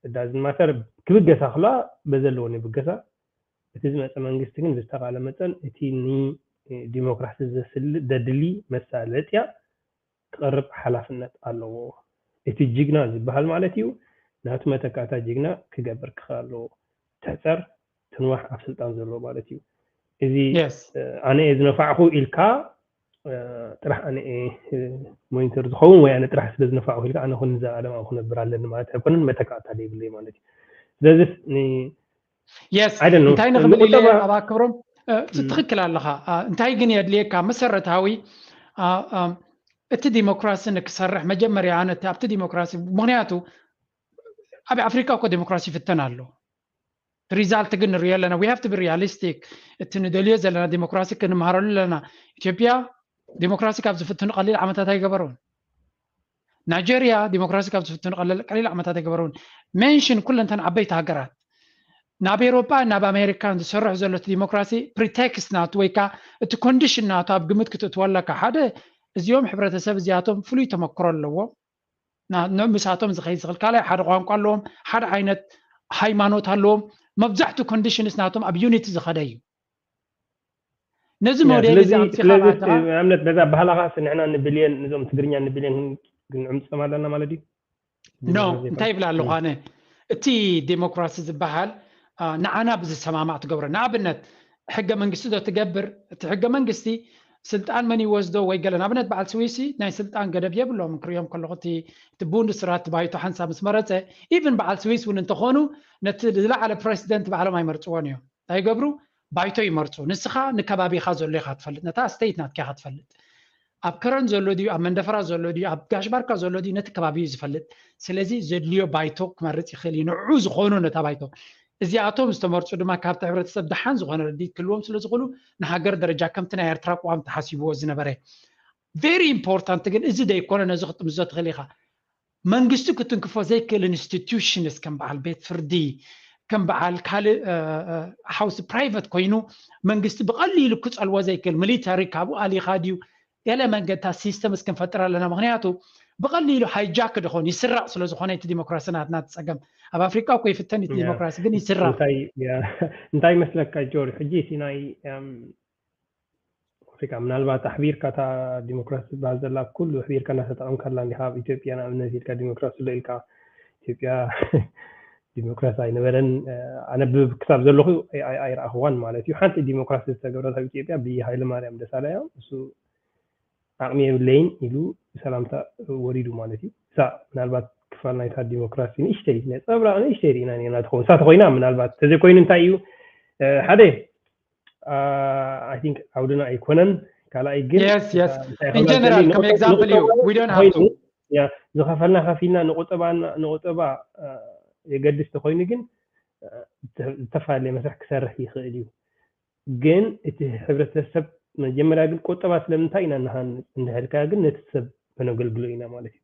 ዳዝን ማተር ክብገሳ ክላ በዘለዎ ይብገሳ እቲ ዝመፀ መንግስቲ ግን ብዝተኻለ መጠን እቲ ንዲሞክራሲ ዘስል ዘድሊ መሳለጥያ ክቐርብ ሓላፍነት ኣለዎ እቲ ጅግና ዝበሃል ማለት እዩ ናቱ መተካእታ ጅግና ክገብር ክኽእል ኣለዎ ትሕፀር ትንዋሕ ኣብ ስልጣን ዘሎ ማለት እዩ እዚ ኣነ እየ ዝነፋዕኹ ኢልካ ጥራሕ ኣነ ሞኒተር ዝኸውን ወይ ኣነ ጥራሕ ስለ ዝነፋዕኩ ኢልካ ኣነ ኩን እዛ ዓለም ኣብኡ ክነብር ኣለኒ ማለት ኣይኮነን። መተካእታ ዘይብለይ ማለት እዩ። ስለዚ የስ እንታይ ንኽብል ኢለ ኣባ ክብሮም ትኽክል ኣለኻ። እንታይ ግን የድልየካ መሰረታዊ እቲ ዲሞክራሲ ንክሰርሕ መጀመርያ ኣነ ኣብቲ ዲሞክራሲ ምክንያቱ ኣብ ኣፍሪካ እኮ ዲሞክራሲ ይፍተን ኣሎ። ሪዛልት ግን ንሪኦ ኣለና። We have to be realistic። እቲ ንደልዮ ዘለና ዲሞክራሲ ክንምሃረሉ ኣለና። ኢትዮጵያ ዲሞክራሲ ካብ ዝፍትኑ ቀሊል ዓመታት ኣይገበሩን። ናይጀርያ ዲሞክራሲ ካብ ዝፍትኑ ቀሊል ዓመታት ኣይገበሩን። ሜንሽን ኩለንተን ዓበይቲ ሃገራት ናብ ኤሮጳ ናብ ኣሜሪካን ዝሰርሕ ዘሎ እቲ ዲሞክራሲ ፕሪቴክስት ናቱ ወይ ከዓ እቲ ኮንዲሽን ናቱ ኣብ ግምት ክትእትወለካ ሓደ እዚኦም ሕብረተሰብ እዚኣቶም ፍሉይ ተመክሮ ኣለዎም። ምሳቶም ዝኸይድ ዝኽእል ካልኣይ ሓደ ቋንቋ ኣለዎም፣ ሓደ ዓይነት ሃይማኖት ኣለዎም። መብዛሕትኡ ኮንዲሽንስ ናቶም ኣብ ዩኒቲ ዝኸደ እዩ። ነዚ ሞዴል እዚ ኣምፂኻ ኣብነት ነዛ ባህላኻ ንሕና ንብልየን ንዞም ትግርኛ ንብልየን ክንዕምፅም ኣለና ማለት እዩ። ኖ እንታይ ይብል ኣለኹ ኣነ እቲ ዴሞክራሲ ዝበሃል ንዓና ብዝሰማማዕ ትገብሮ። ንኣብነት ሕገ መንግስቲ ዶ ትገብር? እቲ ሕገ መንግስቲ ስልጣን መን ይወስዶ ወይ ገለ ንኣብነት በዓል ስዊሲ ናይ ስልጣን ገደብ የብሎም። ክሪኦም ከለኹ እቲ ቡንድስራት ባይቶ ሓንሳብ ምስ መረፀ ኢቭን በዓል ስዊስ እውን እንተኾኑ ነቲ ዝለዓለ ፕሬሲደንት ባዕሎም ኣይመርፅዎን እዮም። እንታይ ይገብሩ? ባይቶ ይመርፁ። ንስኻ ንከባቢኻ ዘሎ ኢኻ ትፈልጥ፣ ነታ ስቴት ናትካ ኢኻ ትፈልጥ። ኣብ ከረን ዘሎ ድዩ ኣብ መንደፈራ ዘሎ ድዩ ኣብ ጋሽ ባርካ ዘሎ ድዩ ነቲ ከባቢ እዩ ዝፈልጥ። ስለዚ ዘድልዮ ባይቶ ክመርፅ ይኽእል እዩ ንዕኡ ዝኾኑ ነታ ባይቶ። እዚኣቶም ዝተመርፁ ድማ ካብቲ ሕብረተሰብ ደሓን ዝኾነ ርድኢት ክህልዎም ስለ ዝኽእሉ ንሃገር ደረጃ ከምቲ ናይ ኤርትራ ቅዋም ተሓሲብዎ ዝነበረ። ቬሪ ኢምፖርታንት ግን እዚ ደይኮነ ነዚ ክጥምዞ ትኽእል ኢኻ። መንግስቲ ክትንክፎ ዘይክእል ኢንስቲትዩሽንስ ከም በዓል ቤት ፍርዲ ከም በዓል ካልእ ሃውስ ፕራይቨት ኮይኑ መንግስቲ ብቐሊሉ ክፀልዎ ዘይክእል ሚሊተሪ ካብኡ ኣሊኻ ድዩ ገለ መንገድታት ሲስተምስ ክንፈጥር ኣለና። ምክንያቱ ብቐሊሉ ሃይጃክ ድኾን ይስራቕ ስለ ዝኾነ እቲ ዲሞክራሲ ናትና ትፀገም ኣብ ኣፍሪቃ እኮ ይፍተን እቲ ዲሞክራሲ ግን ይስራቕ። እንታይ መስለካ ጆርጅ ሕጂ እቲ ናይ ኣፍሪካ ምናልባት ኣሕቢርካ እታ ዲሞክራሲ ትበሃል ዘላ ኩሉ ኣሕቢርካ እናተጠቐምካላ እንዲካ ኣብ ኢትዮጵያ ንኣብነት ኢልካ ዲሞክራሲ ኣሎ ኢልካ ኢትዮጵያ ዲሞክራሲ ኣይነበረን። ኣነ ክሳብ ዘለኹ ኣይረኣኽዋን ማለት እዩ። ሓንቲ ዲሞክራሲ ዝተገብረት ኣብ ኢትዮጵያ ብሃይለማርያም ደሳለያ እሱ ዓቕሚ የብለይን ኢሉ ብሰላምታ ወሪዱ ማለት እዩ። እሳ ምናልባት ክፋል ናይታ ዲሞክራሲ ንእሽተይ ነፀብራቕ ንእሽተይ ርኢና ኔርና ትኸውን እሳ ተኮይና ምናልባት ተዘይኮይኑ እንታይ እዩ ሓደ I think ዓውድና ኣይኮነን። ካልኣይ ግን ጀነራል ከም ኤግዛምፕል እዩ ዝኸፈልና ከፊልና ንቁጠባ ንቁጠባ የገድስ ተኮይኑ ግን ዝተፈላለየ መስርሕ ክሰርሕ ይኽእል እዩ። ግን እቲ ሕብረተሰብ መጀመርያ ግን ቁጠባ ስለምንታይ ኢና ንሃንፅ እንድሕልካ ግን ነቲ ሰብ ከነገልግሎ ኢና ማለት እዩ።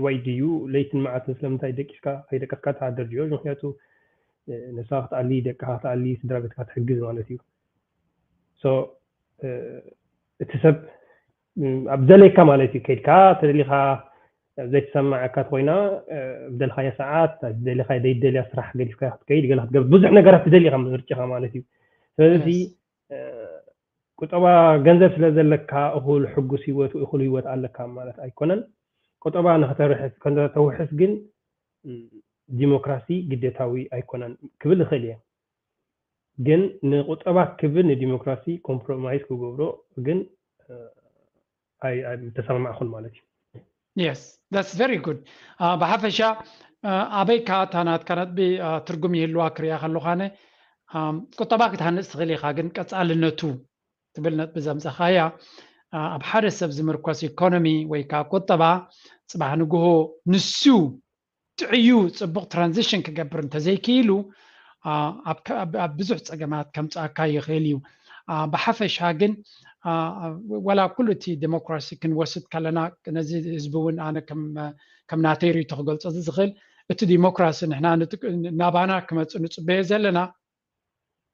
ዋይ ድዩ ለይትን መዓልትን ስለምንታይ ደቂስካ ኣይደቀስካ ትሓድር ጆርጅ? ምክንያቱ ንስኻ ክትኣሊ ደቅኻ ክትኣሊ ስድራ ቤትካ ትሕግዝ ማለት እዩ። እቲ ሰብ ኣብ ዘለካ ማለት እዩ ከይድካ ተደሊኻ ዘይተሰማዓካ ኮይና ብደልካዮ ሰዓት ብደልካዮ ዘይደልያ ስራሕ ገዲፍካ ክትከይድ ገለ ክትገብር ብዙሕ ነገራት ትደሊኻ ምርጭኻ ማለት እዩ። ስለዚ ቁጠባ ገንዘብ ስለ ዘለካ እኹል ሕጉስ ህይወት እኹል ህይወት ኣለካ ማለት ኣይኮነን። ቁጠባ ንክተውሕስ ግን ዲሞክራሲ ግዴታዊ ኣይኮነን ክብል ይኽእል እየ። ግን ንቁጠባ ክብል ንዲሞክራሲ ኮምፕሮማይዝ ክገብሮ ግን ኣይተሰማማዕኩን ማለት እዩ። Yes, that's very good። ብሓፈሻ ኣበይ ከዓ እታ ናትካ ነጥቢ ትርጉም ይህልዋ ክሪኣ ከለኳነ ቁጠባ ክትሃንፅ ትኽእል ኢኻ፣ ግን ቀፃልነቱ ትብል ነጥቢ ዘምፀኻያ ኣብ ሓደ ሰብ ዝምርኮስ ኢኮኖሚ ወይ ከዓ ቁጠባ ፅባሕ ንግሆ ንሱ ጥዕዩ ፅቡቕ ትራንዚሽን ክገብር እንተዘይክኢሉ ኣብ ብዙሕ ፀገማት ከምፅኣካ ይኽእል እዩ። ብሓፈሻ ግን ዋላ ኩሉ እቲ ዴሞክራሲ ክንወስድ ከለና ነዚ ህዝቢ እውን ኣነ ከም ናተይ ርእይቶ ክገልፆ ዝኽእል እቲ ዲሞክራሲ ንሕና ናባና ክመፅእ ንፅበዮ ዘለና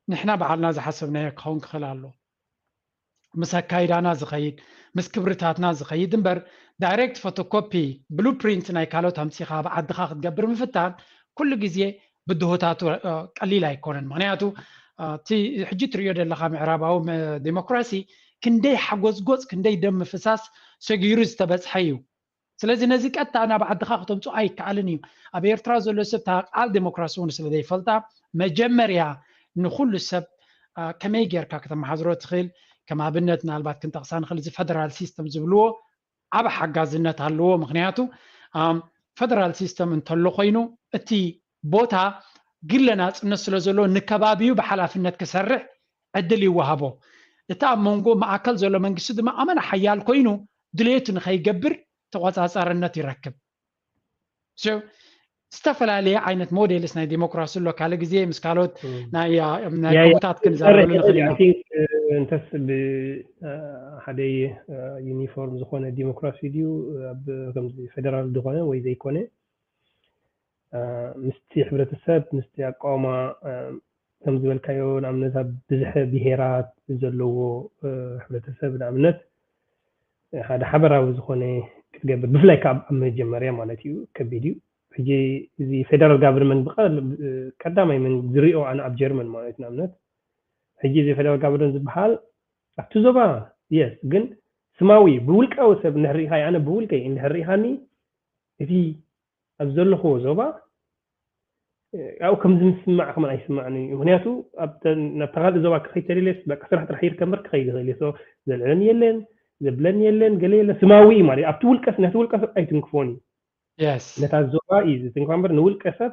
ንሕና ባዕልና ዝሓሰብናዮ ክኸውን ክኽእል ኣሎ። ምስ ኣካይዳና ዝኸይድ ምስ ክብርታትና ዝኸይድ እምበር ዳይሬክት ፎቶኮፒ ብሉፕሪንት ናይ ካልኦት ኣምፂኻ ኣብ ዓድኻ ክትገብር ምፍታን ኩሉ ግዜ ብድሆታቱ ቀሊል ኣይኮነን። ምክንያቱ እቲ ሕጂ ትሪኦ ዘለካ ምዕራባዊ ዴሞክራሲ ክንደይ ሓጎዝጎፅ ክንደይ ደም ምፍሳስ ሰጊሩ ዝተበፅሐ እዩ። ስለዚ ነዚ ቀጥታ ናብ ዓድኻ ክተምፅኦ ኣይከኣልን እዩ። ኣብ ኤርትራ ዘሎ ሰብ እታ ቃል ዴሞክራሲ እውን ስለ ዘይፈልጣ መጀመርያ ንኩሉ ሰብ ከመይ ጌርካ ከተመሓዝሮ ትኽእል ከም ኣብነት ምናልባት ክንጠቕሳ ንኽእል፣ እዚ ፈደራል ሲስተም ዝብልዎ ዓብ ሓጋዝነት ኣለዎ። ምኽንያቱ ፈደራል ሲስተም እንተሎ ኮይኑ እቲ ቦታ ግለ ናፅነት ስለ ዘሎ ንከባቢኡ ብሓላፍነት ክሰርሕ ዕድል ይወሃቦ። እቲ ኣብ መንጎ ማእከል ዘሎ መንግስቲ ድማ ኣመና ሓያል ኮይኑ ድሌቱ ንኸይገብር ተቆፃፃርነት ይረክብ። So ዝተፈላለየ ዓይነት ሞዴልስ ናይ ዲሞክራሲ ኣሎ። ካልእ ግዜ ምስ ካልኦት ናይ ከምኡታት ክንዛረበሉ ንኽእል ኢና። እንተስ ብሓደ ዩኒፎርም ዝኾነ ዲሞክራሲ ድዩ ኣብ ከምዚ ፌደራል ዝኾነ ወይ ዘይኮነ ምስቲ ሕብረተሰብ ምስቲ ኣቃውማ ከም ዝበልካዮ ንኣብነት ኣብ ብዝሐ ብሄራት ዘለዎ ሕብረተሰብ ንኣብነት ሓደ ሓበራዊ ዝኾነ ክትገብር ብፍላይ ካብ ኣብ መጀመርያ ማለት እዩ ከቢድ እዩ። ሕጂ እዚ ፌደራል ጋቨርንመንት ቀዳማይ መን ዝሪኦ ኣነ ኣብ ጀርመን ማለት ንኣብነት ሕጂ እዚ ፌደራል ጋቨርንመንት ዝበሃል ኣብቲ ዞባ የስ ግን ስማዊ ብውልቃዊ ሰብ እንድሕር ሪኢኻዮ ኣነ ብውልቀይ እንድሕር ሪኢኻኒ እቲ ኣብ ዘለኽዎ ዞባ ኣብኡ ከም ዝስማዕ ከማን ኣይስማዕን እዩ። ምክንያቱ ናብታ ካልእ ዞባ ክኸይድ ተደልየስ በቃ ስራሕ ጥራሕ ይርከብ እምበር ክኸይድ ይኽእል እየ። ዘልዕለኒ የለን ዘብለኒ የለን ገለ የለን ስማዊ እዩ ማለት ኣብቲ ውልቀ ነቲ ውልቀ ሰብ ኣይትንክፎን እዩ። ነታ ዞባ እዩ ዝትንክፋ እምበር ንውልቀ ሰብ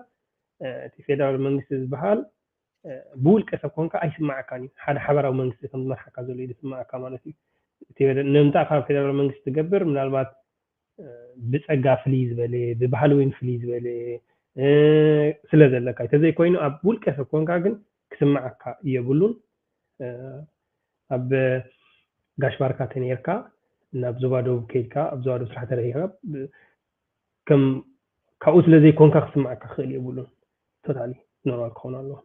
እቲ ፌደራል መንግስቲ ዝበሃል ብውልቀ ሰብ ኮንካ ኣይስማዓካን እዩ። ሓደ ሓበራዊ መንግስቲ ከም ዝመርሓካ ዘሎ እዩ ዝስማዓካ ማለት እዩ። ንምንታይ ካብ ፌደራል መንግስቲ ትገብር ምናልባት ብፀጋ ፍልይ ዝበለ ብባህሊ እውን ፍልይ ዝበለ ስለ ዘለካ ተዘይኮይኑ ኣብ ውልቀ ሰብ ኮንካ ግን ክስማዓካ የብሉን። ኣብ ጋሽ ባርካ ተነይርካ ናብ ዞባ ደቡብ ከይድካ ኣብ ዞባ ደቡብ ስራሕ ተረኪብካ ከም ካብኡ ስለ ዘይኮንካ ክስማዓካ ክኽእል የብሉን። ቶታሊ ኖርማል ክኸውን ኣለዎ።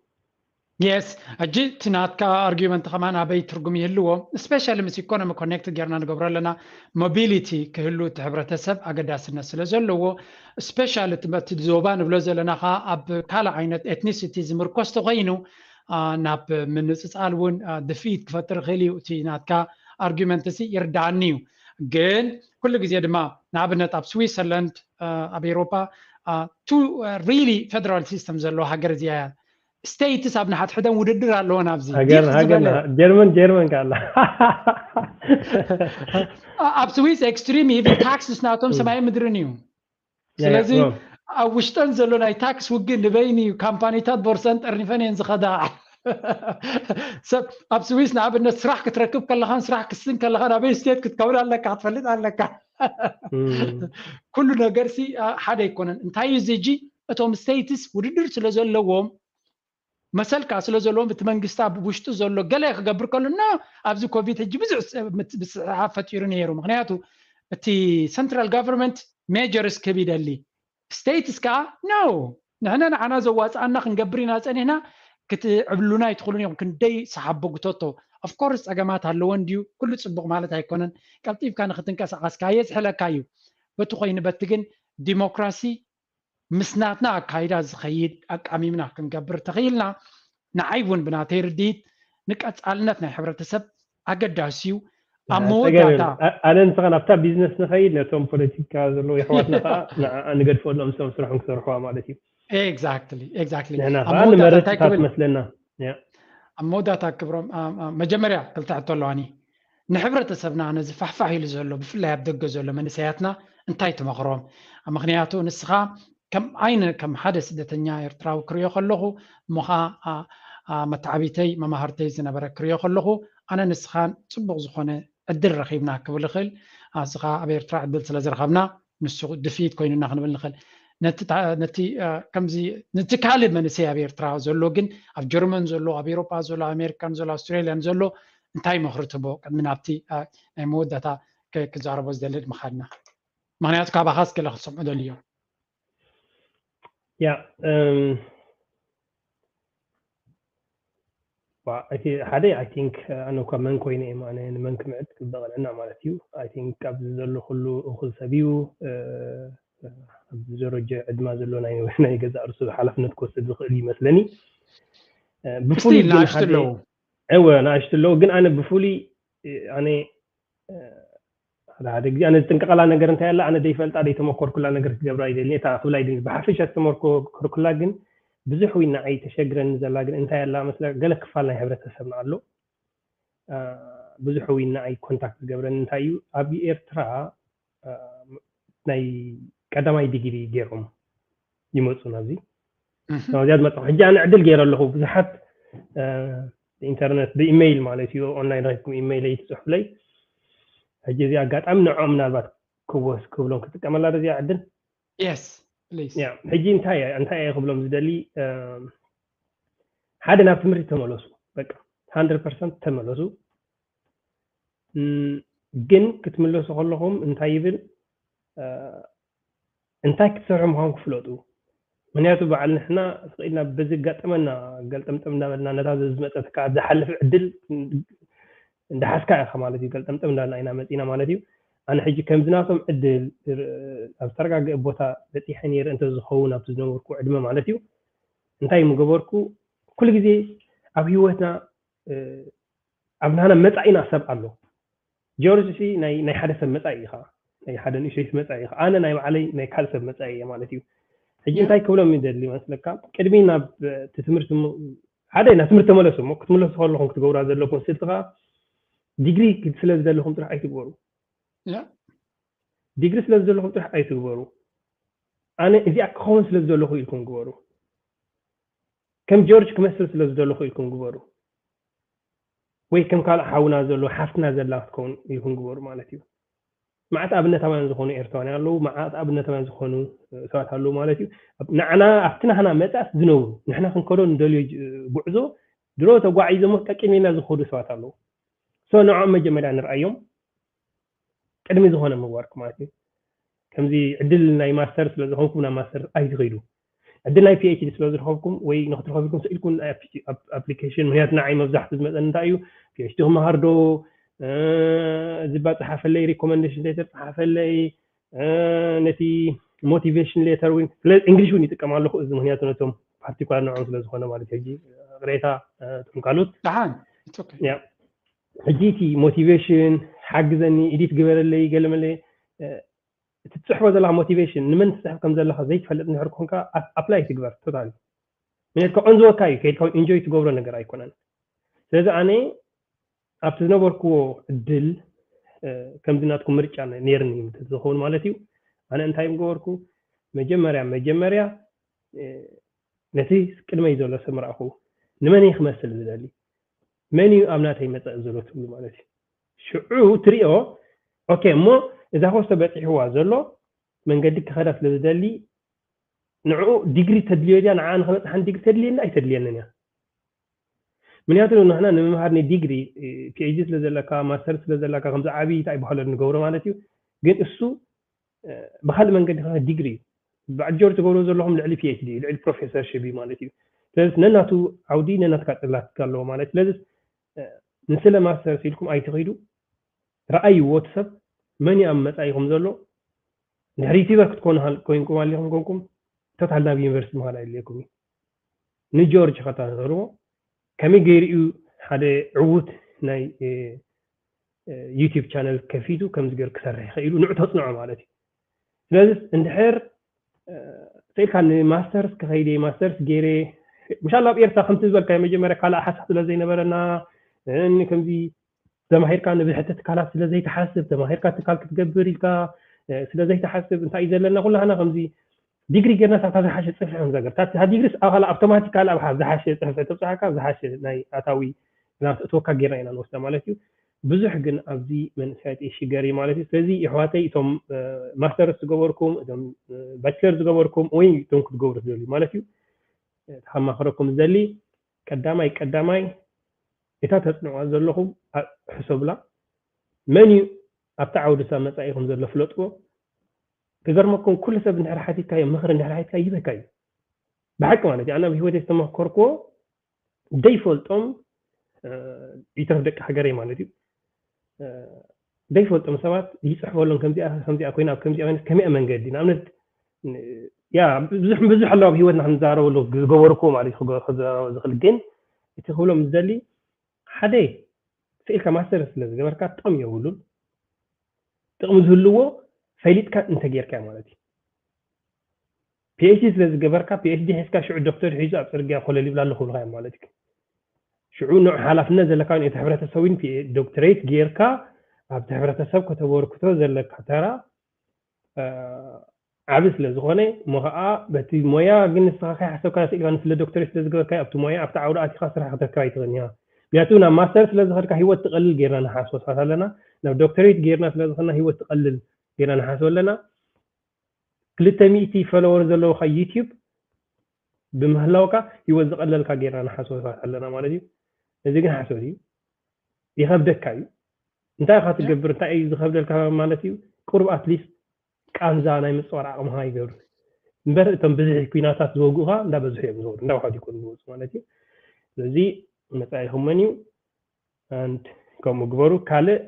የስ ሕጂ እቲ ናትካ ኣርጊመንት ከማን ኣበይ ትርጉም ይህልዎ? ስፔሻሊ ምስ ኢኮኖሚ ኮኔክት ጌርና ንገብሮ ኣለና። ሞቢሊቲ ክህሉ እቲ ሕብረተሰብ ኣገዳስነት ስለ ዘለዎ ስፔሻሊ እቲ ዞባ ንብሎ ዘለና ከዓ ኣብ ካልእ ዓይነት ኤትኒሲቲ ዝምርኮስ ተኮይኑ ናብ ምንፅፃል እውን ድፍኢት ክፈጥር ይኽእል እዩ። እቲ ናትካ ኣርጊመንት ሲ ይርዳኣኒ እዩ። ግን ኩሉ ግዜ ድማ ንኣብነት ኣብ ስዊሰርላንድ ኣብ ኤሮፓ ቱ ሪሊ ፌደራል ሲስተም ዘለዎ ሃገር እዚኣ እያ። ስቴትስ ኣብ ንሓድሕደን ውድድር ኣለወን ኣብዚ ጀርመን ጀርመን ካላ ኣብ ስዊስ ኤክስትሪም ኢቭን ታክስስ ናቶም ሰማይ ምድርን እዩ። ስለዚ ኣብ ውሽጠን ዘሎ ናይ ታክስ ውግእ ንበይኒ እዩ። ካምፓኒታት ቦርሰን ጠርኒፈን እየን ዝኸዳ። ሰብ ኣብ ስዊስ ንኣብነት ስራሕ ክትረክብ ከለኻን ስራሕ ክስን ከለኻን ኣበይ ስቴት ክትከውን ኣለካ ክትፈልጥ ኣለካ። ኩሉ ነገር ሲ ሓደ ኣይኮነን። እንታይ እዩ እዚ እጂ እቶም ስቴትስ ውድድር ስለ ዘለዎም መሰልካ ስለ ዘለዎም እቲ መንግስቲ ኣብ ውሽጡ ዘሎ ገለ ክገብር ከሎ ና ኣብዚ ኮቪድ ሕጂ ብዙሕ ምስሕሓብ ፈጢሩ ነይሩ። ምክንያቱ እቲ ሰንትራል ጋቨርንመንት ሜጀርስ ክህብ ይደሊ ስቴትስ ከዓ ነው ንሕና ንዓና ዘዋፅኣና ክንገብር ኢና ፀኒሕና ክትዕብሉና ኣይትኽእሉን ኢኹም። ክንደይ ሰሓቦ ግተቶ ኦፍኮርስ ፀገማት ኣለዎ እንድዩ ኩሉ ፅቡቕ ማለት ኣይኮነን። ቀልጢፍካ ንክትንቀሳቐስ ከዓ የዝሕለካ እዩ። በቲ ኮይኑ በቲ ግን ዲሞክራሲ ምስ ናትና ኣካይዳ ዝኸይድ ኣቃሚምና ክንገብር ተኽኢልና ንዓይ እውን ብናተይ ርድኢት ንቀፃልነት ናይ ሕብረተሰብ ኣገዳሲ እዩ። ኣብ መወዳእታ ኣነ ንስኻ ናብታ ቢዝነስ ንኸይድ ነቶም ፖለቲካ ዘለዉ የሕዋትና ከዓ ንገድፈሎም ምስቶም ስርሖም ክሰርሕዋ ማለት እዩ። ኤግዛክትሊ ኤግዛክትሊ ንሕና ከዓ ንመረፅታት መስለና። ኣብ መወዳእታ ክብሮም መጀመርያ ክልተ ሕቶ ኣለዋኒ። ንሕብረተሰብና ነዚ ፋሕፋሕ ኢሉ ዘሎ ብፍላይ ኣብ ደገ ዘሎ መንእሰያትና እንታይ ትመኽሮም? ምኽንያቱ ንስኻ ከም ዓይነ ከም ሓደ ስደተኛ ኤርትራዊ ክሪኦ ከለኹ እሞ ከዓ መተዓቢተይ መማህርተይ ዝነበረ ክሪኦ ከለኹ ኣነ ንስኻን ፅቡቕ ዝኾነ ዕድል ረኺብና ክብል ይኽእል። ኣዚ ከዓ ኣብ ኤርትራ ዕድል ስለ ዝረኸብና ንሱ ድፍኢት ኮይኑና ክንብል ንኽእል። ነቲ ከምዚ ነቲ ካልእ መንእሰይ ኣብ ኤርትራ ዘሎ ግን ኣብ ጀርመን ዘሎ ኣብ ኤሮጳ ዘሎ ኣብ ኣሜሪካን ዘሎ ኣውስትራልያን ዘሎ እንታይ ምኽሪ ትቦ ቅድሚ ናብቲ ናይ መወዳእታ ክዛረቦ ዝደሊ ምኻድና ምክንያቱ ካባኻስ ገለ ክትሰምዑ ደልዮ። ያ እቲ ሓደ ኣይ ቲንክ ኣነ እኳ መን ኮይነ እየ ማነ ንመን ክምዕድ ክበቐለና ማለት እዩ። ኣይ ቲንክ ኣብዚ ዘሎ ኩሉ እኹል ሰብ እዩ። ኣብዚ ደረጃ ዕድማ ዘሎ ናይ ገዛእ ርእሱ ሓላፍነት ክወስድ ዝኽእል ይመስለኒ። ብፍሉይ ንኣሽቱ ኣለዉ እወ ንኣሽቱ ኣለዉ ግን ኣነ ብፍሉይ ኣነ ሓደ ሓደ ግዜ ኣነ ዝጥንቀቐላ ነገር እንታይ ኣላ ኣነ ዘይፈልጣ ዘይተመኮርኩላ ነገር ክገብራ ይደሊ እታ ክብላ ይደሊ ብሓፈሻ ዝተመኮርኩላ ግን ብዙሕ ወይ ንዓይ ተሸግረኒ ዘላ ግን እንታይ ኣላ መስላ ገለ ክፋል ናይ ሕብረተሰብና ኣሎ ብዙሕ ወይ ንዓይ ኮንታክት ዝገብረኒ እንታይ እዩ፣ ኣብ ኤርትራ ናይ ቀዳማይ ዲግሪ ገይሮም ይመፁ ናብዚ። ናብዚኣ ዝመፅኹ ሕጂ ኣነ ዕድል ገይረ ኣለኹ። ብዙሓት ኢንተርነት ብኢሜይል ማለት እዩ፣ ኦንላይን ረኪብኩም ኢሜይለይ ትፅሕፉለይ። ሕጂ እዚ ኣጋጣሚ ንዕኦም ምናልባት ክወስ ክብሎም ክጥቀመላ ዶ እዚኣ ዕድል? Yes, please. ሕጂ እንታይ እንታይ እየ ክብሎም ዝደሊ፣ ሓደ ናብ ትምህርቲ ተመለሱ፣ በቃ ሃንድረድ ፐርሰንት ተመለሱ። ግን ክትምለሱ ከለኹም እንታይ ይብል፣ እንታይ ክትሰርሑ ምዃን ክፍለጡ። ምክንያቱ በዓል ንሕና ስቕ ኢልና በዚ ኣጋጠመና ገልጠምጠም እንዳበልና ነታ ዝመፀት ከዓ ዝሓልፍ ዕድል እንዳሓዝካ ኢኻ ማለት እዩ። ገልጠምጠም እንዳበልና ኢና መፂና ማለት እዩ። ኣነ ሕጂ ከምዚ ናቶም ዕድል ኣብ ዝተረጋገአ ቦታ በፂሐ ነይረ እንተዝኸውን ኣብቲ ዝነበርኩ ዕድመ ማለት እዩ፣ እንታይ ምገበርኩ? ኩሉ ግዜ ኣብ ህይወትና ኣብ ናህና መፃኢና ሰብ ኣሎ። ጆርጅ ሲ ናይ ሓደ ሰብ መፃኢ ኢኻ፣ ናይ ሓደ ንእሽተይ መፃኢ ኢኻ። ኣነ ናይ ባዕለይ ናይ ካልእ ሰብ መፃኢ እየ ማለት እዩ። ሕጂ እንታይ ክብሎም ይደሊ መስለካ? ቅድሚ ናብ እቲ ትምህርቲ ሓደ ናብ ትምህርቲ ተመለሱ እሞ ክትምለሱ ከለኹም ክትገብራ ዘለኩም ስልቲ ከዓ ዲግሪ ስለ ዝደለኹም ጥራሕ ኣይትግበሩ። ዲግሪ ስለ ዝደለኹም ጥራሕ ኣይትግበሩ። ኣነ እዚኣ ክኸውን ስለ ዝደለኹ ኢልኩም ግበሩ። ከም ጆርጅ ክመስል ስለ ዝደለኹ ኢልኩም ግበሩ። ወይ ከም ካልእ ሓውና ዘሎ ሓፍትና ዘላ ክትከውን ኢልኩም ግበሩ ማለት እዩ። መዓት ኣብነታውያን ዝኾኑ ኤርትራውያን ኣለዉ፣ መዓት ኣብነታውያን ዝኾኑ ሰባት ኣለዉ ማለት እዩ። ንዓና ኣብቲ ናህና መጻስ ዝነብሩ ንሕና ክንከዶ ንደልዮ ጉዕዞ ድሮ ተጓዒዞሞ ቀቂሚና ዝኸዱ ሰባት ኣለዉ። ሶ ንዕኦም መጀመርያ ንርኣዮም። ቅድሚ ዝኾነ ምግባርኩም ማለት እዩ። ከምዚ ዕድል ናይ ማስተር ስለ ዝረኸብኩም ናብ ማስተር ኣይትኸይዱ። ዕድል ናይ ፒኤችዲ ስለ ዝረኸብኩም ወይ ንክትረኸብኩም ስኢልኩም ናይ ኣፕሊኬሽን፣ ምክንያቱ ንዓይ መብዛሕቱ ዝመፀኒ እንታይ እዩ፣ ፒኤችዲ ክመሃር ዶ ዝባ ፀሓፈለይ፣ ሪኮመንዴሽን ሌተር ፀሓፈለይ፣ ነቲ ሞቲቬሽን ሌተር እውን ስለ እንግሊሽ እውን ይጥቀም ኣለኹ። እዚ ምክንያቱ ነቶም ፓርቲኩላር ንዕኦም ስለ ዝኾነ ማለት እዩ። ሕጂ ቅሬታ እቶም ካልኦት ደሓን ሕጂ እቲ ሞቲቬሽን ሓግዘኒ፣ ኢዲት ግበረለይ፣ ገለመለ እቲ ትፅሕፎ ዘለካ ሞቲቬሽን ንመን ትፅሕፍ ከም ዘለካ ዘይትፈልጥ እንድሕር ኮንካ ኣፕላይ ትግበር ቶታሊ። ምክንያቱ ከቐንዝወካ እዩ፣ ከይድካ ኢንጆይ ትገብሮ ነገር ኣይኮነን። ስለዚ ኣነ ኣብቲ ዝነበርክዎ ዕድል ከምዚ ናትኩም ምርጫ ነይርኒ ዝኸውን ማለት እዩ። ኣነ እንታይ ምገበርኩ? መጀመርያ መጀመርያ ነቲ ቅድመይ ዘሎ ሰብ ምረኣኹ። ንመን እየ ክመስል ዝደሊ? መን እዩ ኣብ ናተይ መፀኢ ዘሎ ትብሉ ማለት እዩ። ሽዑ ትሪኦ፣ ኦኬ፣ እሞ እዛ ኮስቶ በፂሕዋ ዘሎ መንገዲ ክኸዳ ስለ ዝደሊ ንዕኡ ዲግሪ ተድልዮ ድያ? ንዓ ንኸበፅሓን ዲግሪ ተድልየኒ ኣይተድልየንን እያ። ምክንያቱ ንሕና ንምምሃር ንዲግሪ ፒኤችዲ ስለ ዘለካ ማስተር ስለ ዘለካ ከምዚ ዓብዪ እንታይ ይበሃሎ ንገብሮ ማለት እዩ። ግን እሱ ብካልእ መንገዲ ከ ዲግሪ እዩ። በዓል ጆርጅ ትገብሮ ዘለኹም ልዕሊ ፒኤችዲ ልዕሊ ፕሮፌሰርሽፕ እዩ ማለት እዩ። ስለዚ ነናቱ ዓውዲ ነናትካ ጥላት ኣለዎ ማለት። ስለዚ ንስለ ማስተርስ ኢልኩም ኣይትኸይዱ። ረኣይዎ እቲ ሰብ መን እዩ ኣብ መጻኢኹም ዘሎ። ድሕሪ ዩቲበር ክትኮኑ ኮይንኩም ኣሊኹም ኮንኩም ቶታል ናብ ዩኒቨርሲቲ ምኻድ ኣይድልየኩም እዩ። ንጆርጅ ከታተልዎ ከመይ ገይሩ እዩ ሓደ ዕዉት ናይ ዩቲብ ቻነል ከፊቱ ከምዚ ገይሩ ክሰርሕ ይኽእል ኢሉ ንዑ ተፅንዖ ማለት እዩ። ስለዚ እንድሕር ስኢልካ ንማስተርስ ክኸይደ ማስተርስ ገይረ ምሻላ ኣብ ኤርትራ ከምቲ ዝበልካዮ መጀመርያ ካልእ ሓሳብ ስለ ዘይነበረና ከምዚ ተማሂርካ ንብሕቲ ትካላት ስለ ዘይትሓስብ ተማሂርካ ትካል ክትገብር ኢልካ ስለ ዘይትሓስብ እንታይ እዩ ዘለና ኩላህና ከምዚ ዲግሪ ጌርና ሳታ ዝሓሸ ፅፍሒ ከም ዘገር ታ ዲግሪስ ኣኻላ ኣውቶማቲካል ኣብ ዝሓሸ ፅፍሒ ተብፅሓካ ዝሓሸ ናይ ኣታዊ ናብ ተእትወካ ጌርና ኢና ንወስዳ ማለት እዩ። ብዙሕ ግን ኣብዚ መንእሰያት ሽገር እዩ ማለት እዩ። ስለዚ የሕዋተይ እቶም ማስተርስ ዝገበርኩም እቶም ባችለር ዝገበርኩም ወይ እቶም ክትገብሩ ትደልዩ ማለት እዩ ተማኽረኩም ዝደሊ ቀዳማይ ቀዳማይ እታ ተፅንዕዋ ዘለኹም ሕሰብላ መን እዩ ኣብቲ ዓውዲ ሳ መፃኢኹም ዘሎ ፍለጥዎ። ክገርመኩም ኩሉ ሰብ እንድሕር ሓቲትካዮ ምኽሪ እንድሕር ሓቲትካ ይበካ እዩ ብሓቂ ማለት እዩ። ኣነ ኣብ ህይወት ዝተመኮርክዎ ዘይፈልጦም ይትረፍ ደቂ ሃገረይ ማለት እዩ ዘይፈልጦም ሰባት ይፅሕፈሎም ከምዚኣ ከምዚኣ ኮይና ኣብ ከምዚኣ ኮይነት ከመይ መንገዲ ንኣብነት ያ ብዙሕ ብዙሕ ኣለዋ ኣብ ህይወትና ክንዛረበሉ ዝገበርኩ ማለት እዩ ክዛረበ ዝኽእል ግን እቲ ክብሎም ዝደሊ ሓደ ስኢልካ ማስተር ስለ ዝገበርካ ጥቕሚ የብሉን። ጥቕሚ ዝህልዎ ፈሊጥካ እንተጌርካ ማለት እዩ። ፒኤችዲ ስለ ዝገበርካ ፒኤችዲ ሒዝካ ሽዑ ዶክተር ሒዙ ኣብ ፅርግያ ኮለል ይብላ ኣለኹ ብልካ ማለት እዩ። ሽዑ ንዑ ሓላፍነት ዘለካ እቲ ሕብረተሰብ እውን ዶክትሬት ጌርካ ኣብቲ ሕብረተሰብ ከተበርክቶ ዘለካ ተራ ዓቢ ስለ ዝኾነ፣ እሞ ኸዓ በቲ ሞያ ግን ንስኻ ከይሓሰብካ ስኢልካ፣ ንስለ ዶክተሬት ስለ ዝገበርካ ኣብቲ ሞያ ኣብቲ ዓውዲ ኣቲኻ ስራሕ ክትረክብ ኣይትኽእልን ኢኻ። ምክንያቱ ናብ ማስተር ስለ ዝኸድካ ህይወት ትቐልል ጌርና ንሓስቦ ሰባት ኣለና፣ ናብ ዶክተሬት ጌርና ስለ ዝኸድና ህይወት ትቐልል ጌርና ንሓስቦ ኣለና። ክልተ ሚእቲ ፎሎወር ዘለውካ ዩቲዩብ ብምህላውካ ህይወት ዝቐለልካ ጌርና ንሓስቦ ሰባት ኣለና ማለት እዩ። እዚ ግን ሓሶት እዩ፣ ይኸብደካ እዩ። እንታይ ኢኻ ትገብር? እንታይ እዩ ዝኸብደልካ ማለት እዩ? ቁሩብ ኣትሊስት ቃንዛ ናይ ምፅዋር ዓቕምኻ ይገብር እምበር እቶም ብዝሒ ኩናታት ዝወግኡኻ እንዳበዝሑ እዮም ዝወዱ፣ እንዳውሓዱ ይኮኑ ዝወፁ ማለት እዩ። ስለዚ መፃኢኹም መን እዩ? And ከምኡ ግበሩ። ካልእ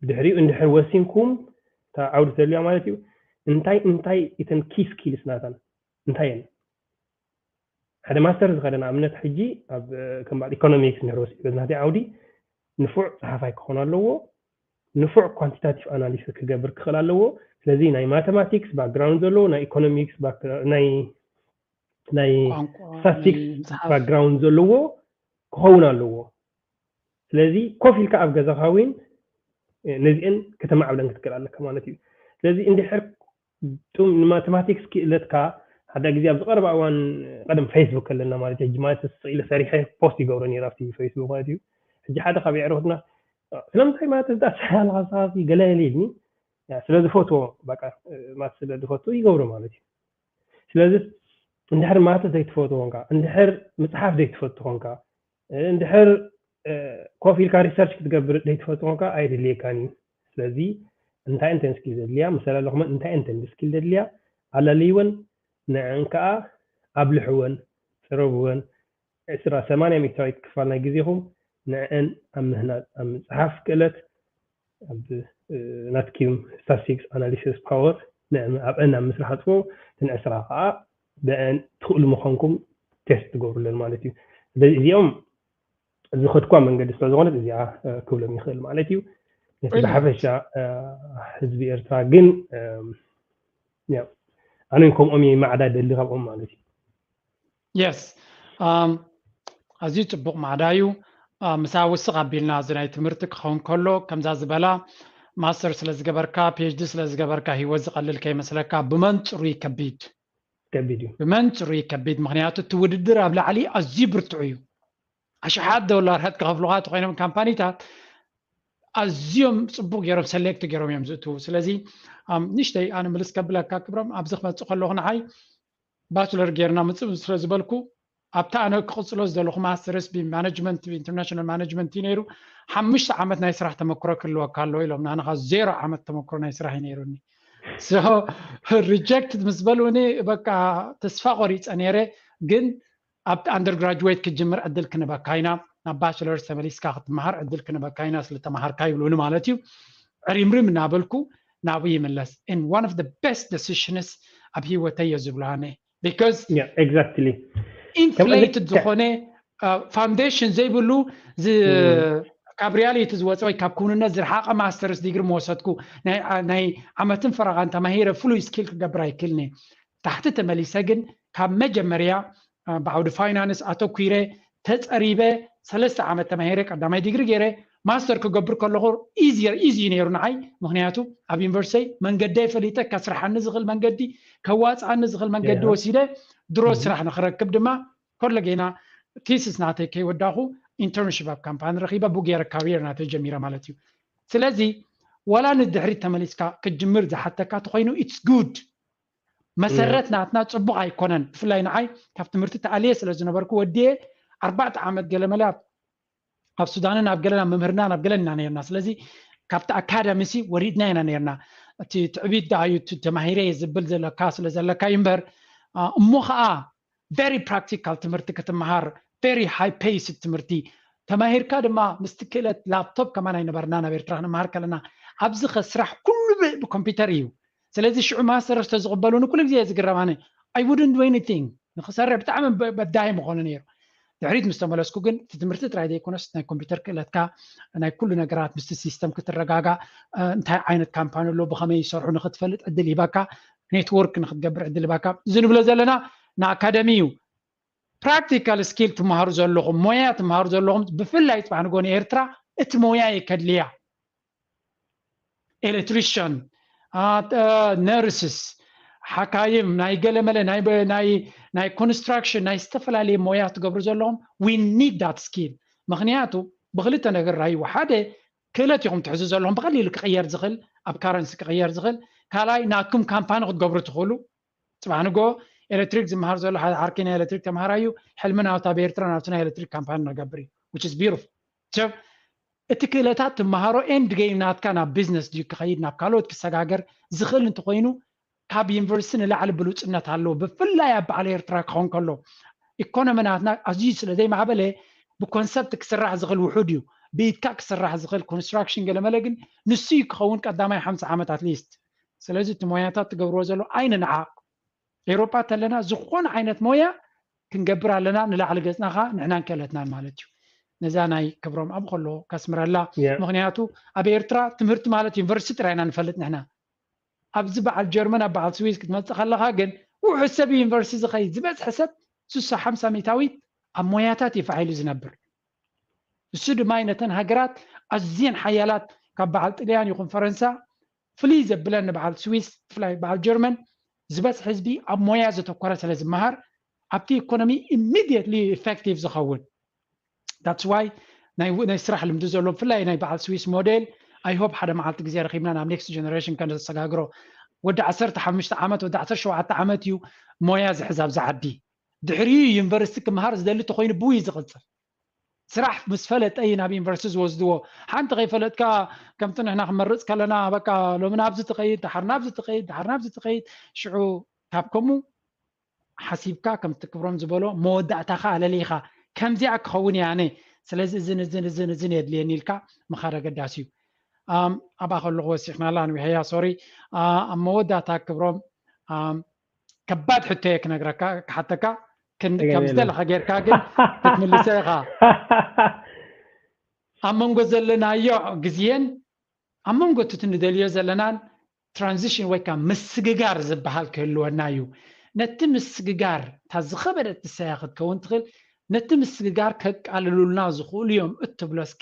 ብድሕሪኡ እንድሕር ወሲንኩም እታ ዓውዲ ተልያ ማለት እዩ እንታይ እንታይ እተን ኪ ስኪልስ ናታን እንታይ እየን? ሓደ ማስተር ዝኸደ ንኣብነት ሕጂ ኣብ ከም በዓል ኢኮኖሚክስ እንድሕር ወሲድ በዝናተይ ዓውዲ ንፉዕ ፀሓፋይ ክኾን ኣለዎ፣ ንፉዕ ኳንቲታቲቭ ኣናሊሲስ ክገብር ክኽእል ኣለዎ። ስለዚ ናይ ማተማቲክስ ባክግራውንድ ዘለዎ፣ ናይ ኢኮኖሚክስ ናይ ናይ ስታስቲክስ ባክግራውንድ ዘለዎ ክኸውን ኣለዎ። ስለዚ ኮፍ ኢልካ ኣብ ገዛኻ እውን ነዚአን ከተማዕብለን ክትክእል ኣለካ ማለት እዩ። ስለዚ እንድሕር ንማቴማቲክስ ክእለትካ ሓደ ግዜ ኣብዚ ቀረባ እዋን ቀደም ፌስቡክ ኣለና ማለት እዩ። ሕጂ ማለት ስቕ ኢለ ሰሪሐ ፖስት ይገብሮ ነይረ ኣብቲ ፌስቡክ ማለት እዩ። ሕጂ ሓደ ካብ የዕርኹትና ስለምንታይ ማለት እዛ ሰሓልካ ሰሓልኪ ገለ ኢልኒ ስለ ዝፈትዎ በቃ ማለት ስለ ዝፈትዎ ይገብሮ ማለት እዩ። ስለዚ እንድሕር ማተስ ዘይትፈትዎ ኮንካ፣ እንድሕር ምፅሓፍ ዘይትፈቱ ኮንካ፣ እንድሕር ኮፍ ኢልካ ሪሰርች ክትገብር ዘይትፈቱ ኮንካ ኣይድልየካን እዩ። ስለዚ እንታይ እንተን ስኪል ዘድልያ መሰል ኣለኹመን እንታይ እንተን ስኪል ዘድልያ ኣላልይወን ንዐን ከዓ ኣብልሕወን፣ ፅረብወን። ዕስራ ሰማንያ ሚእታዊት ክፋል ናይ ግዜኹም ንዐን ኣብ ምህናፅ ኣብ ምፅሓፍ ክእለት ኣብ ናትኪም ስታስቲክስ ኣናሊሲስ ፓወር ኣብአን ኣብ ምስራሕ ኣጥፍኡ እተን ዕስራ ከዓ ብአን ትኽእሉ ምዃንኩም ቴስት ትገብሩለን ማለት እዩ። ስለዚ እዚኦም ዝኸድኳ መንገዲ ስለ ዝኾነት እዚኣ ክብሎም ይኽእል ማለት እዩ። ነቲ ብሓፈሻ ህዝቢ ኤርትራ ግን ኣነ ከምኦም እየ ማዕዳ ደሊ ካብኦም ማለት እዩ። የስ ኣዝዩ ፅቡቕ ማዕዳ እዩ። ምሳ ውስኽ ኣቢልና እዚ ናይ ትምህርቲ ክኸውን ከሎ ከምዛ ዝበላ ማስተር ስለ ዝገበርካ ፒኤችዲ ስለ ዝገበርካ ህይወት ዝቐልል ከይመስለካ ብመንፅሩ ይከቢድ ከቢድ እዩ። ብመንፅሩ ይከቢድ ምክንያቱ እቲ ውድድር ኣብ ላዕሊ ኣዝዩ ብርቱዕ እዩ። ኣሽሓት ዶላራት ክኸፍሉካ ተኮይኖም ካምፓኒታት ኣዝዮም ፅቡቅ ገይሮም ሰሌክት ገይሮም እዮም ዝእትዉ። ስለዚ ንሽተይ ኣነ ምልስ ከብለካ ክብሮም ኣብዚ ክመፅእ ከለኹ ንዓይ ባችለር ገይርና ምፅእ ስለ ዝበልኩ ኣብታ ኣነ ክቕፅሎ ዝደለኹ ማስተርስ ብማነጅመንት ብኢንተርናሽናል ማነጅመንት እዩ ነይሩ። ሓሙሽተ ዓመት ናይ ስራሕ ተመክሮ ክህልወካ ኣለዎ ኢሎም ናንኻ ዜሮ ዓመት ተመክሮ ናይ ስራሕ እዩ ነይሩኒ። ሪጀክት ምስ በሉኒ በቃ ተስፋ ቆሪፀ ነይረ። ግን ኣብቲ ኣንደር ግራጅዌት ክጅምር ዕድል ክንበካ ኢና፣ ናብ ባችለርስ ተመሊስካ ክትመሃር ዕድል ክንበካ ኢና ስለተመሃርካ ይብሉኒ ማለት እዩ። ዕሪምሪም እናበልኩ ናብኡ ይምለስ። And one of the best decisions ኣብ ህይወተይ እየ ዝብሎ ኣነ because exactly ኢንፍሌትድ ዝኾነ ፋውንዴሽን ዘይብሉ ካብ ሪያሊቲ ዝወፀ ወይ ካብ ክውንነት ዝረሓቐ ማስተርስ ዲግሪ መወሰድኩ ናይ ዓመትን ፈረቓን ተማሂረ ፍሉይ ስኪል ክገብር ኣይክልኒ። ታሕቲ ተመሊሰ ግን ካብ መጀመርያ ብዓውዲ ፋይናንስ ኣተኲረ ተፀሪበ ሰለስተ ዓመት ተማሂረ ቀዳማይ ዲግሪ ገይረ ማስተር ክገብር ከለኹ ኢዚየር ኢዚ ነይሩ ንዓይ። ምክንያቱ ኣብ ዩኒቨርሲቲ መንገደይ ፈሊጠ ከስርሓኒ ዝኽእል መንገዲ ከዋፅኣኒ ዝኽእል መንገዲ ወሲደ ድሮ ስራሕ ንክረክብ ድማ ከሎ ጌና ቲስስ ናተይ ከይወዳኹ ኢንተርንሽፕ ኣብ ካምፓኒ ረኪበ ብኡ ገይረ ካሪየር ናተይ ጀሚረ ማለት እዩ። ስለዚ ዋላ ንድሕሪት ተመሊስካ ክትጅምር ዝሓተካ ተኮይኑ ኢትስ ጉድ መሰረት ናትና ፅቡቅ ኣይኮነን። ብፍላይ ንዓይ ካብ ትምህርቲ ተኣልየ ስለ ዝነበርኩ ወዲየ ኣርባዕተ ዓመት ገለመለ ኣብ ሱዳንን ኣብ ገለን ኣብ መምህርና ናብ ገለን ኢና ነርና። ስለዚ ካብቲ ኣካዳሚ ሲ ወሪድና ኢና ነርና። እቲ ትዕቢት ደኣ እዩ እቲ ተማሂረ እየ ዝብል ዘለካ ስለ ዘለካ እዩ እምበር እሞ ከዓ ቨሪ ፕራክቲካል ትምህርቲ ክትመሃር ቨሪ ሃይ ፔስ ትምህርቲ ተማሂርካ ድማ ምስቲ ክእለት ላፕቶፕ ከማን ኣይነበርና ናብ ኤርትራ ክንመሃር ከለና ኣብዚ ከ ስራሕ ኩሉ ብኮምፒውተር እዩ። ስለዚ ሽዑ ማስተርስ ተዝቕበሉኒ ኩሉ ግዜ እየ ዝግረም ኣነ I wouldn't do anything ንክሰርሕ ብጣዕሚ በዳሂ ምኾነ ነይሩ። ድሕሪት ምስ ተመለስኩ ግን እቲ ትምህርቲ ጥራይ ዘይኮነስ ናይ ኮምፒውተር ክእለትካ ናይ ኩሉ ነገራት ምስቲ ሲስተም ክትረጋጋእ እንታይ ዓይነት ካምፓኒ ኣሎ ብኸመይ ይሰርሑ ንክትፈልጥ ዕድል ይህበካ፣ ኔትወርክ ንክትገብር ዕድል ይህበካ። እዚ ንብሎ ዘለና ንኣካደሚ እዩ። practical skill ትመሃሩ ዘለኹም፣ ሞያ ትመሃሩ ዘለኹም፣ ብፍላይ ጽባሕ ንጎ ንኤርትራ እቲ ሞያ የከድልያ። ኤሌክትሪሽን፣ ነርስስ፣ ሓካይም፣ ናይ ገለመለ ናይ construction፣ ናይ ዝተፈላለየ ሞያ ትገብሩ ዘለኹም፣ we need that skill። ምክንያቱ ብክልተ ነገር ራይዎ። ሓደ፣ ክእለት ኢኹም ትሕዙ ዘለኹም፣ ብቀሊሉ ክቕየር ዝኽእል፣ ኣብ currency ክቕየር ዝኽእል። ካልኣይ፣ ናትኩም ካምፓኒ ክትገብሩ ትኽእሉ። ጽባሕ ንጎ ኤሌክትሪክ ዝመሃር ዘሎ ሓደ ዓርኪ ናይ ኤሌክትሪክ ተምሃራይ እዩ። ሕልምና ኣብታ ብኤርትራ ናብቲ ናይ ኤሌክትሪክ ካምፓኒ ነገብር እዩ፣ which is beautiful። ሰብ እቲ ክእለታት ትመሃሮ end game ናትካ ናብ ቢዝነስ ድዩ ክኸይድ፣ ናብ ካልኦት ክሰጋገር ዝኽእል እንተኾይኑ፣ ካብ ዩኒቨርሲቲ ንላዕሊ ብሉጽነት ኣለዎ። ብፍላይ ኣብ በዓል ኤርትራ ክኸውን ከሎ፣ ኢኮኖሚ ናትና ኣዝዩ ስለ ዘይማዕበለ፣ ብኮንሰፕት ክስራሕ ዝኽእል ውሑድ እዩ። ብኢድካ ክስራሕ ዝኽእል ኮንስትራክሽን ገለመለ ግን ንሱ እዩ ክኸውን ቀዳማይ ሓምሳ ዓመት ኣትሊስት። ስለዚ እቲ ሞያታት ትገብርዎ ዘሎ ኣይንንዓቕ። ኤውሮጳ ተለና ዝኾነ ዓይነት ሞያ ክንገብር ኣለና፣ ንላዕሊ ገጽና ኸኣ ንሕናን ክእለትናን ማለት እዩ። ነዛ ናይ ክብሮም ኣብ ከሎ ከስምረላ። Yeah። ምኽንያቱ ኣብ ኤርትራ ትምህርቲ ማለት ዩኒቨርሲቲ ጥራይ ኢና ንፈልጥ ንሕና። ኣብዚ በዓል ጀርመን፣ ኣብ በዓል ስዊስ ክትመጽእ ከለኻ ግን ውሑድ ሰብ እዩ ዩኒቨርሲቲ ዝኸይድ። ዝበዝሐ ሰብ ስሳ ሓምሳ ሚእታዊት ኣብ ሞያታት እዩ ፋሕ ኢሉ ዝነብር። እሱ ድማ እዩ ነተን ሃገራት ኣዝየን ሓያላት ካብ በዓል ጥልያን ይኹን ፈረንሳ ፍልይ ዘብለን ንበዓል ስዊስ፣ ብፍላይ በዓል ጀርመን ዝበዝሕ ህዝቢ ኣብ ሞያ ዘተኮረ ስለ ዝመሃር ኣብቲ ኢኮኖሚ ኢሚድየትሊ ኢፌክቲቭ ዝኸውን። That's why ናይ ው- ናይ ስራሕ ልምዲ ዘሎ ብፍላይ ናይ በዓል ስዊስ ሞዴል I hope ሓደ መዓልቲ ግዜ ረኺብና ናብ ኔክስት ጀነሬሽን ከነሰጋግሮ። ወዲ ዓሰርተ ሓሙሽተ ዓመት ወዲ ዓሰርተ ሸውዓተ ዓመት እዩ ሞያ ዝሕዝ ኣብዚ ዓዲ። ድሕሪኡ ዩኒቨርሲቲ ክመሃር ዝደሊ ተኾይኑ ብኡ እዩ ዝቕጽል። ስራሕ ምስ ፈለጠ እዩ ናብ ዩኒቨርሲቲ ዝወስድዎ። ሓንቲ ከይፈለጥካ ከምቲ ንሕና ክመርጽ ከለና በቃ ሎሚ ናብዚ ትኸይድ፣ ደሓር ናብዚ ትኸይድ፣ ደሓር ናብዚ ትኸይድ። ሽዑ ካብ ከምኡ ሓሲብካ ከምቲ ክብሮም ዝበሎ መወዳእታኻ ኣለሊኻ ከምዚኣ ክኸውን እየ ኣነ። ስለዚ እዝን እዝን እዝን እዝን የድልየኒ ኢልካ ምኻድ ኣገዳሲ እዩ። ኣም፣ ኣብኣ ከለኹ ወሲኽናላ ንውሕያ ሶሪ። ኣብ መወዳእታ ክብሮም ኣም፣ ከባድ ሕቶ እየ ክነግረካ ክሓተካ ክን- ከም የለን። ዝደለኻ ጌርካ ግን ክትምልሰ ኢኻ። ኣብ መንጎ ዘለናዮ ግዜን ኣብ መንጎ እቲ ንደልዮ ዘለናን ትራንዚሽን ወይ ከዓ ምስግጋር ዝበሃል ክህልወና እዩ። ነቲ ምስግጋር እታ ዝኸበደት ንሳያ ክትከውን ትኽእል። ነቲ ምስግጋር ከቃልሉልና ዝኽእሉ እዮም እትብሎ እስከ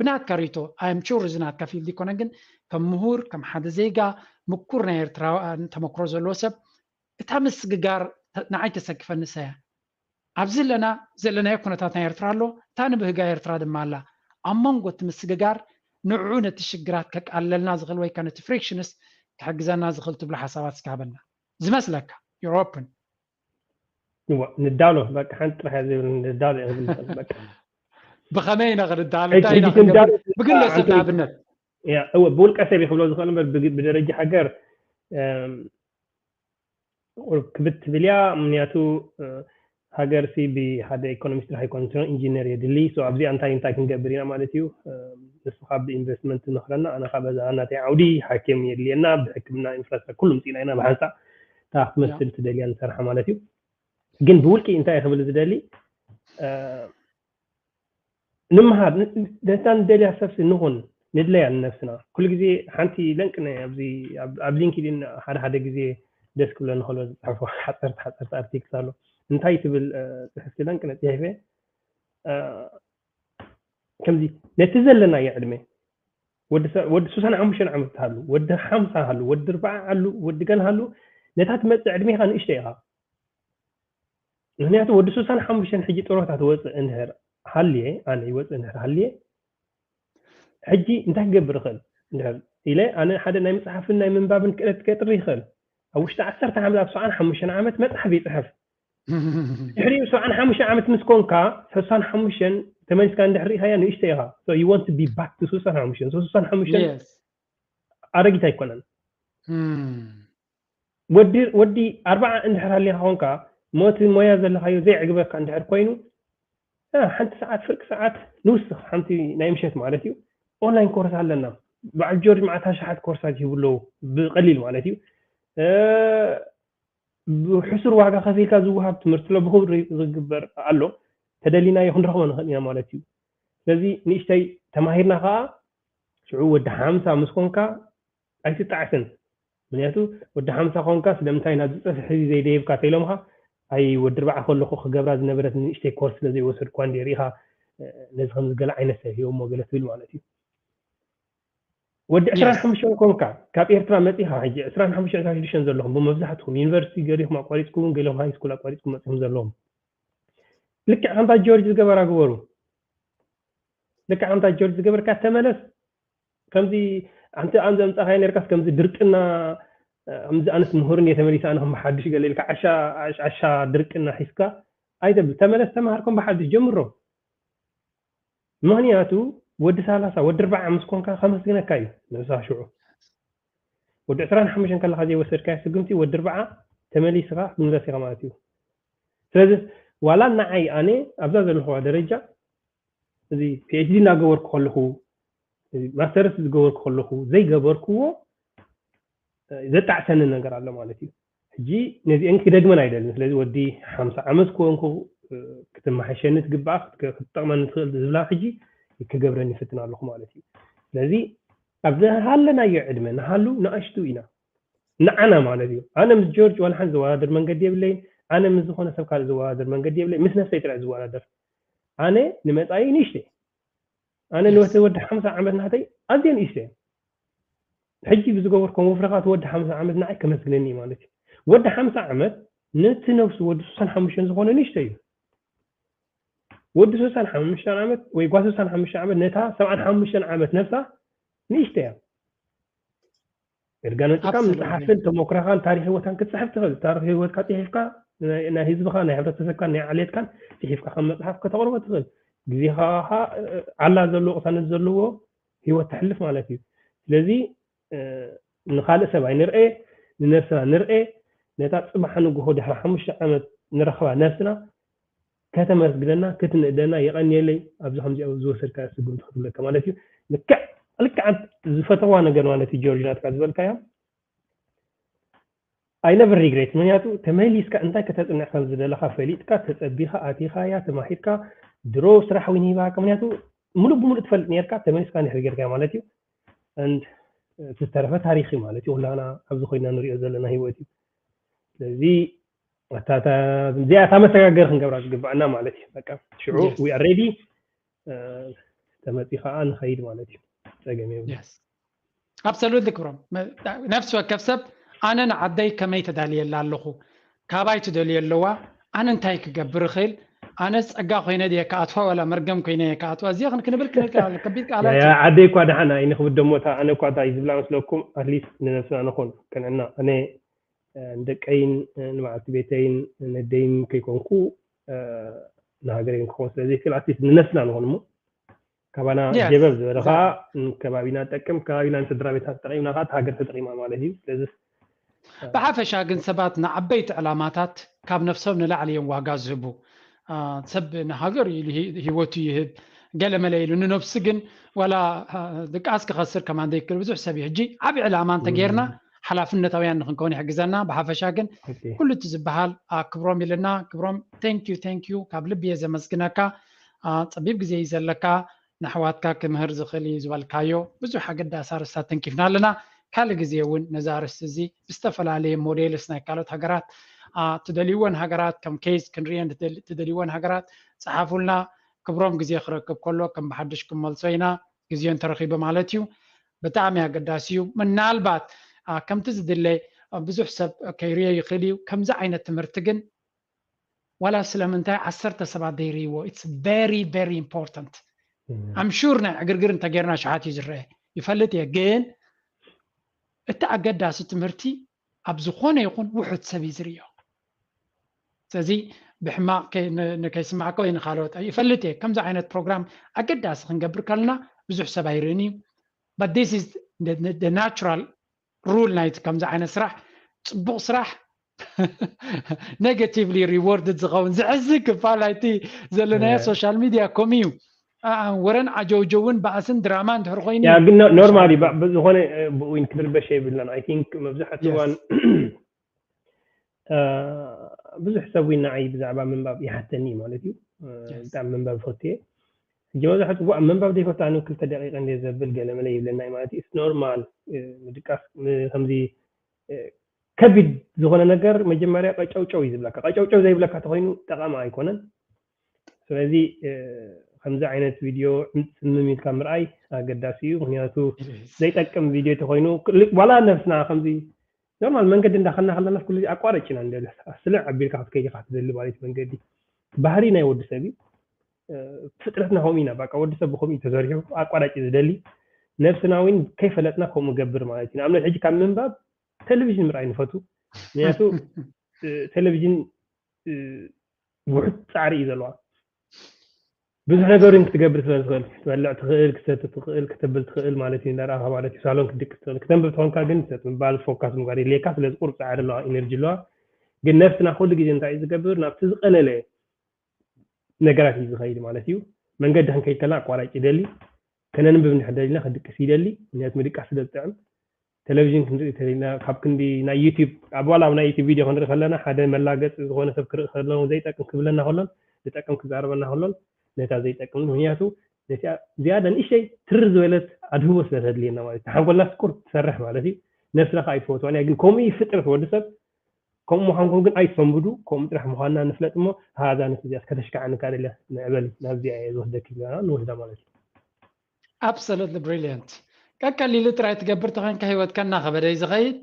ብናትካ ሪቶ። ኣም ሹር እዚ ናትካ ፊልድ ይኮነን ግን ከም ምሁር ከም ሓደ ዜጋ ምኩር ናይ ኤርትራውያን ተመክሮ ዘለዎ ሰብ እታ ምስግጋር ንዓይ ተሰክፈኒ ሳያ። ኣብዚ ኣለና ዘለናዮ ኩነታት ናይ ኤርትራ ኣሎ፣ እታ ንብህጋ ኤርትራ ድማ ኣላ። ኣብ መንጎ እቲ ምስግጋር ንዕኡ ነቲ ሽግራት ከቃልለልና ዝኽእል ወይ ከ ነቲ ፍሪክሽንስ ክሕግዘና ዝኽእል ትብሎ ሓሳባት እስኪ ሃበና። ዝመስለካ you're open። እዋ ንዳሎ በቃ ሓንቲ ጥራሕ እያ ዘይብሉ ንዳሎ እየ ክብል ዝኽእል በቃ ብኸመይ ኢና ክንዳሎ ሕጂ- እንታይ ኢና ሕጂ ክንዳሎ ክንገብር ብግለሰብ ኣንተ- ንኣብነት ያ እወ ብውልቀ ሰብ ይኽብሎ ዝኽእል እምበር ብግ- ብደረጃ ሃገር እም፣ ቁሩብ ክብድ ትብል እያ ምክንያቱ እ፣ ሃገር ሲ ብሓደ ኢኮኖሚስት ጥራሕ ኣይኮነትን ኢንጂነር የድሊ so ኣብዚኣ እንታይ እንታይ ክንገብር ኢና ማለት እዩ እ፣ ንስኻ ብኢንቨስትመንት ትመኽረና ኣነ ካብ በዛ ናተይ ዓውዲ ሓኪም የድልየና ብሕክምና ኢንፍራስትራክቸር ኩሉ ምፅኢና ኢና ብሓንሳእ እታ ክትመስል ትደልያ ንሰርሓ ማለት እዩ ግን ብውልቂ እንታይ ክብል ዝደሊ እ፣ ንምሃር ነታ ንደልያ ሰብሲ ንኹን ንድለያ ንነብስና ኩሉ ግዜ ሓንቲ ለንቂ ናይ ኣብዚ ኣብ- ኣብ ሊንክድን ሓደ ሓደ ግዜ ደስ ክብለኒ ከሎ ዝፅሕፎ ሓፀርቲ ሓፀርቲ ኣርቲክል ኣሎ እንታይ ትብል እ፣ ፅሕፍቲ ለንቂ ነፅሒፈ እ፣ ከምዚ ነቲ ዘለናዮ ዕድመ ወዲ ሰ- ወዲ ስሳን ሓሙሽተን ዓመት ሃሉ ወዲ ሓምሳ ሃሉ ወዲ ኣርባዓ ሃሉ ወዲ ገለ ሃሉ ነታ ትመፅእ ዕድሜኻ ንእሽቶ ኢኻ ምክንያቱ ወዲ ስሳን ሓሙሽተን ሕጂ ጥሮታ ትወፅእ እንድሕር ሃልየ ኣነ ይወፅእ እንድሕር ሃልየ ሕጂ እንታይ ክገብር ይኽእል እንድሕር ኢለ ኣነ ሓደ ናይ መፅሓፍን ናይ ምንባብን ክእለት ከጥሪ ይኽእል ኣብ ውሽጢ ዓሰርተ ዓመት ኣብ ሰብዓን ሓሙሽተን ዓመት መፅሓፍ ይፅሕፍ ድሕሪኡ ሰብዓን ሓሙሽተን ዓመት ምስ ኮንካ ሰሳን ሓሙሽተን ተመሊስካ እንድሕር ሪኢኻያ ንእሽቶ ኢኻ so you want to be back to ስሳን ሓሙሽተን so ስሳን ሓሙሽተን Yes. ኣረጊት ኣይኮነን Hmm. ወዲ ወዲ ኣርባዓ እንድሕር ሃሊኻ ኮንካ ሞቲ ሞያ ዘለኻዮ ዘይዕግበካ እንድሕር ኮይኑ እ፣ ሓንቲ ሰዓት ፍርቂ ሰዓት ንውስኽ ሓንቲ ናይ ምሸት ማለት እዩ ኦንላይን ኮርስ ኣለና በዓል ጆርጅ መዓት ኣሽሓት ኮርሳት ይህቡ ኣለዉ ብቐሊል ማለት እዩ እ፣ ብሕሱር ዋጋ ከፊልካ ዝወሃብ ትምህርቲ ኣሎ ብክብሪ ዝግበር ኣሎ ተደሊናዮ ክንረኽቦ ንኽእል ኢና ማለት እዩ ስለዚ ንእሽተይ ተማሂርና ከዓ ሽዑ ወዲ ሓምሳ ምስ ኮንካ ኣይትጣዕስን ምክንያቱ ወዲ ሓምሳ ኮንካ ስለምንታይ ናብዚ ፀፍሒ እዚ ዘይደይብካ ተኢሎምካ ኣይ ወዲ ኣርባዓ ከለኹ ክገብራ ዝነበረት ንእሽተይ ኮርስ ስለ ዘይወሰድኳ እንዲ ሪኢኻ ነዚ ከምዚ ገለ ዓይነት ሰብ ሂቦሞ ገለ ትብል ማለት እዩ። ወዲ ዕስራን ሓሙሽተን ኮንካ ካብ ኤርትራ መፂኻ ሕጂ ዕስራን ሓሙሽተን ዕስራን ሽዱሽተን ዘለኹም ብመብዛሕትኹም ዩኒቨርሲቲ ገሊኹም ኣቋሪፅኩም እውን ገሊኹም ሃይ ስኩል ኣቋሪፅኩም መፂኹም ዘለኹም ልክዕ ከምታ ጆርጅ ዝገበራ ግበሩ። ልክዕ ከምታ ጆርጅ ዝገበርካ ተመለስ። ከምዚ ኣንቲ ኣን ዘምጻኻዮ ነርካስ ከምዚ ድርቅና ከምዚ ኣንስ ምሁርን እየ ተመሊሰ ኣነ ከም ሓዱሽ ገለ ኢልካ ዓሻ ዓሻ ድርቅና ሒዝካ ኣይተብል። ተመለስ ተማሃር ከም ብሓዱሽ ጀምሮ። ምኽንያቱ ወዲ ሰላሳ ወዲ ኣርባዓ ምስ ኮንካ ከመስግነካ እዩ ነብስኻ ሽዑ። ወዲ ዕስራን ሓሙሽተን ከለኻ ዘይወሰድካዮ ስጉምቲ ወዲ ኣርባዓ ተመሊስኻ ክትምለስ ኢኻ ማለት እዩ። ስለዚ ዋላ ንዓይ ኣነ ኣብዛ ዘለኹዋ ደረጃ እዚ ፒኤችዲ እናገበርኩ ከለኹ ማስተርስ ዝገበርኩ ከለኹ ዘይገበርክዎ ዘጣዕሰኒ ነገር ኣሎ ማለት እዩ። ሕጂ ነዚአን ክደግመን ኣይደልን። ስለዚ ወዲ ሓምሳ ዓመት ክወንኩ ክትመሓሸኒ ትግባእ ክትጠቕመኒ ትኽእል ዝብላ ሕጂ ክገብረን ይፍትን ኣለኹ ማለት እዩ። ስለዚ ኣብ ዝሃለናዮ ዕድመ ንሃሉ ንኣሽቱ ኢና ንዓና ማለት እዩ። ኣነ ምስ ጆርጅ ዋላ ሓንቲ ዝወዳደር መንገዲ የብለይን። ኣነ ምስ ዝኾነ ሰብ ካልእ ዝወዳደር መንገዲ የብለይ። ምስ ነፍሰይ ጥራይ ዝወዳደር። ኣነ ንመጻኢ ንእሽተይ ኣነ ንወተ ወዲ ሓምሳ ዓመት ናተይ ኣዝየ ንእሽተይ ሕጂ ብዝገበርኩም ወፍረኻ እቲ ወዲ ሓምሳ ዓመት ንዓይ ከመስግነኒ እዩ ማለት እዩ። ወዲ ሓምሳ ዓመት ነቲ ነብሱ ወዲ ስሳን ሓሙሽተን ዝኾነ ንእሽተይ እዩ። ወዲ ስሳን ሓሙሽተን ዓመት ወይ ጓል ስሳን ሓሙሽተን ዓመት ነታ ሰብዓን ሓሙሽተን ዓመት ነብሳ ንእሽተይ እያ። እርጋን ወፂእካ ምፅሓፍን ተሞክረኻን ታሪክ ህይወታን ክትፅሕፍ ትኽእል። ታሪክ ህይወትካ ፅሒፍካ ናይ ህዝብኻ ናይ ሕብረተሰብካን ናይ ዓሌትካን ፅሒፍካ ከም መፅሓፍ ከተቕርቦ ትኽእል። ግዜኻ ዓላ ዘለዎ ቅሳነት ዘለዎ ህይወት ተሕልፍ ማለት እዩ። ስለዚ ንኻልእ ሰብ ኣይንርኤ፣ ንነብስና ንርኤ። ነታ ፅባሕ ንግሆ ድሕሪ ሓሙሽተ ዓመት ንረኽባ ነብስና ከተመስግነና ክትንእደና የቐንየለይ ኣብዚ ከምዚኣ ዝወሰድካ ስጉምቲ ክትብለካ ማለት እዩ። ልክዕ ልክዓት ዝፈተዋ ነገር ማለት እዩ ጆርጅ ናትካ ዝበልካዮ I never regret ምክንያቱ ተመሊስካ እንታይ ከተፅንዕ ከም ዝደለካ ፈሊጥካ ተፀቢካ ኣቲካያ ተማሂርካ ድሮ ስራሕ እውን ሂባካ ምክንያቱ ሙሉእ ብሙሉእ ትፈልጥ ነርካ ተመሊስካ እንድሕር ጌርካዮ ማለት እዩ and እቲ ዝተረፈ ታሪክ እዩ ማለት እዩ ኩላና ኣብዚ ኮይና ንሪኦ ዘለና ሂወት እዩ ስለዚ እዚኣ እታ መሰጋገሪ ክንገብራ ዝግባኣና ማለት እዩ በቃ ሽዑ we are ready ተመፂ ከዓ ንኸይድ ማለት እዩ ፀገም የብሉ absolutely ክብሮም ነፍሲ ወከፍ ሰብ ኣነ ንዓደይ ከመይ ተዳልየላ ኣለኹ ካባይ ትደልዮ ኣለዋ ኣነ እንታይ ክገብር እኽእል ኣነ ፀጋ ኮይነ ድየ ክኣትዋ ዋላ መርገም ኮይነ እየ ክኣትዋ እዚኣ ክንክንብል ክንብል ከቢድ ቃላት ዓደይ እኳ ደሓና ይንክብደሞታ ኣነ እኳ እንታይ ዝብላ መስለኩም ኣትሊስት ንነብስና ንኾን ከንዕና ኣነ ንደቀይን ንበዓልቲ ቤተይን ነደይን ከይኮንኩ ንሃገረይን ክኸውን ስለ ዘይክእል ኣትሊስት ንነብስና ንኾን እሞ ካባና ጀበብ ዝበለ ከዓ ከባቢና ጠቅም ከባቢና ንስድራ ቤታት ተጠቂምና ከዓ ሃገር ተጠቂማ ማለት እዩ ስለዚ ብሓፈሻ ግን ሰባት ንዓበይቲ ዕላማታት ካብ ነፍሶም ንላዕሊ እዮም ዋጋ ዝህቡ ሰብ ንሃገር ኢሉ ህይወቱ ይህብ ገለ መለ ኢሉ ንነብሱ ግን ዋላ ድቃስ ክኸስር ከማን ዘይክእል ብዙሕ ሰብ እዩ ሕጂ ዓብ ዕላማ እንተጌርና ሓላፍነታውያን ንክንከውን ይሕግዘና ብሓፈሻ ግን ኩሉ እቲ ዝበሃል ክብሮም ኢልና ክብሮም thank you thank you ካብ ልቢ እየ ዘመስግነካ ፀቢብ ግዜ እዩ ዘለካ ንኣሕዋትካ ክምህር ዝኽእል እዩ ዝበልካዮ ብዙሕ ኣገዳሲ ኣርእስታት ተንኪፍና ኣለና ካልእ ግዜ እውን ነዚ ኣርእስቲ እዚ ብዝተፈላለየ ሞዴልስ ናይ ካልኦት ሃገራት ትደልይወን ሃገራት ከም ኬዝ ክንሪኤን ትደልይወን ሃገራት ፀሓፉልና ክብሮም ግዜ ክረክብ ከሎ ከም ብሓድሽ ክመልሶ ኢና ግዜኡ እንተረኺቡ ማለት እዩ ብጣዕሚ ኣገዳሲ እዩ ምናልባት ከምቲ ዝድለ ብዙሕ ሰብ ከይርዮ ይኽእል እዩ ከምዚ ዓይነት ትምህርቲ ግን ዋላ ስለምንታይ ዓሰርተ ሰባት ዘይርእይዎ it's very very important I'm sure ናይ ዕግርግር እንተጌርና ሸሓት እዩ ዝረአ ይፈልጥ እየ ግን እቲ ኣገዳሲ ትምህርቲ ኣብ ዝኾነ ይኹን ውሑድ ሰብ እዩ ዝርእዮ ስለዚ ብሕማቕ ንከይስማዕካ ወይ ንካልኦት ይፈልጥ እየ ከምዚ ዓይነት ፕሮግራም ኣገዳሲ ክንገብር ከለና ብዙሕ ሰብ ኣይርእን እዩ but this is the natural rule ናይቲ ከምዚ ዓይነት ስራሕ ፅቡቕ ስራሕ negatively rewarded ዝኸውን ዝሕዚ ክፋል ናይቲ ዘለናዮ social media ከምኡ እዩ ወረን ዓጀውጀውን ባእስን ድራማ እንድሕር ኮይኑ ግን ኖርማሊ ዝኾነ ብኡይን ክትርበሽ የብልናን I think መብዛሕትኡ እዋን ብዙሕ ሰብ እውን ንዓይ ብዛዕባ ምንባብ ይሓተኒ ማለት እዩ ብጣዕሚ ምንባብ ይፈቱ እየ ሕጂ መብዛሕትኡ እዋን ምንባብ ዘይፈቱ ኣነ ክልተ ደቂቀ እንደ ዘብል ገለመለ ይብለና ማለት እዩ ኖርማል ምድቃስ ከምዚ ከቢድ ዝኾነ ነገር መጀመርያ ቀጨውጨው እዩ ዝብለካ። ቀጨውጨው ዘይብለካ ተኮይኑ ጠቃሚ ኣይኮነን። ስለዚ ከምዚ ዓይነት ቪድዮ ጽምም ኢልካ ምርኣይ ኣገዳሲ እዩ። ምክንያቱ ዘይጠቅም ቪድዮ ተኮይኑ ዋላ ነብስና ከምዚ ኖርማል መንገዲ እንዳኸና ከለና ኩሉ ኣቋረጭ ኢና እንደለ ስልዕ ኣቢልካ ክትከይድ ኢኻ ትደሊ ማለት መንገዲ ባህሪ ናይ ወዲ ሰብ እዩ። ፍጥረትና ከምኡ ኢና። በቃ ወዲ ሰብ ብከምኡ ተዘሪሑ ኣቋራጭ ዝደሊ ነብስና እውን ከይፈለጥና ከምኡ ገብር ማለት እዩ። ንኣብነት ሕጂ ካብ ምንባብ ቴሌቪዥን ምርኣይ ንፈቱ። ምክንያቱ ቴሌቪዥን ውሑድ ፃዕሪ እዩ ዘለዋ። ብዙሕ ነገር ክትገብር ስለ ዝኽእል ክትበልዕ ትኽእል፣ ክሰቲ ትኽእል፣ ክተብል ትኽእል ማለት እዩ። እንዳረኣኻ ማለት እዩ። ሳሎን ክትድቅስ ትኽእል። ክተንብብ ትኾንካ ግን ሰጥ ምባል ፎካስ ምግባር የድልየካ። ስለዚ ቁሩብ ፃዕሪ ኣለዋ፣ ኢነርጂ ኣለዋ። ግን ነብስና ኩሉ ግዜ እንታይ እዩ ዝገብር? ናብቲ ዝቐለለ ነገራት እዩ ዝኸይድ ማለት እዩ። መንገዲ ክንከይድ ከለና ኣቋራጭ ይደሊ፣ ከነንብብ እንድሕር ደሊና ክድቅስ ይደሊ። ምክንያቱ ምድቃስ ስለ ዝጥዕም ቴሌቪዥን ክንርኢ ተደሊና ካብ ክንዲ ናይ ዩቲብ ኣብ ዋላ ናይ ዩቲብ ቪድዮ ክንርኢ ከለና ሓደ መላገፂ ዝኾነ ሰብ ክርኢ ከለና ዘይጠቅም ክብለና ከሎን ዝጠቅም ክዛረበና ከሎን ነታ ዘይጠቅም ምክንያቱ ነቲኣ ዝያዳ ንእሽተይ ትር ዝበለት ኣድህቦ ስለ ተድልየና ማለት እዩ። ሓንጎልና ስቁር ትሰርሕ ማለት እዩ። ነብስና ከዓ ኣይትፈትዋን እያ። ግን ከምኡ እዩ ፍጥረት ወዲ ሰብ። ከምኡ ምዃንኩም ግን ኣይትሰንብዱ። ከምኡ ጥራሕ ምዃንና ንፍለጥ እሞ ሃዛ ነቲ እዚኣ ከተሽካዕኒ ካደለ ንዕበል ናብዚኣ እየ ዝወስደኪ ዘለና ንወስዳ ማለት እዩ። Absolutely brilliant። ቀቀሊሉ ጥራይ ትገብር ተኾንካ ህይወትካ እናኸበደ እዩ ዝኸይድ።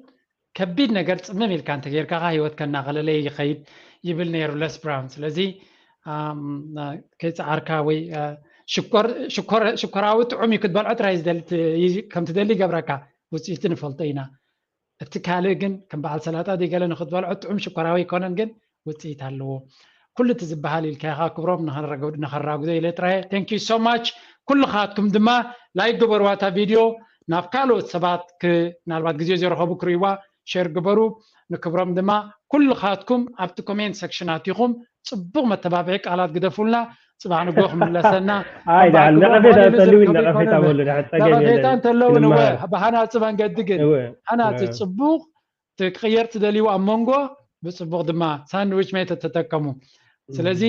ከቢድ ነገር ፅምም ኢልካ እንተጌርካ ኸዓ ህይወትካ እናቐለለ ይኸይድ ይብል ነይሩ ለስ ብራውን። ስለዚ ከይፀዓርካ ወይ ሽኮራዊ ጥዑም እዩ ክትበልዖ ጥራይ ከም ትደሊ ይገብረካ። ውፅኢቱ ንፈልጦ ኢና። እቲ ካልእ ግን ከም በዓል ሰላጣ ድዩ ገለ ንክትበልዖ ጥዑም ሽኮራዊ ኣይኮነን፣ ግን ውፅኢት ኣለዎ። ኩሉ እቲ ዝበሃል ኢልካ ኢኻ ክብሮም፣ ንኸራጉዶ ኢለ ጥራየ። Thank you so much። ኩልኻትኩም ድማ ላይክ ግበርዋ እታ ቪድዮ፣ ናብ ካልኦት ሰባት ምናልባት ግዜ ዘይረኸቡ ክርእይዋ ሼር ግበሩ። ንክብሮም ድማ ኩልኻትኩም ኣብቲ ኮሜንት ሰክሽን ኣቲኹም ፅቡቕ መተባብዒ ቃላት ግደፉልና። ፅባሕ ንጎ ክምለሰና ነቐፌታ ተልዊ ነቐፌታ በሉ ድሓን ፀገም ነቐፌታ እንተለውን እወ ብሃናፂ መንገዲ ግን ሃናፂ ፅቡቕ ክቕየር ትደልዩ ኣብ መንጎ ብፅቡቕ ድማ ሳንድዊች ሜተድ ተጠቀሙ። ስለዚ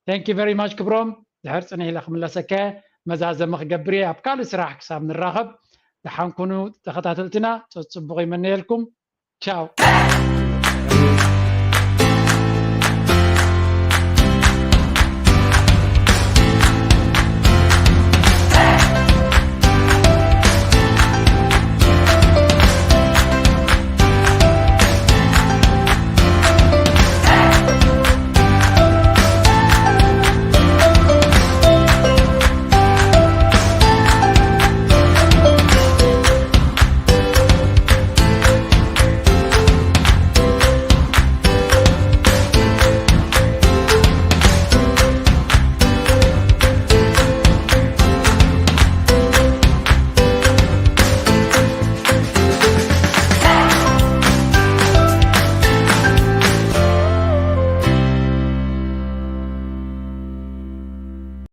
thank you very much ክብሮም፣ ድሕር ፅንሕ ኢለ ክምለሰከ መዛዘሚ ክገብር እየ ኣብ ካልእ ስራሕ ክሳብ ንራኸብ። ደሓን ኩኑ ተኸታተልትና፣ ፅቡቕ ይመነየልኩም። ቻው።